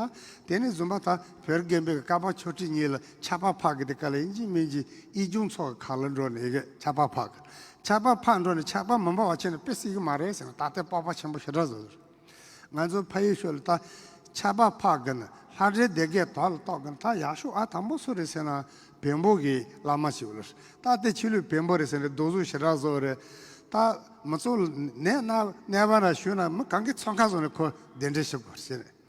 དེ་ནས་བཟུང་པ་ད་བོད་རྒན་པའི་ཀ་པ་ཆོས་ཁྲི་གཉིས་ལ་ཆགས་པ་འཕགས་ཀྱི་དེ་ག་ལ་ཡིན་གཅིག་མིན་གཅིག་གཡས་ལྗོངས་མཚོ་གི་ཁ་ལ་འགྲོ་ནས་གི་ཆགས་པ་འཕགས་གི། ཆགས་པ་འཕགས་འགྲོ་ནས་ཆགས་པ་མི་འབག་པ་བྱས་ནས་དཔེ་སྲིད་གི་མ་རེད་ཟེར་ན། ད་ལྟའི་སྤོབས་པ་ཆེན་པོ་ཞེ་དྲག་བཟོ་རེད། ང་ཚོ་ཕ་ཡུལ་ཤོད་ལ་ད་ཆགས་པ་འཕགས་གི་ན་ལྷ་འདྲེ་སྡེ་བརྒྱད་དོག་ལ་གཏོགས་གི་ན། ད་ཡག་ཤོས་ཨ་དང་པོ་སུ་རེད་ཟེར་ན། བོན་པོ་གི་བླ་མ་ཞིག་ལ། ད་ལྟའི་ཆོས་ལུགས་བོན་པོ་རེད་ཟེར་ནས་རྡོག་བཟོ་ཞེ་དྲག་བཟོ་རེད། ད་མི་ཚོ་ལ་ནད་ན་ནད་པ་ན་ཞུས་ན་མི་གང་གི་ཚོང་ཁ་བཟོ་ནས་ཁོ་གདན་འདྲེན་ཞིག་དགོས་ཟེར་ནས།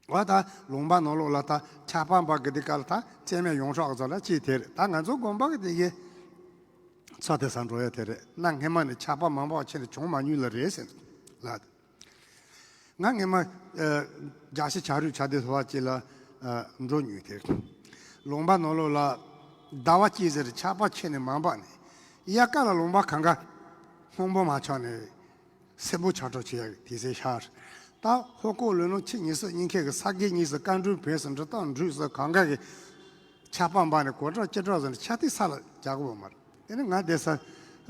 འོ་ད་ལུང་པ་ནང་ལོགས་ལ་ད་ཆགས་པ་འབག་གི་དེ་ག་ལ་ད་རྩེ་མོ་ཡོངས་གྲགས་ཚོ་ལ་ཅིག་དེ་རེད། ད་ང་ཚོ་དགོན་པ་གི་དེ་གའི་ཚོ་དེ་ས་འགྲོ་ཡ་དེ་རེད། གནའ་སྔ་མ་ནས་ཆགས་པ་མང་པོ་ཕྱིན་ནས་བྱུང་མ་མྱོང་ལ་རེད་ཟེར་ལ། ང་སྔ་མ་ཨ་རྒྱལ་སྤྱི་བྱ་རུས་བྱ་དེ་ཐོ་བ་ཅིག་ལ་ཨ་འགྲོ་མྱོང་དེ། ལུང་པ་ནང་ལོགས་ལ་ཟླ་བ་གཅིག་ཟེར་ཆགས་པ་ཕྱིན་ནས་མ་འབག་ནས་དབྱར་ཁ་ལ་ལུང་པ་གང་ག་སྔོན་པོ་མ་ཆགས་ནས། སེར་པོ་ཆགས་འགྲོ་བྱེད་ཡག་དེ་ཚེ་ཤར། ད་ཧོ་ཀོ་ལོ་ནོ་ཆི་ཉི་ཟེར་གཉིས་ཁེ་གི་ས་དགེ་གཉིས་སུ་བཀའ་འགྲུལ་བོན་སུ་འབྲི་སྟངས་འགྲུལ་སུ་གང་ག་གི་ཆགས་པ་འབག་ནས་གོ་གྲགས་ཅི་གྲགས་ཟེར་ནས་ཆ་ཏི་ས་ལ་རྒྱག་གོ་མ་རེད། དེ་ནས་ང་བསྡད་ས་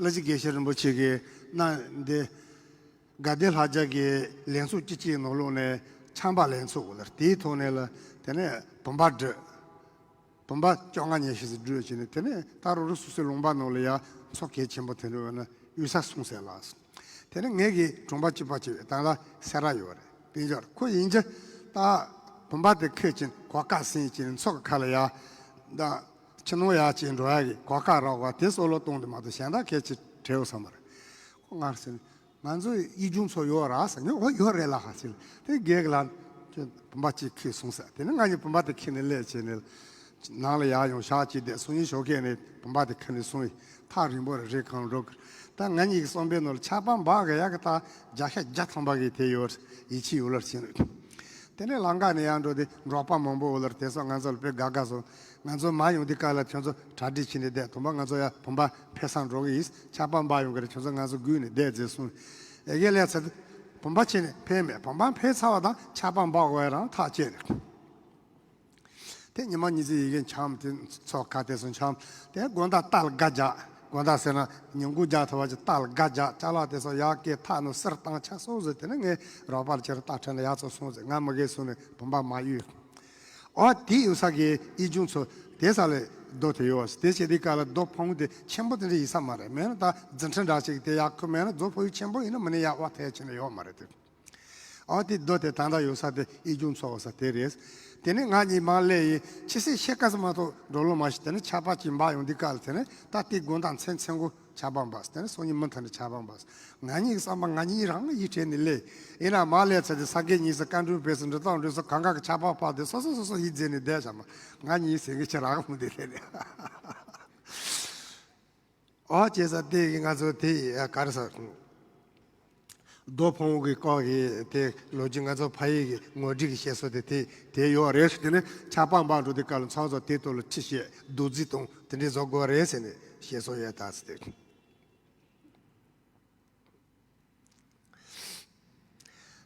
ལ་ཅི་དགེ་བཤེས་རིན་པོ་ཆེ་གི་ན་འདི་དགའ་ལྡན་ལྷ་རྒྱལ་གྱི་ལེགས་ཚོགས་སྤྱི་སྤྱིའི་ནང་ལོགས་ནས་ཆམ་པ་ལེགས་ཚོགས་ལ་དེའི་ཐོག་ནས་ལ་དེ་ནས་བུམ་པ་བསྒྲིགས། བུམ་པ་བཅོ་ལྔ་ཉི་ཤུ་ཙམ་བསྒྲུབས་བྱས་ནས། དེ་ནས་ད་རུ་རུ་སོ་སོའི་ལུང་པ་ནང་ལ་ཡ་མཚོ་གལ་ཆེན་པོ་དེ་འདྲ་ཡོད་ན་གཡུལ་ས་སྲུང་ཟེར་ལགས། དེ་ནས་ངེད་ཀྱི་གྲོང་པ་གཅིག་པ་གཅིག་ཡོད། ད་ལ་སེ་ར་ཡོད་རེད། དཔལ་འབྱོར་ཁོ་ཡིན་གྱི་ད་བུམ་པ་དེ་ཁེལ་ཅིང་གོ་ཀ་ཟིན་ཅིང་མཚོ་གི་ཁ་ལ་ཡ་ད་ཕྱི་ནང་ཡ་ཅིག་འགྲོ་ཡ་གི་གོ་ཀ་རག་པ་དེ་སོགས་ལོ་གཏོང་དུ་མ་གཏོགས་གཞན་དག་གལ་ཆེ་བྲལ་བ་ས་མ་རེད། ཁོ་ངར་ཟིན། ང་ཚོ་གཡུལ་ལྗོངས་མཚོ་ཡོད་ར་ཟེར་ནས། འོ་ཡོད་རེད་ལ་ཧ་ཟེར། དེ་རྒན་གྱིས་ལ་ཁྱོད་བུམ་པ་གཅིག་ཁྱེར་སོང་ཟེར། དེ་ནས་ང་གཉིས་བུམ་པ་དེ་ཁྱེར་ནས་སླེབས་བྱས་ནས་ནང་ལ་ཡར་ཡོང་ཞག་གཅིག་བསྡད། སང་ཉིན་ཞོགས་ཀས་ནས་བུམ་པ་དེ་ཁྱེར་ནས་སོང་། ཐག་རིང་པོ་རེད། རི་གང་འགྲོ་གི། ད་ང་གཉིས་ཀྱི་བསམ་པའི་ནང་ལ་ཆགས་པ་འབག་གི་ཡག་གི་ད་བརྒྱ་ཆ་བརྒྱ་ཐམ་པ་གི་དེ་ཡོད། ཡིད་ཆེས་ཡོད་ལ་ཕྱིན། དེ་ནས་ལམ་ཁ་ནས་ཡར་འགྲོ་དུས་འབྲོག་པ་མང་པོ་ཡོད་ལ་དེ་ཚོ་ང་ཚོ་ལ་དཔེ་དགའ་དགའ་སོང་། ང་ཚོ་མར་ཡོང་དུས་སྐབས་ལ་ཁྱོད་ཚོ་གྲ་སྒྲིག་བྱས་ནས་བསྡད། དང་པོ་ང་ཚོ་ཡར་བུམ་པ་འཕེན་སར་འགྲོ་གི་ཡིན། ཆགས་པ་འབག་ཡོང་གི་རེད། ཁྱོད་ཚོ་ང་ཚོ་བརྒྱུད་ནས་བསྡད་ཟེར་གསུངས། ཨེ་གེ་ལས་ཚར་དུས་བུམ་པ་ཁྱེར་ནས་འཕེན་མེད། བུམ་པ་འཕེན་ཚར་བ་དང་ཆགས་པ་འབག་དགོས་ཡ་རང་ཐག་བཅད་ནས། དེ་ཉི་མ་ཉི་ཚེ་ཡི་གེ་འཆམ། དེ་ཚོ་ཁ་དེ་སོང་འཆམ། དེ་དགོང་དག་རྟ་ལ་སྒ་རྒྱག། དགོང་དག་ཟེར་ན་ཉིན་གུང་རྒྱག་ཐུབ་པ་ཅིག་རྟ་ལ་སྒ་རྒྱག། ཅ་ལག་དེ་ཚོ་ཡར་སྐྱེལ། ཐག་ནང་གསེར་བཏང་ཆ་སོགས་ཟེར། དེ་ནས་ངས་རོགས་པ་ལ་ཁྱེར་རྟ་ཁྲིད་ནས་ཡར་ཚུར་སོང་ཟེར། ང་མ་གིར་སོང་ནས་བུམ་པ་མ་གཡུགས། ཨོ་དེ་ཡོད་ས་གི་གཡུལ་ལྗོངས་མཚོ་དེ་ས་ལ་རྡོ་དེ་ཡོད། དེ་བྱས་དུས་སྐབས་ལ་རྡོ་ཕང་བོ་དེ་ཆེན་པོ་དེ་འདྲ་ཡིན་ས་མ་རེད། མེད་ན་ད་རྫུ་འཕྲུལ་འདྲ་ཞིག་དེ་ཡག་ཁུ་མེད་ན། རྫོང་ཕོ་ཡུལ་ཆེན་པོ་ཡིན་ན་མི་ནི་ཡག་བ་ཐལ་ཕྱིན་ན་ཡོད་མ་རེད་དེ། ཨོ་དེ་རྡོ་དེ་ད་ལྟ་ཡོད་ས་དེ་གཡུལ་ལྗོངས་མཚོ་ས་དེ་རེད། དེ་ནས་ང་གཉིས་མར་སླེབས་ཡིན། ཕྱི་སེ་ཤེལ་དཀར་ས་མ་གཏོགས་འགྲོ་ལོང་མ་ཤེས། དེ་ནས་ཆགས་པ་ཅིག་འབག་ཡོང་དུས་སྐབས་ལ་དེ་ནས་ད་དེ་དགོང་དག་མཚན་མཚན་གོ་ཆགས་པ་འབག། དེ་ནས་སང་ཉིན་མུ་མཐུད་ནས་ཆགས་པ་འབག། ང་གཉིས་ཀྱི་བསམ་པ་ང་གཉིས་རང་ཡིད་བྲལ་ནས་སླེབས་ཡིན་ན། མར་སླེབས་ཚར་དུས་ས་དགེ་གཉིས་སུ་བཀའ་འགྲུལ་བས་སུ་འབྲི་སྟངས་འགྲུལ་སུ་གང་ག་གི་ཆགས་པ་འཕགས་དེ་སོ་སོ་སོ་སོ་ཡིད་བརྗེད་ནས་བསྡད་བཞག་མ། ང་གཉིས་ཟེར་གི་ཆེ་རག་མི་འདུག་ལས་ནས། ཨོ་བྱས་ཙང་དེ་གི་ང་ཚོ་དེ་ག་རེ་ཟེར། རྡོ་ཕང་བོ་གི་སྐོར་གྱི་དེ་ལོ་རྒྱུས་ང་ཚོ་ཕ་ཡུལ་གྱི་ངོ་སྤྲོད་ཀྱི་བཤད་སྲོལ་དེ་དེ་དེ་ཡོད་རེད། དེ་ནས་ཆགས་པ་འབག་འགྲོ་དུས་སྐབས་ལ་ཚང་ཚོ་དེ་ཐོག་ལ་ཁྲིད་བཤད་རྡོ་རྫིས་གཏོང་དེ་འདྲས་བཟོ་དགོས་རེད་ཟེར་ནས་བཤད་སྲོལ་ཡོད་ད་ཟེར་ཏེ།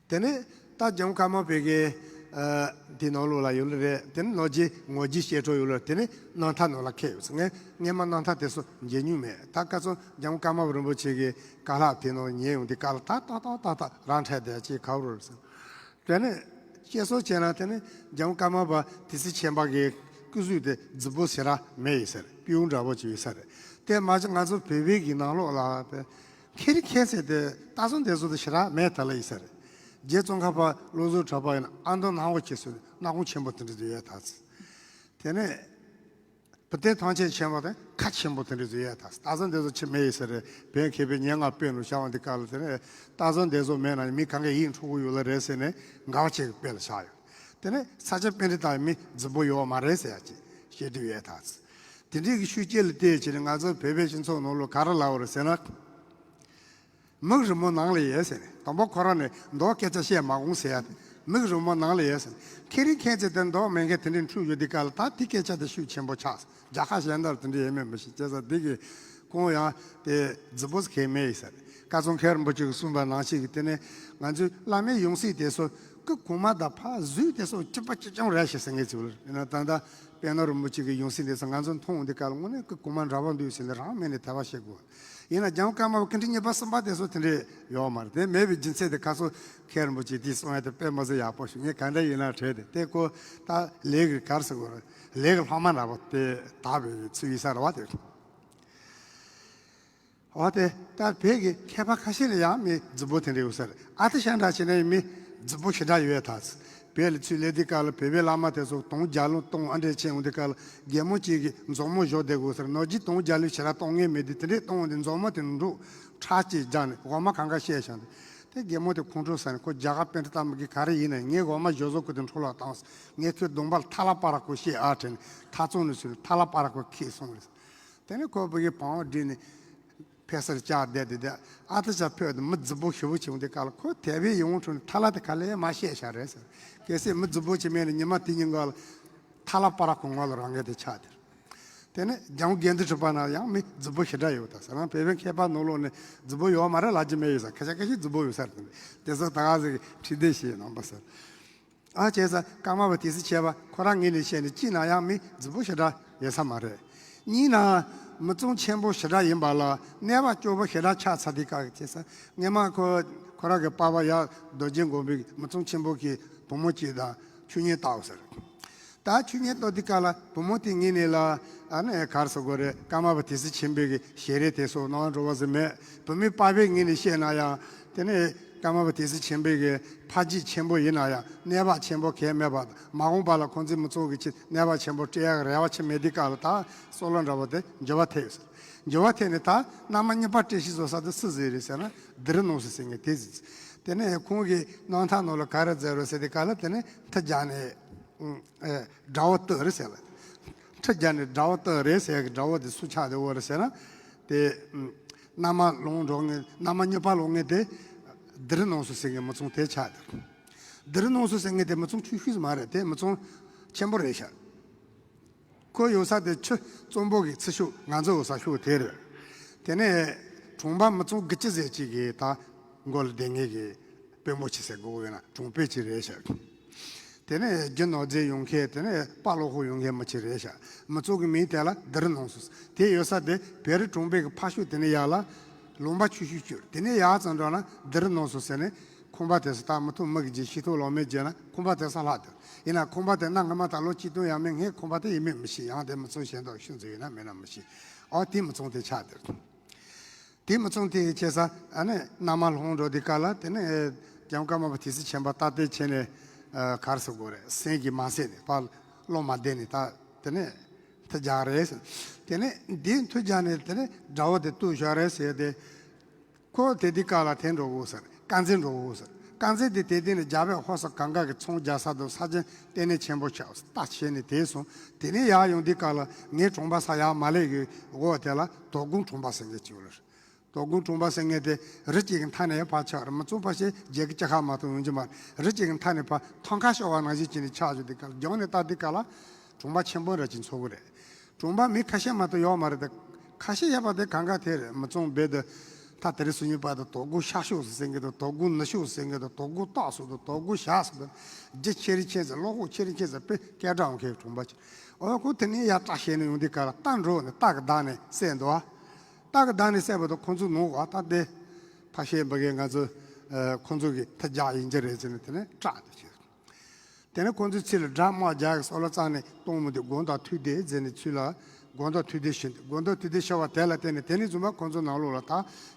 དེ་ནས་ད་འཇམ་དཀར་མོ་བོད་ཀྱི་ཨ་དེ་ནང་ལོགས་ལ་ཡོད་ལ་རེད། དེ་ནས་ནོར་རྗེ་ངོ་རྗེ་བཤད་སྲོལ་ཡོད་ལ། དེ་ནས་རྣམ་ཐར་ནང་ལ་འཁེལ་ཡོད་ཟེར། ངས་སྔས་མ་རྣམ་ཐར་དེ་ཚོ་མཇལ་མྱོང་མེད། ད་ཁ་སང་འཇམ་དཀར་མོ་རིན་པོ་ཆེ་གི་བཀའ་སློབ་དེ་ནང་ཉན་ཡོང་དུས་སྐབས་ལ་ད་ཏག་ཏག་ཏག་ཏག་རང་འཕྲད་བསྡད་ཅིག་ག་བོ་རེད་ཟེར། དེ་ནས་བཤད་སྲོལ་བྱས་ན་དེ་ནས་འཇམ་དཀར་མོ་པ་དེ་སྲིད་ཆེན་པ་གི་སྐུ་གཟུགས་དེ་རྫིག་པོ་ཞེ་དྲག་མེད་ཡོད་ས་རེད། སྤུས་འདྲ་པོ་ཅིག་ཡོད་ས་རེད། དེ་མ་གཞི་ང་ཚོ་བོད་པའི་གི་ནང་ལོགས་ལ་དཔེ་ཁེར་ཁེར་ཟེར་དེ་རྟགས་བཟོ་འདི་བཟོ་དེ་ཞེ་དྲག་མེད་ད་ལ་ཡོད་ས་རེད། རྗེ་ཙོང་ཁ་པ་བློ་བཟང་གྲགས་པ་ཡིན་ན་ཨ་མདོ་སྣང་བ་ཆེ་སོང་། སྣ་ཁུང་ཆེན་པོ་དེ་འདྲ་བཟོ་ཡོད་ད་ཟེར། དེ་ནས་བུ་སྟོན་ཐང་ཆེན་ཆེན་པོ་དེ་ཁ་ཆེན་པོ་དེ་འདྲ་བཟོ་ཡ་ད། རྟགས་བཟོ་འདི་ཚོ་ཆེ་མེད་ཡིན་ས་རེད། བོད་མཁས་པའི་སྙན་ངག་དཔེ་ནང་བཞག་པ་འདི་སྐབས་ལ་དེ་ནས་རྟགས་བཟོ་འདི་ཚོ་མེད་ན་མི་གང་གས་ཡིད་འཕྲོག་གི་ཡོད་ལ་རེད་ཟེར་ནས་དགའ་བ་བྱེད་ཀྱི་དཔེ་ལ་བཞག་ཡོད། དེ་ནས་ས་སྐྱ་པཎྜི་ཏ་མི་རྫིག་པོ་ཡོད་མ་རེད་ཟེར་ཡ་ཅིག་བཤད་སྲོལ་ཡོད་ད། དེ་འདྲའི་གི་ཤུགས་རྐྱེན་ལ་བལྟས་བྱས་ནས་ང་ཚོ་བོད་པའི་སྤྱི་ཚོགས་ནང་ལོགས་ག་རེ་ལབ་པ་རེད་ཟེར་ན། མིག་རི་མོ་ནང་ལ་ཡོད་ཟེར་ནས། དང་པོ་ཁོ་རང་ནས་མདོག་སྐད་ཆ་བཤད་མ་དགོས་ཟེར་ཡ་དེ། མིག་རི་མོ་ནང་ལ་ཡོད་ཟེར་ནས། ཁེ་རིང་ཁེ་ཚེ་དེ་མདོག་མེད་མཁན་དེ་འདྲའི་འཁྲུག་ཡོད་དུས་སྐབས་ལ་ད་དེ་སྐད་ཆ་དེ་ཤུགས་ཆེན་པོ་ཆགས་སོང་། རྒྱལ་ཁབ་གཞན་དག་དེ་འདྲ་ཡོད་མེད་མི་ཤེས། བྱས་ཙང་དེ་གི་ཁོང་ཡང་དེ་རྫིག་པོ་ཟེར་མཁན་མེད་ཡིན་ཟེར། ཀ་ཙུང་མཁན་རིན་པོ་ཆེ་གིས་གསུངས་པ་ནང་བཞིན་གྱི་དེ་ནས་ང་ཚོའི་བླ་མའི་ཡང་སྲིད་དེ་ཚོ་སྐུ་གོང་མ་དང་ཕར་གཟུགས་དེ་ཚོ་གཅིག་པ་གཅིག་རྐྱང་རེད་ཞེས་ཟེར་མཁན་ཚོ་ཡིན་ན། ད་ལྟ་དཔལ་ནོར་རིན་པོ་ཆེ་གི་ཡང་སྲིད་དེ་ཚོ་ང་ཚོ་མཐོང་འོང་དུས་སྐབས་ལ་དངོས་གནས་སྐུ་གོང་མ་འདྲ་པོ་འདུག་ཟེར་ནས་རང་མེད་ནས་དད་པ་བྱེད་དགོས། ཡིན་ན་རྒྱལ་བ་ཀརྨ་པ་སྐུ་ཕྲེང་གཉིས་པ་གསུམ་པ་དེ་ཚོ་དེ་འདྲས་ཡོད་མ་རེད། དེ་མེད་པའི་རྒྱུ་མཚན་དེ་ཀ་ཙུང་མཁན་རིན་པོ་ཆེ་དེས་གསུངས་ཡ་དེ་དཔེ་མི་སྲིད་ཡག་པོ་ཞིག་ངས་ག་འདྲ་ཡིན་ན་དྲན་དེ། དེ་ཁོ་ད་ལས་ཀྱི་གར་ཟེར་དགོས་རེད། ལས་ཀྱི་སློབ་མ་འདྲ་པོ་དེ་དག་པའི་ཚུལ་ཡིན་ས་རེད་བ་དེ། འོ་དེ་ལྟར་བོད་ཀྱི་མཁས་པ་ཁ་ཤས་ལ་ཡང་མི་རྫིག་པོ་དེ་འདྲ་ཡོད་ས་རེད། ཨ་ཏི་ཤ་འདྲ་བྱས་ན་ཡང་མི་རྫིག་པོ་ཞེ་དྲག་ཡོད་ད། བོད་ལ་ཚུར་སླེབས་དུས་སྐབས་ལ་བོད་པའི་བླ་མ་དེ་ཚོ་དུང་རྒྱ་ལོ་གཏོང་ཨ་འདྲས་བྱས་འོང་དུས་སྐབས་ལ་རྒན་མོ་གཅིག་གིས་མཛོག་མོ་བཞོ་བསྡད་དགོས་ཟེར། ནོར་གྱིས་དུང་རྒྱ་ལོ་ཞེ་དྲག་གཏོང་ངེས་མེད་དུས། དེ་འདྲས་གཏོང་འོང་དུས་མཛོག་མོ་དེ་འགྲོ་ཁྲག་ཅིག་རྒྱག་ནས་འོ་མ་གང་ག་བཤད་བཞག་འདུག་དེ་རྒན་མོ་དེ་ཁོང་ཁྲོ་ཟ་ནས་ཁོ་རྒྱ་གར་པཎྜི་ཏ་མི་གི་ག་རེ་ཡིན་ན་ངའི་འོ་མ་བཞོ་བཟོ་ཁུ་དེ་འཕྲོ་བརླག་བཏང་སོང་། ངས་ཁོའི་གདོང་པར་ཐ་ལ་པ་ར་ཁོ་བཤད་ཨ་དྲན་ནས་ཐ་ཚོང་ནས་ཚུར་ཐ་ལ་པ་ར་ཁོ་ཁེལ་སོང་རེད། དེ་ནས་ཁོ་བུ་གའི་བང་བསྒྲིགས་ནས་ཕེབས་སར་བཅར་བསྡད་དེ། དེ་ཨ་ཏི་ཤ་ཕེབས་དུས་མི་རྫིག་པོ་ཞེ་པོ་བྱུང་དུས་སྐབས་ལ་ཁོ་དད་པའི་ཡིད་འོང་ཁྲོད་ནས་ཐ་ལ་དེ་ག་ལས་མ་བཤད་བཞག་རེད་ཟེར། གལ་སྲིད་མི་རྫིག་པོ་ཅིག་མེད་ན་ཉི་མ་དེ་ཉིན་ག་ལ་ཐ་ལ་པ་ར་ཁོ་ངོ་ལ་རང་ངེས་དེ་ཆགས་དེར། དེ་ནས་འཇང་དགེ་འདུན་གྲུབ་པ་ན་ཡང་མི་རྫིག་པོ་ཞེ་དྲག་ཡོད་ད་ཟེར། རང་བོད་པའི་མཁས་པ་ནང་ལོགས་ནས་རྫིག་པོ་ཡོད་མ་རེད་ལབ་ཀྱི་མེད་ཡོད་ས། ཁ་ཤས་ཁ་ཤས་རྫིག་པོ་ཡོད་ས་རེད། དེ་ཚོ་ད་ག་ཟིག་ཁྲིད་བསྡད་བྱས་གནང་པ་ཟེར། ཨ་བྱས་ཙང་ཀརྨ་པ་དེ་སྲིད་ཆེ་བ་ཁོ་རང་ངོས་ནས་བཤད་ནས་གཅིག་ན་ཡང་མི་རྫིག་པོ་ཞེ་དྲག་ཡོད་ས་མ་རེད། གཉིས་ན་མི་ཚང་ཆེན་པོ་ཞེ་དྲག་ཡིན་པ་ལ་གནས་བབ་སྐྱོ་པོ་ཞེ་དྲག་ཆགས་ཚར་དུས་སྐབས་ཀྱི་བྱས་ཙང་སྔོན་མ་ཁོ་ཁོ་རང་གི་པ་ཕ་ཡར་རྡོ་རྗེ་སྒོམ་པའི་མི་ཚང་ཆེན་པོ་གི་བུ་མོ་གཅིག་དང་ཆོས་ཉིད་བཏགས་ཟེར། ད་ཆོས་ཉིད་བཏགས་དུས་སྐབས་ལ་བུ་མོ་དེ་ངོས་ནས་ལ་ཨ་ནི་ག་རེ་ཟེར་དགོས་རེད། ཀརྨ་པ་དེ་སྲིད་ཆེན་པོའི་གི་ཞལ་རས་དེ་ཚོ་གནང་འགྲོ་བ་ཟེར་མེད། བུད་མེད་པ་ཕའི་ངོས་ནས་བཤད་ན་ཡང་དེ་ནས་ཀརྨ་པ་དེ་སྲིད་ཆེན་པོའི་གི་ཕ་རྒྱུད་ཆེན་པོ་ཡིན་ན་ཡང་གནས་བབ་ཆེན་པོ་གང་ཡང་མེད་པ། མ་འོངས་པ་ལ་ཁོང་ཚོའི་མི་ཚང་གི་ཆེད་གནས་བབ་ཆེན་པོ་སྤྲད་ཡག་རེ་བ་ཆེ་མེད་དུས་སྐབས་ལ་ད་སྲོག་ལ་འདྲ་བ་དེ་འགྱུར་བ་ཐེབས་ཟེར། འགྱུར་བ་ཐེབས་ནས་ད་མནའ་མ་གཉིས་པ་སྤྲད་ཤེས་བཟོ་ས་དེ་སུ་ཟིག་རེད་ཟེར་ན་དི་རི་ནང་སོ་ཟེར་མཁན་དེ་ཟིག་དེ་ནས་ཁོང་གི་རྣམ་ཐར་ནང་ལ་ག་རེ་མཛད་རེད་ཟེར་དུས་སྐབས་ལ་དེ་ནས་མཐུ་རྒྱག་ནས་ཨུམ་ཨེ་དགྲ་བོ་བཏུལ་རེད་ཟེར་ལ། མཐུ་རྒྱག་ནས་དགྲ་བོ་བཏུལ་རེད་ཟེར་གི་དགྲ་བོ་དེ་སུ་ཆགས་བསྡད་ཡོད་རེད་ཟེར་ན། དེ་ཨུམ་མནའ་མ་ལོང་འགྲོ་མཁན་མནའ་མ་གཉིས་པ་ལོང་མཁན་དེ་དི་རི་ནང་སོ་ཟེར་མཁན་མི་ཚང་དེ་ཆགས་བསྡད། དི་རི་ནང་སོ་ཟེར་མཁན་དེ་མི་ཚང་ཆུང་ཤོས་མ་རེད། དེ་མི་ཚང་ཆེན་པོ་རེད་ཤག་ཁོ་ཡོད་ས་དེ་ཆུ་གཙང་པོ་གི་ཚི་ཤོག་ང་ཚོ་ཡོད་ས་ཤོག་དེ་རེད། དེ་ནས་གྲོང་པ་མི་ཚང་དགུ་བཅུ་ཟེར་གཅིག་གི་ད་མགོ་ལ་སྡོད་མཁན་གི་དཔོན་པོ་ཆེ་ཟེར་དགོས་ཡོད་ན་གྲོང་དཔོན་ཅིག་རེད་ཤག་དེ་ནས་རྒྱུ་ནོར་རྫས་ཡོང་མཁན་དེ་ནས་དཔའ་བློ་ཁོག་ཡོང་མཁན་མི་ཅིག་རེད་ཤག་མི་ཚང་གི་མིང་དེ་ལ་དི་རི་ནང་སོ། དེ་ཡོད་ས་དེ་བེ་རི་གྲོང་པའི་གི་ཕ་ཤོག་དེ་ནས་ཡར་ལ་ལུང་པ་ཆུ་ཤོག་བསྐྱོད། དེ་ནས་ཡར་ཙམ་འགྲོ་ན་དི་རི་ནང་སོ་ཟེར་ནས། ཁང་པ་དེ་ཚོ་ད་མི་ཐུབ་མི་གི་རྗེས་ཤི་ཐུབ་ལོ་མའི་རྗེས་ན་ཁང་པ་དེ་ཚོ་ལྷག་འདུག་ཡིན་ན་ཁང་པ་དེ་གནའ་སྔ་མ་ད་ལོ་གཅིག་སྟོང་ཡས་མས་སྔའི་ཁང་པ་དེ་ཡིན་མིན་མི་ཤེས། ཡང་དེ་མི་ཚང་གཞན་དག་ཤུགས་འཛིན་ཡོད་ན་མེད་ན་མི་ཤེས། ཨོ་དེ་མི་ཚང་དེ་ཆགས་འདུག་དེ་མི་ཚང་དེ་ཡི་ཆེ་ས་ཨ་ནི་མནའ་མ་ལོང་འགྲོ་དུས་སྐབས་ལ་དེ་ནས་རྒྱལ་བ་ཀརྨ་པ་དེ་སྲིད་ཆེན་པོ་ད་ལྟའི་ཆེ་ནས་ག་རེ་ཟེར་དགོས་རེད། སེམས་ཀྱིས་མ་བསད་ནས་ཕར་བློ་མ་བདེ་ནས་ད་དེ་ནས་མཐུ་རྒྱག་རེད་ཟེར། དེ་ནས་འདི་མཐུ་རྒྱག་ནས་དེ་ནས་དགྲ་བོ་དེ་བཏུལ་བཞག་རེད་ཟེར་ཏེ། ཁོ་དེ་དུས་སྐབས་ལ་དེ་འགྲོ་དགོས་ཟེར། དཀར་མཛེས་འགྲོ་དགོས་ཟེར། དཀར་མཛེས་དེ་དེ་དུས་ནས་རྒྱ་བལ་ཧོར་སོག་གང་ག་གི་ཚོང་རྒྱག་ས་དང་ས་ཆ་ལྟེ་གནས་ཆེན་པོ་ཆགས་ལྟ་བྱས་ནས་དེ་སོང་། དེ་ནས་ཡར་ཡོང་དུས་སྐབས་ལ་ངའི་གྲོང་པ་ས་ཡར་མ་ལེགས་གི་འོག་དེ་ལ་དོ་དགོང་གྲོང་པ་ཟེར་མཁན་ཅིག་ཡོད་ལ། དོ་དགོང་གྲོང་པ་ཟེར་མཁན་དེ་རི་གཅིག་གི་མཐའ་ནས་ཕར་ཆགས་རེད། མི་ཚང་ཕལ་ཆེར་བརྒྱད་ཀྱི་བཅུ་ཁ་མ་གཏོགས་ཡོང་རྒྱུ་མ་རེད། རི་གཅིག་གི་མཐའ་ནས་ཕར་ཐང་ཁ་ཤོར་བ་ནང་བཞིན་བྱས་ནས་ཆགས་བཞག་དུས་སྐབས་ལ་རྒྱང་ནས་ལྟ་དུས་སྐབས་ལ། གྲོང་པ་ཆེན་པོ་འདྲ་ཅིག་མཚོན་གྱི་རེད། གྲོང་པ་མི་ཁ་ཤས་མ་གཏོགས་ཡོད་མ་རེད་དེ། ཁ་ཤས་ཡོད་པ་དེ་གང་ག་དེ་རེད། མི་ཚང་རྦད་དེ་ད་དེ་རིང་སང་ཉིན་བར་དུ་དོ་དགོང་ཤར་ཕྱོགས་སུ་ཟེར་མཁན་དང་། དོ་དགོང་ནུབ་ཕྱོགས་སུ་ཟེར་མཁན་དང་། དོ་དགོང་སྟག་སོགས་དང་། དོ་དགོང་ཞག་སོགས་དང་། རྒྱུ་ཆེ་རིང་ཆེ་ཟེར། བློ་ཁོག་ཆེ་རིང་ཆེ་ཟེར། དཔེ་སྐད་གྲགས་འོང་མཁན་གྲོང་པ་ཅིག་འོ་ཁོ་དེ་ནས་ཡར་སྐྲག་བཤད་ནས་ཡོང་དུས་སྐབས་ལ་རྟ་འགྲོ་ནས་རྟ་གིས་བདའ་ནས་བསད་འདུག་རྟ་གིས་བདའ་ནས་བསད་པ་དང་ཁོང་ཚོ་ནང་ག་ད་དེ་ཕ་ཤེས་འབའ་གིས་ང་ཚོ་ཁོང་ཚོ་གི་མཐུ་རྒྱག་ཡིན་གྱི་རེད་ཟེར་ནས་དེ་ནས་སྐྲག་འདུག་ཅིག་དེ་ནས་ཁོང་ཚོའི་ཚུལ་ལ་དགྲ་དམག་རྒྱག་གི་སོགས་ལ་རྩ་ནས་གཏོང་མི་འདུག་དགོངས་དག་ཐུགས་བདེ་ཟེར་ནས་ཚུལ་ལ་དགོངས་དག་ཐུགས་བདེ་ཞུ་འདུག་དགོངས་དག་ཐུགས་བདེ་ཞུ་བ་དེ་ལ་བརྟེན་ནས་དེ་ནས་བཟུང་བ་ཁོང་ཚོ་ནང་ལོགས་ལ་ད་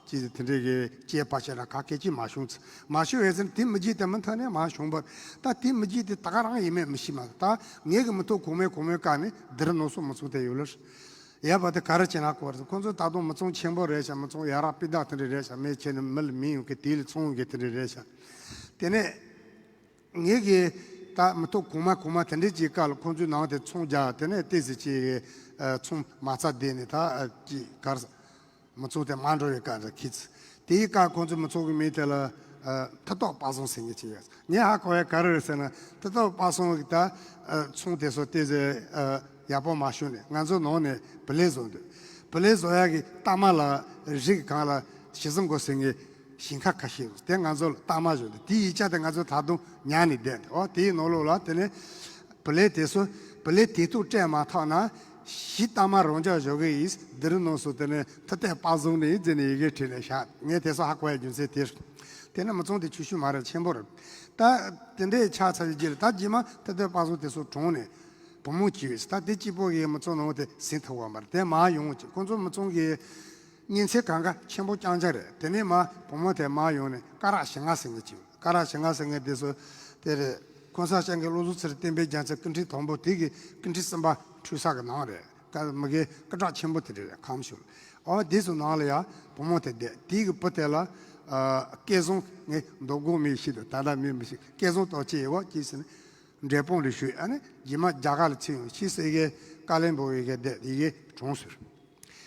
ཅི་ཟེར་དེ་འདྲའི་གི་སྐྱེས་པ་ཆེ་ན་ག་སྐད་ཅིག་མ་བྱུང་། མ་བྱུང་བས་ཟེར་ན་དེ་མི་རྒྱུད་དེ་མུ་མཐུད་ནས་མ་བྱུང་བར། ད་དེ་མི་རྒྱུད་དེ་ད་ག་རང་ཡིན་མིན་མི་ཤེས་མ་གཏོགས། ད་ངེད་ཀྱི་མི་ཐོག་གོང་མའི་གོང་མའི་བཀའ་ནས་འདིར་ནོར་སོགས་མི་ཚོགས་དེ་ཡོད་ལ། ཡ་བ་དེ་ག་རེ་བྱེད་ན་གོ་རེད། ཁོང་ཚོ་ད་དུང་མི་ཚང་ཆེན་པོ་རེད་ཤག་མི་ཚང་ཡ་རབས་སྤུས་དག་དེ་འདྲ་རེད་ཤག་མེད་བྱས་ནས་མི་ལ་མི་ཡོང་གི་དེ་ལ་ཚོང་ཡོང་གི་དེ་འདྲ་རེད་ཤག་དེ་ནས། ངེད་ཀྱི་ ད་མི་ཐོག་གོང་མ་གོང་མ་དེ་འདྲས་ཀྱི་སྐབས་ལ་ཁོང་ཚོའི་ནང་དེ་ཚོང་རྒྱག་དེ་ནས་ཏོག་ཙམ་ཅིག་ཨ་ཚོང་མ་རྩ་བསྡད་ནས་ད་ཨ་ཅིག་གར་མི་ཚོགས་དེ་མ་འགྲོ་བའི་སྐབས་ལ་ཁྱི་ཚོ་དེའི་སྐབས་ཁོང་ཚོ་མི་ཚོགས་ཀྱི་མིང་དེ་ལ་ཨ་མཐུ་སྟོབས་དཔལ་བཟང་ཟེར་མཁན་ཅིག་ཡོད། ངས་ཧ་གོ་བའི་ག་རེ་རེད་ཟེར་ན། མཐུ་སྟོབས་དཔལ་བཟང་གི་ད་ཨ་ཚོང་དེ་ཚོ་ཏོག་ཙམ་ཨ་ཡག་པོ་མ་བྱུང་ནས་ང་ཚོའི་ནང་ནས་བུ་ལས་བཟོ་འདོད། བུ་ལས་བཟོ་ཡག་གི་རྟགས་མ་ལ་རིགས་གང་ལ་ཞི་བཟང་གོ་ཟེར་མཁན་ཞིང་ཁ་ཁ་ཤས་དེ་ང་ཚོ་ལ་རྟགས་མ་བྱུང་འདུག་དེའི་ཡིག་ཆ་དེ་ང་ཚོ་ད་དུང་ཉར་ནས་བསྡད་འདུག་ཨོ་དེའི་ནང་ལོགས་ལ་དེ་ནས་བུ་ལས་དེ་ཚོ་བུ་ལས་དེ་ཐུག་སྤྲད་མ་ཐག་ན་གཞི་རྟགས་མ་རང་འཇགས་བཞག་གི་ཡིན། འདི་རུ་ནང་སོ་དེ་ནས་མཐུ་སྟོབས་དཔལ་བཟང་ནས་ཡིན་ཟེར་ནས་ཡི་གེ་བྲིས་ནས་བཞག་ངས་དེ་ཚོ་ཧ་གོ་ཡ་རྒྱུ་མཚན་དེ་རེད། དེ་ནས་མི་ཚང་དེ་ཆུང་ཆུང་མ་རེད། ཆེན་པོ་རེད། ད་དེ་འདྲའི་ཆགས་ཚར་བའི་རྗེས་ལ་ད་རྗེས་མ་མཐུ་སྟོབས་དཔལ་བཟང་དེ་ཚོ་གྲོངས་ནས་བུ་མོ་སྐྱེས་ཡོད། ད་དེ་གཅིག་པོ་གིས་མི་ཚང་ནང་དེ་ཟིན་ཐུབ་པ་མ་རེད། དེ་མར་ཡོང་ཅིག་ཁོང་ཚོ་མི་ཚང་གི་ཉིན་མཚན་གང་ག་ཆེན་པོ་རྐྱང་རྐྱང་རེད། དེ་ནས་མ་བུ་མོ་དེ་མར་ཡོང་ནས་ཀ་རག་ཞི་ང་ཟེར་མཁན་ཅིག་ཀ་རག་ཞི་ང་ཟེར་མཁན་དེ་ཚོ་དེ་རེད། ༸གོང་ས་༸སྐྱབས་མགོན་བློ་བཟང་ཆེ་བསྟན་པའི་རྒྱལ་མཚན་སྐུ་ཕྲེང་དང་པོ་དེ་གི་སྐུ་ཕྲེང་གསུམ་པ་འཁྲུངས་ས་གི་ནང་རེད། ཀ་མི་གི་སྐུ་དྲག་ཆེན་པོ་དེ་རེད། ཁམས་ཤུལ་ཨོ་དེ་ཚོ་ནང་ལ་ཡ་བུ་མོ་དེ་བསྡད། དེ་གི་བུ་དེ་ལ་ཨ་སྐལ་བཟང་། ངས་མདོ་དགོང་མི་ཤེས་དང་ད་ལྟ་མི་མི་ཤེས། སྐལ་བཟང་རྟོགས་ཆེ་ཡོད་ཅེས་ཟེར་ནས་འབྲས་སྤུངས་ལ་བཞུགས། ཨ་ནི་རྗེས་མ་རྒྱ་གར་ལ་ཚུར་ཡོང་ཤི་སེ་གི་ཀ་ལོན་སྦུག་ཡི་གེ་བསྡད་ཡི་གེ་གྲོངས་ཟེར།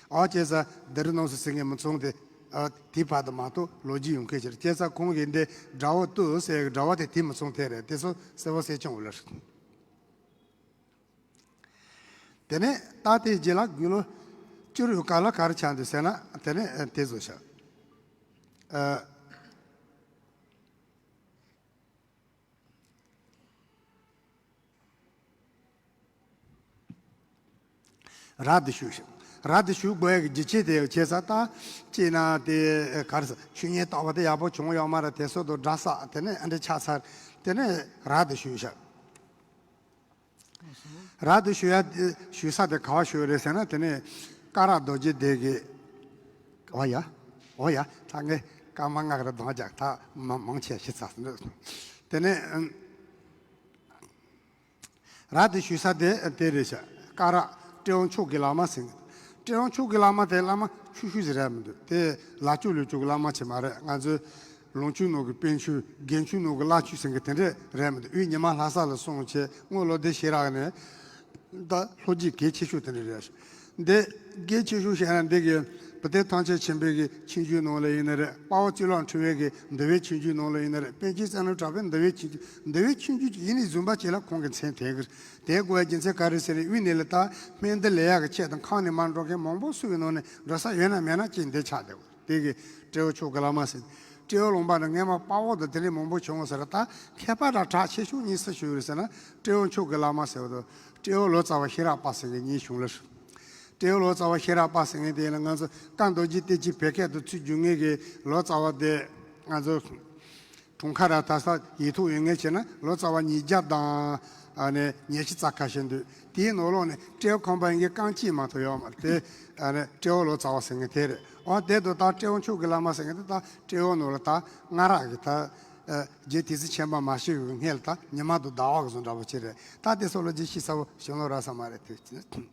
ཨོ་བྱས་ཙང་འདི་རུ་ནང་སོ་ཟེར་མཁན་མི་ཚང་དེ་ཨ་དེ་བར་དུ་མ་གཏོགས་ལོ་རྒྱུས་ཡོང་མཁན་ཅིག་རེད། བྱས་ཙང་ཁོང་གིས་འདི་དགྲ་བོ་བཏུལ་ཟེར་གི་དགྲ་བོ་དེ་དེ་མི་ཚང་དེ་རེད། དེ་ཚོ་གསལ་པོ་གསལ་རྐྱང་འོ་ལ་རེད། དེ་ནས་ད་དེའི་རྗེས་ལ་དགུང་ལོ་བཅུ་ཡོད་སྐབས་ལ་ག་རེ་ཆགས་འདུག་ཟེར་ན། དེ་ནས་དེ་བཟོ་ཤག་ཨ། ར་དེ་ཞུས་ཤག་ར་དེ་ཞུ་དགོས་ཡག་གི་རྒྱུ་ཆེ་དེ་བྱས་ཙང་ད་ཅེ་ན་དེ་ག་རེ་ཟེར། ཆོས་ཉིད་རྟོགས་པ་དེ་ཡག་པོ་བྱུང་ཡོད་མ་རེད། དེ་སོགས་དུ་འདྲ་ས་དེ་ནས་ཨ་འདྲ་ཆགས་ཚར། དེ་ནས་ར་དེ་ཞུས་ཤག་ར་དེ་ཞུ་ཡ་ཞུ་ས་དེ་ག་བ་ཞུ་རེད་ཟེར་ན། དེ་ནས་ཀ་ར་རྡོ་རྗེ་གདན་གི། ཨོ་ཡ། ཨོ་ཡ། ད་ངས་སྐར་མ་ལྔ་རེ་གདོང་རྒྱག་ད་མ་མང་ཆེ་ཤི་ཚར་སོང་། དེ་ནས་ར་དེ་ཞུ་ས་དེ་དེ་རེད་ཤག་ཀ་ར་སྤྲེའུ་མཆོག་གི་བླ་མ་ཟེར་གི། སྤྲེའུ་མཆོག་གི་བླ་མ་དེ་བླ་མ་ཆུང་ཆུང་ཟིག་རེད་མི་འདུག་དེ་ལ་ཆུ་ལུ་ཆུ་གི་བླ་མ་ཆེ་མ་རེད། ང་ཚོའི་ལུང་ཆུ་ནང་གི་པན་ཆུ། རྒན་ཆུ་ནང་གི་བླ་ཆུ་ཟེར་གི་དེ་འདྲས་རེད་མི་འདུག་དབུས་ཉི་མ་ལྷ་ས་ལ་སོང་བྱས་སྔོན་ལོ་དེ་ཞེ་དྲག་ནས་ད་ལྷོ་རྒྱུད་གལ་ཆེ་ཤོས་དེ་འདྲས་རེད། འདི་གལ་ཆེ་ཤོས་བཤད་ན་འདི་གི་བུ་སྟོན་ཐམས་ཅད་མཁྱེན་པའི་གི་ཆོས་འབྱུང་ནང་ལ་ཡིན་ན་རེད། དཔའ་བོ་སྤྱི་བླ་འཁྲུངས་པའི་གི་འདུལ་བའི་ཆོས་འབྱུང་ནང་ལ་ཡིན་ན་རེད། པཎ་ཆེན་སྲས་ལམ་གྲགས་པའི་འདུལ་བའི་ཆོས་འབྱུང་། འདུལ་བའི་ཆོས་འབྱུང་ཅིག་ཡིན་ནས་བཟུང་པ་ཅིག་ལ་ཁོང་གི་མཚན་དེ་གི་དེ་དགོས་པའི་རྒྱུ་མཚན་ག་རེ་ཟེར་ན། དབུས་ནས་ལ་ད་སྨན་འདི་ལས་ཡག་གི་ཆེད་དང་ཁང་ནས་མར་འགྲོ་མཁན་མང་པོ་སུ་ཡི་ནང་ནས་འགྲོ་ས་ཡོད་ན་མེད་ན་ཅིག་འདི་ཆགས་བསྡད། དེ་གི་སྤྲེའུ་མཆོག་གི་བླ་མ་ཟེར། སྤྲེའུ་ལུང་པ་ནི་སྔས་མ་དཔའ་བོ་དང་དེ་འདྲས་མང་པོ་བྱུང་བ་ཟེར། ད་མཁས་པ་དང་གྲགས་ཆེ་ཤོས་གཉིས་སུ་ཞུགས་རེད་ཟེར་ན། སྤྲེའུ་མཆོག་གི་བླ་མ་ཟེར་བ་དང་སྤྲེའུ་ལོ་ཙཱ་བ་ཤེས་རབ་པ་ཟེར་མཁན་གཉིས་བྱུང་ལ། སྤྲེའུ་ལོ་ཙཱ་བ་ཤེས་རབ་པ་ཟེར་མཁན་དེ་ལ་ང་ཚོ་བཀའ་མདོ་རྒྱུད་བསྟན་བཅོས་བོད་སྐད་དུ་ཚུར་བསྒྱུར་མཁན་གྱི་ལོ་ཙཱ་བ་དེ་ང་ཚོ་གྲོང་ཁ་ར་ད་ས་ཡིག་ཐོག་ཡོད་མཁན་བྱས་ན་ལོ་ཙཱ་བ་ཉིས་བརྒྱ་དང་ཨ་ནི་ཉི་ཤུ་རྩ་ཁ་ཤས་འདུག་དེའི་ནང་ལོགས་ནས་སྤྲེའུ་ཁམས་པ་ཡིན་མཁན་རྐང་གཅིག་མ་གཏོགས་ཡོད་མ་རེད། དེ་ཨ་ནི་སྤྲེའུ་ལོ་ཙཱ་བ་ཟེར་མཁན་དེ་རེད། འོ་དེ་དུ་ད་སྤྲེའུ་མཆོག་གི་བླ་མ་ཟེར་མཁན་དེ་ད་སྤྲེའུ་ནང་ལ་ད་སྔ་རག་གི་ད་ཨ་རྗེ་དེ་ཚེ་ཆེན་པ་མ་ཤི་བའི་སྔས་ལ་ད་ཉི་མ་དང་ཟླ་བ་གི་བཟོ་འདྲ་པོ་ཅིག་རེད། ད་དེ་ཚོ་ལོ་རྒྱུས་ཤེས་ཚ་བོ་ཞིག་ལོ་རག་ས་མ་རེད་དེ།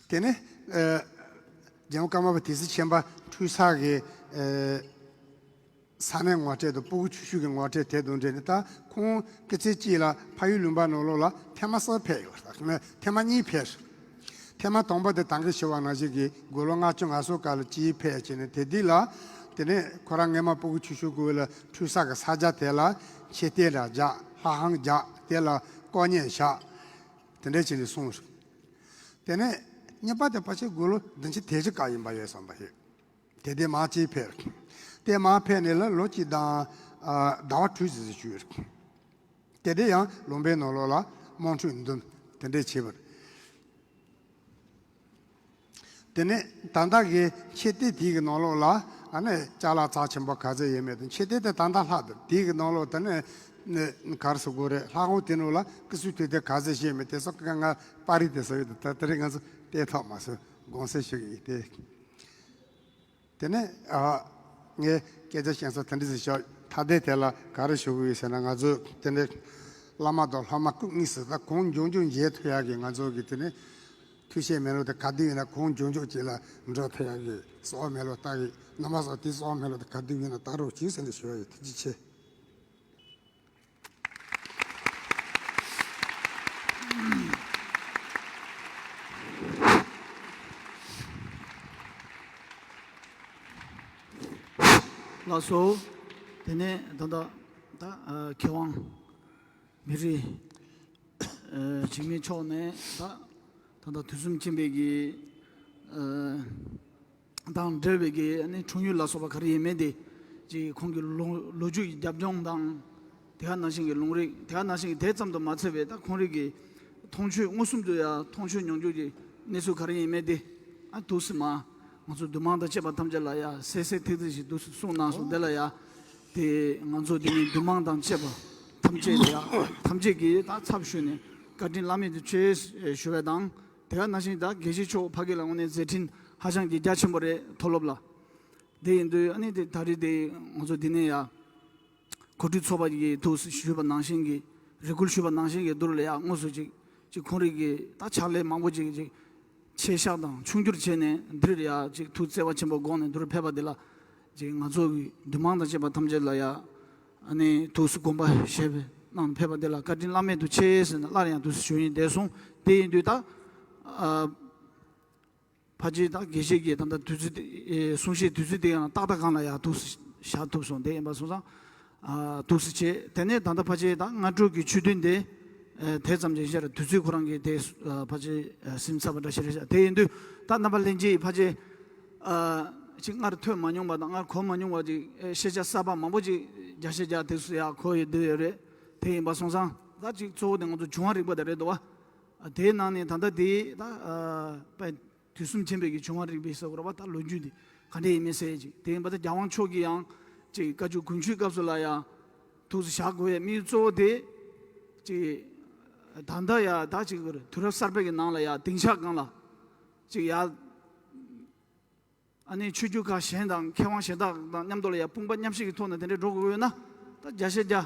དེ་ནས་ཨ་རྒྱལ་བ་ཀརྨ་པ་དེ་ཚེ་ཆེན་པ་འཁྲུངས་ས་གི་ཨ་ས་གནས་ངོ་སྤྲོད་དང་སྤུ་གུ་ཆུང་ཆུང་གི་ངོ་སྤྲོད་དེ་དང་འབྲེལ་ནས། ད་ཁོང་སྐུ་ཚེ་གཅིག་ལ་ཕ་ཡུལ་ལུང་པ་ནང་ལོགས་ལ་ཐེངས་མ་གསུམ་ཕེབས་ཡོད། ཐེངས་མ་གཉིས་ཕེབས། ཐེངས་མ་དང་པོ་དེ་ད་གིན་ཞུས་པ་ནང་བཞིན་གྱི་དགུང་ལོ་ལྔ་བཅུ་ང་གསུམ་སྐབས་ལ་གཅིག་ཕེབས་བྱས་ནས། དེ་དུས་ལ་དེ་ནས་ཁོ་རང་སྔས་མ་སྤུ་གུ་ཆུང་ཆུང་སྐབས་ལ་འཁྲུངས་ས་གི་ས་ཆ་དེ་ལ་མཆོད་རྟེན་ར་བཞག་ལྷ་ཁང་བཞག་དེ་ལ་སྐུ་བརྙན་བཞག་དེ་འདྲ་བྱས་ནས་སོང་། དེ་ནས་གཉིས་པ་དེ་ཕལ་ཆེར་དགུང་ལོ་བདུན་ཅུ་དོན་བཞི་སྐབས་ཡིན་པ་ཡོད་བསམ་པ་རེད། དེ་དེ་མར་གཅིག་ཕེབས། དེ་མར་ཕེབས་ནས་ལ་ལོ་གཅིག་དང་ཨ་ཟླ་བ་དྲུག་ཙམ་ཞིག་བཞུགས། དེ་དེ་ཡང་ལུང་པའི་ནང་ལོགས་ལ་དམངས་ཁྲོད་འདུམ་དེ་འདྲས་བྱས་པ་རེད། དེ་ནས་ད་ལྟ་གི་མཆོད་རྟེན་དེའི་གི་ནང་ལོགས་ལ་ཨ་ནི་ཅ་ལག་རྩ་ཆེན་པོ་ག་ཚོད་ཡོད་མེད་དང་། མཆོད་རྟེན་དེ་ད་ལྟ་ལྷག་འདུག་དེའི་གི་ནང་ལོགས་དེ་ནས་ག་རེ་ཟེར་དགོས་རེད། ལྷ་ཁང་དེ་ནང་ལ་སྐུ་གཟུགས་དེ་དེ་ག་ཚོད་བཞེངས་མེད་དེ་སོགས་ཀྱི་ང་པར་རིས་དེ་ཚོ་ཡོད་འདུག་ད་དེ་རིང་ང་ཚོ་བལྟས་ཐོག་མ་སོང་། དགོངས་སེལ་ཞུ་གི་ཡིན་ཏེ། དེ་ནས་ཨ་ངས་སྐད་ཆ་བཤད་ས་དེ་འདྲ་ཞིག་ཞོག་ཐ་དད་དེ་ལ་ག་རེ་ཞུ་གི་ཡོད་ཟེར་ན། ང་ཚོས་དེ་འདྲ་ བླ་མ་དང་སློབ་མ་སྐུ་དངོས་སུ་ད་གང་མགྱོགས་མགྱོགས་མཇལ་ཐུབ་ཡག་གི་ང་ཚོ་གི་དེ་ནས་ཐུགས་བཞེད་མེད་ལོ་དེ་ག་དུས་ཡིན་ན་གང་མགྱོགས་མགྱོགས་ཅིག་ལ་འགྲོ་ཐུབ་ཡག་གི་གསོལ་བ་མེད་ལོ་ད་གི་རྣམ་པ་སོགས་དེ་གསོལ་བ་མེད་ལོ་དེ་ག་དུས་ཡིན་ན་ད་རོགས་གྱིས་ཟེར་ནས་ཞུ་བ་ཡོད། ཐུགས་རྗེ་ཆེ། ལགས་སོ། དེ་ནས་ད་ལྟ་ད་མཁས་དབང་མི་རིགས་འཇིགས་མེད་མཆོག་ནས་ད་ད་ལྟ་དུས་གསུམ་མཁྱེན་པའི་གི་དང་འབྲེལ་བའི་གི་ཨ་ནི་འཁྲུངས་ཡུལ་ལ་སོགས་པ་ག་རེ་ཡིན་མིན་དེ་ཅིག་ཁོང་གི་ལོ་ལོ་རྒྱུས་ཀྱི་རྒྱབ་ལྗོངས་དང་། དེ་ག་ནང་བཞིན་གྱི་ལུང་རིགས། དེ་ག་ནང་བཞིན་གྱི་དེ་ཙམ་དུ་མ་ཚད་པའི་ད་ཁོང་རིགས་ཀྱི་མཐོང་ཆོས་མངོན་སུམ་དུ་ཡང་མཐོང་ཆོས་མྱོང་འགྱུར་གྱི་གནས་ཚུལ་ག་རེ་ཡིན་མིན་དེ་ཨ་འདུག་སེ་མ་ང་ཚོ་འདུས་མང་དང་བཅས་པ་ཐམས་ཅད་ལ་ཡང་གསལ་གསལ་ཐིག་ཐིག་ཞིག་འདུག་སེ་གསུངས་གནང་སོང་། དེ་ལ་ཡང་དེ་ང་ཚོ་འདི་ནི་འདུས་མང་དང་བཅས་པ་ཐམས་ཅད་ལ་ཡང་ཐམས་ཅད་ཀྱི་ད་ཚབ་ཞུས་ནས་བཀའ་དྲིན་བླ་མེད་དུ་ཆེ་ཞུ་བ་དང་། དེ་ག་ནང་བཞིན་ད་དགེ་བཤེས་མཆོག་ཕ་གི་ལ་དངོས་གནས་མཛད་འཕྲིན་ཧ་ཅང་གི་རྒྱ་ཆེན་པོ་རེད། མཐོ་སློབ་ལ་དེ་ཡིན་དུས་ཨ་ནི་དེ་ད་རེས་དེ་ང་ཚོ་འདི་ནས་ཡང་གོ་སྒྲིག་ཚོགས་པ་གིས་ཐུགས་སུ་ཞུས་པ་ནང་བཞིན་གྱི་རེ་སྐུལ་ཞུས་པ་ནང་བཞིན་གྱི་བསྡུར་ལ་ཡང་དངོས་སུ་ཅིག་ཅིག་ཁོང་རིགས་ཀྱི་ད་ཕྱག་ལས་མང་པོ་ཅིག་ཅིག་ཆེ་བཞག་དང་ཆུང་འགྱུར་བྱས་ནས་འདིར་ཡང་ཅིག་ཐུགས་བརྩེ་བ་ཆེན་པོ་དགོངས་ནས་འདིར་ཕེབས་པ་འདི་ལ་ཅིག་ང་ཚོ་གི་འདུས་མང་དང་བཅས་པ་ཐམས་ཅད་ལ་ཡང་ཨ་ནི་ཐུགས་སུ་དགོངས་པ་བཞེས་པའི་གནང་ཕེབས་པ་འདི་ལ་བཀའ་དྲིན་བླ་མེད་དུ་ཆེ་ཟེར་ནས་སླར་ཡང་ཐུགས་སུ་ཞུ་ཡིན། དེ་སོང་དེ་ཡིན་དུས་ད་ཨ། ཕལ་ཆེར་ད་དགེ་བཤེས་ཀྱིས་ད་ལྟ་དུས་ཚོད་དེ་ཨེ་གསུང་བཤད་དུས་ཚོད་དེ་ཡང་ཏག་ཏག་སྒང་ལ་ཡང་ཐུགས་སུ་བཞག་ཐུབ་སོང་། དེ་ཡིན་པ་སོང་ཙང་ཨ་ཐུགས་སུ་ཆེ། དེ་ནས་ད་ལྟ་ཕལ་ཆེར་ད་སྔ་དྲོ་གི་ཆོས་ཐུན་དེ་ཨེ་དེ་ཙམ་ཅིག་བཞག་དུས་ཚོད་ཁོ་རང་གིས་དེ་ཨ་ཕལ་ཆེར་ཨ་ཟིན་ཚར་བ་འདྲ་ཞིག་རེད་ཤག་དེ་ཡིན་དུས་ད་རྣམ་པ་ལྷན་རྒྱས་ཕལ་ཆེར་ཨ་ཅིག་སྔར་ཐོས་མ་མྱོང་བ་དང་སྔར་གོ་མ་མྱོང་བ་ཅིག་ཨེ་ཤེས་བྱ་གསར་པ་མང་པོ་ཅིག་བརྒྱ་ཆ་བརྒྱ་དེ་ཚོ་ཡང་གོ་ཡི་བསྡད་ཡོད་རེད། དེ་ཡིན་པ་སོང་ཙང་ད་ཅིག་གཙོ་བོ་དེ་ང་ཚོ་བྱུང་བ་རིག་པ་དེ་རེད་འདུག་བ། དེའི་ནང་ནས་ད་ལྟ་དེ་ད་ཨ་དཔེ་དུས་གསུམ་མཁྱེན་པའི་གི་བྱུང་བ་རིག་པའི་ཟེར་དགོས་རེད་པ། ད་ལོ་རྒྱུས་འདི་ག་འདྲ་ཡིན་མིན་ཟེར་ཅིག་དེ་ཡིན་པ་ད་རྒྱལ་དབང་མཆོག་གིས་ཡང་ཅིག་བཀའ་བརྒྱུད་དགུན་ཆོས་སྐབས་སུ་ལ་ཡང་ཐུགས་སུ་བཞག་དགོས་ཡ་དམིགས་ཡུལ་གཙོ་བོ་དེ་ཅིག་ད་ལྟ་ཡ་ད་ཅིག་དུས་རབས་གསར་པའི་གི་ནང་ལ་ཡ་སྡིངས་ཆ་སྒང་ལ་ཅིག་ཡ། ཨ་ནི་ཆོས་བརྒྱུད་ཁག་གཞན་དང་མཁས་དབང་གཞན་དག་དང་མཉམ་དུ་ལ་ཡང་དཔུང་པ་མཉམ་གཤིབ་ཀྱི་ཐོག་ནས་དེ་འདྲའི་འགྲོ་དགོས་ཀྱི་ཡོད་ན་ད་བརྒྱ་ཆ་བརྒྱ་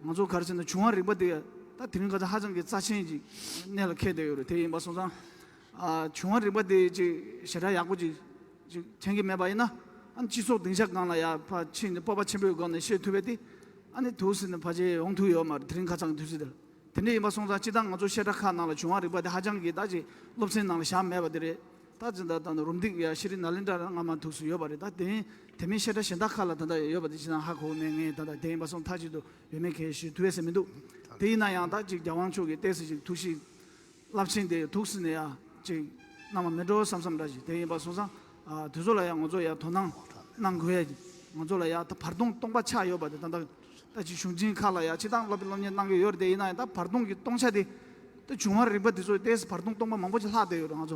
ང་ཚོ་ག་རེ་ཟེར་ན་བྱུང་བ་རིག་པ་དེ་ད་དེ་རིང་ཁ་སང་ཧ་ཅང་གི་རྩ་ཆེན་ཅིག་གནད་ལ་འཁེལ་བསྡད་ཡོད་རེད། དེ་ཡིན་པ་སོང་ཙང་ཨ་བྱུང་བ་རིག་པ་དེ་ཅིག་ཞེ་དྲག་ཡག་པོ་ཅིག་ཅིག་མཁྱེན་གྱི་མེད་པ་ཡིན་ན་ཨ་ནི་སྤྱི་ཚོགས་སྡིངས་ཆ་སྒང་ལ་ཡ་ཕར་ཕྱིན་ནས་སྤོབས་པ་ཆེན་པོའི་སྒོ་ནས་བཤད་ཐུབ་པ་དེ་ཨ་ནི་ཐུགས་སེམས་ནས་ཕལ་ཆེར་ཡོང་ཐུབ་ཡོད་མ་རེད། དེ་རིང་ཁ་སང་གི་དུས་ཚོད་དེ་ལ། དེ་འདྲ་ཡིན་པ་སོང་ཙང་སྤྱིར་བཏང་ང་ཚོ་བཤད་གྲྭ་ཁག་ནང་ལ་བྱུང་བ་རིག་པ་དེ་ཧ་ཅང་གི་ད་ཅིག་སློབ་ཚན་ནང་ལ་བཞག་མེད་པ་དེ་རེད། ད་ཅི་འདྲ་ད་ནི་རུམ་བཏེག་ཡ་ཤེས་རིག་ནཱ་ལེནྡྲ་རང་སྔ་མ་ཐུགས་སུ་ཡོད་པ་རེད། ད་དེ་དེ་མིན་བཤད་གྲྭ་གཞན་དག་ཁག་ལ་ད་ལྟ་ཡོད་པ་དེ་ཅི་ན་ཧ་གོ་མེད། ངས་ད་ལྟ་དེ་ཡིན་པ་སོང་མཐའ་གཅིག་ཏུ་ཡོད་མེད་གལ་ཞུ་ཐུབ་ཡ་ཟེར་མི་འདུག་དེ་ཡིན་ན་ཡང་ད་ཅིག་རྒྱལ་དབང་མཆོག་གི་ཏོག་ཙམ་ཅིག་ཐུགས་གཤིས་རླབས་ཆེན་དེ་ཐུགས་སུ་ནས་ཡ་ཅིག་གནང་བ་མེད་འགྲོ་བསམ་བསམ་འདྲ་ཞིག་དེ་ཡིན་པ་སོང་ཙང་། ཨ་དེ་ཚོ་ལ་ཡང་ང་ཚོ་ཡང་དོ་སྣང་གནང་དགོས་ཡ། ང་ཚོ་ལ་ཡང་ད་བར་སྟོང་སྟོང་པ་ཆགས་ཡོད་པ་དེ་ད་ལྟ་ད་ཅིག་གཞུང་ཆེན་ཁག་ལ་ཡང་སྤྱིར་བཏང་སློབ་སློབ་གཉེར་གནང་གི་ཡོད་རེད། དེ་ཡིན་ན་ཡང་ད་བར་སྟོང་གི་སྟོང་ཆ་དེ་ད་བྱུང་བ་རིག་པ་དེ་ཚོ་ཏོག་ཙམ་བར་སྟོང་སྟོང་པ་མང་པོ་ཅིག་ལྷག་བསྡད་ཡོད་རེད། ང་ཚོ།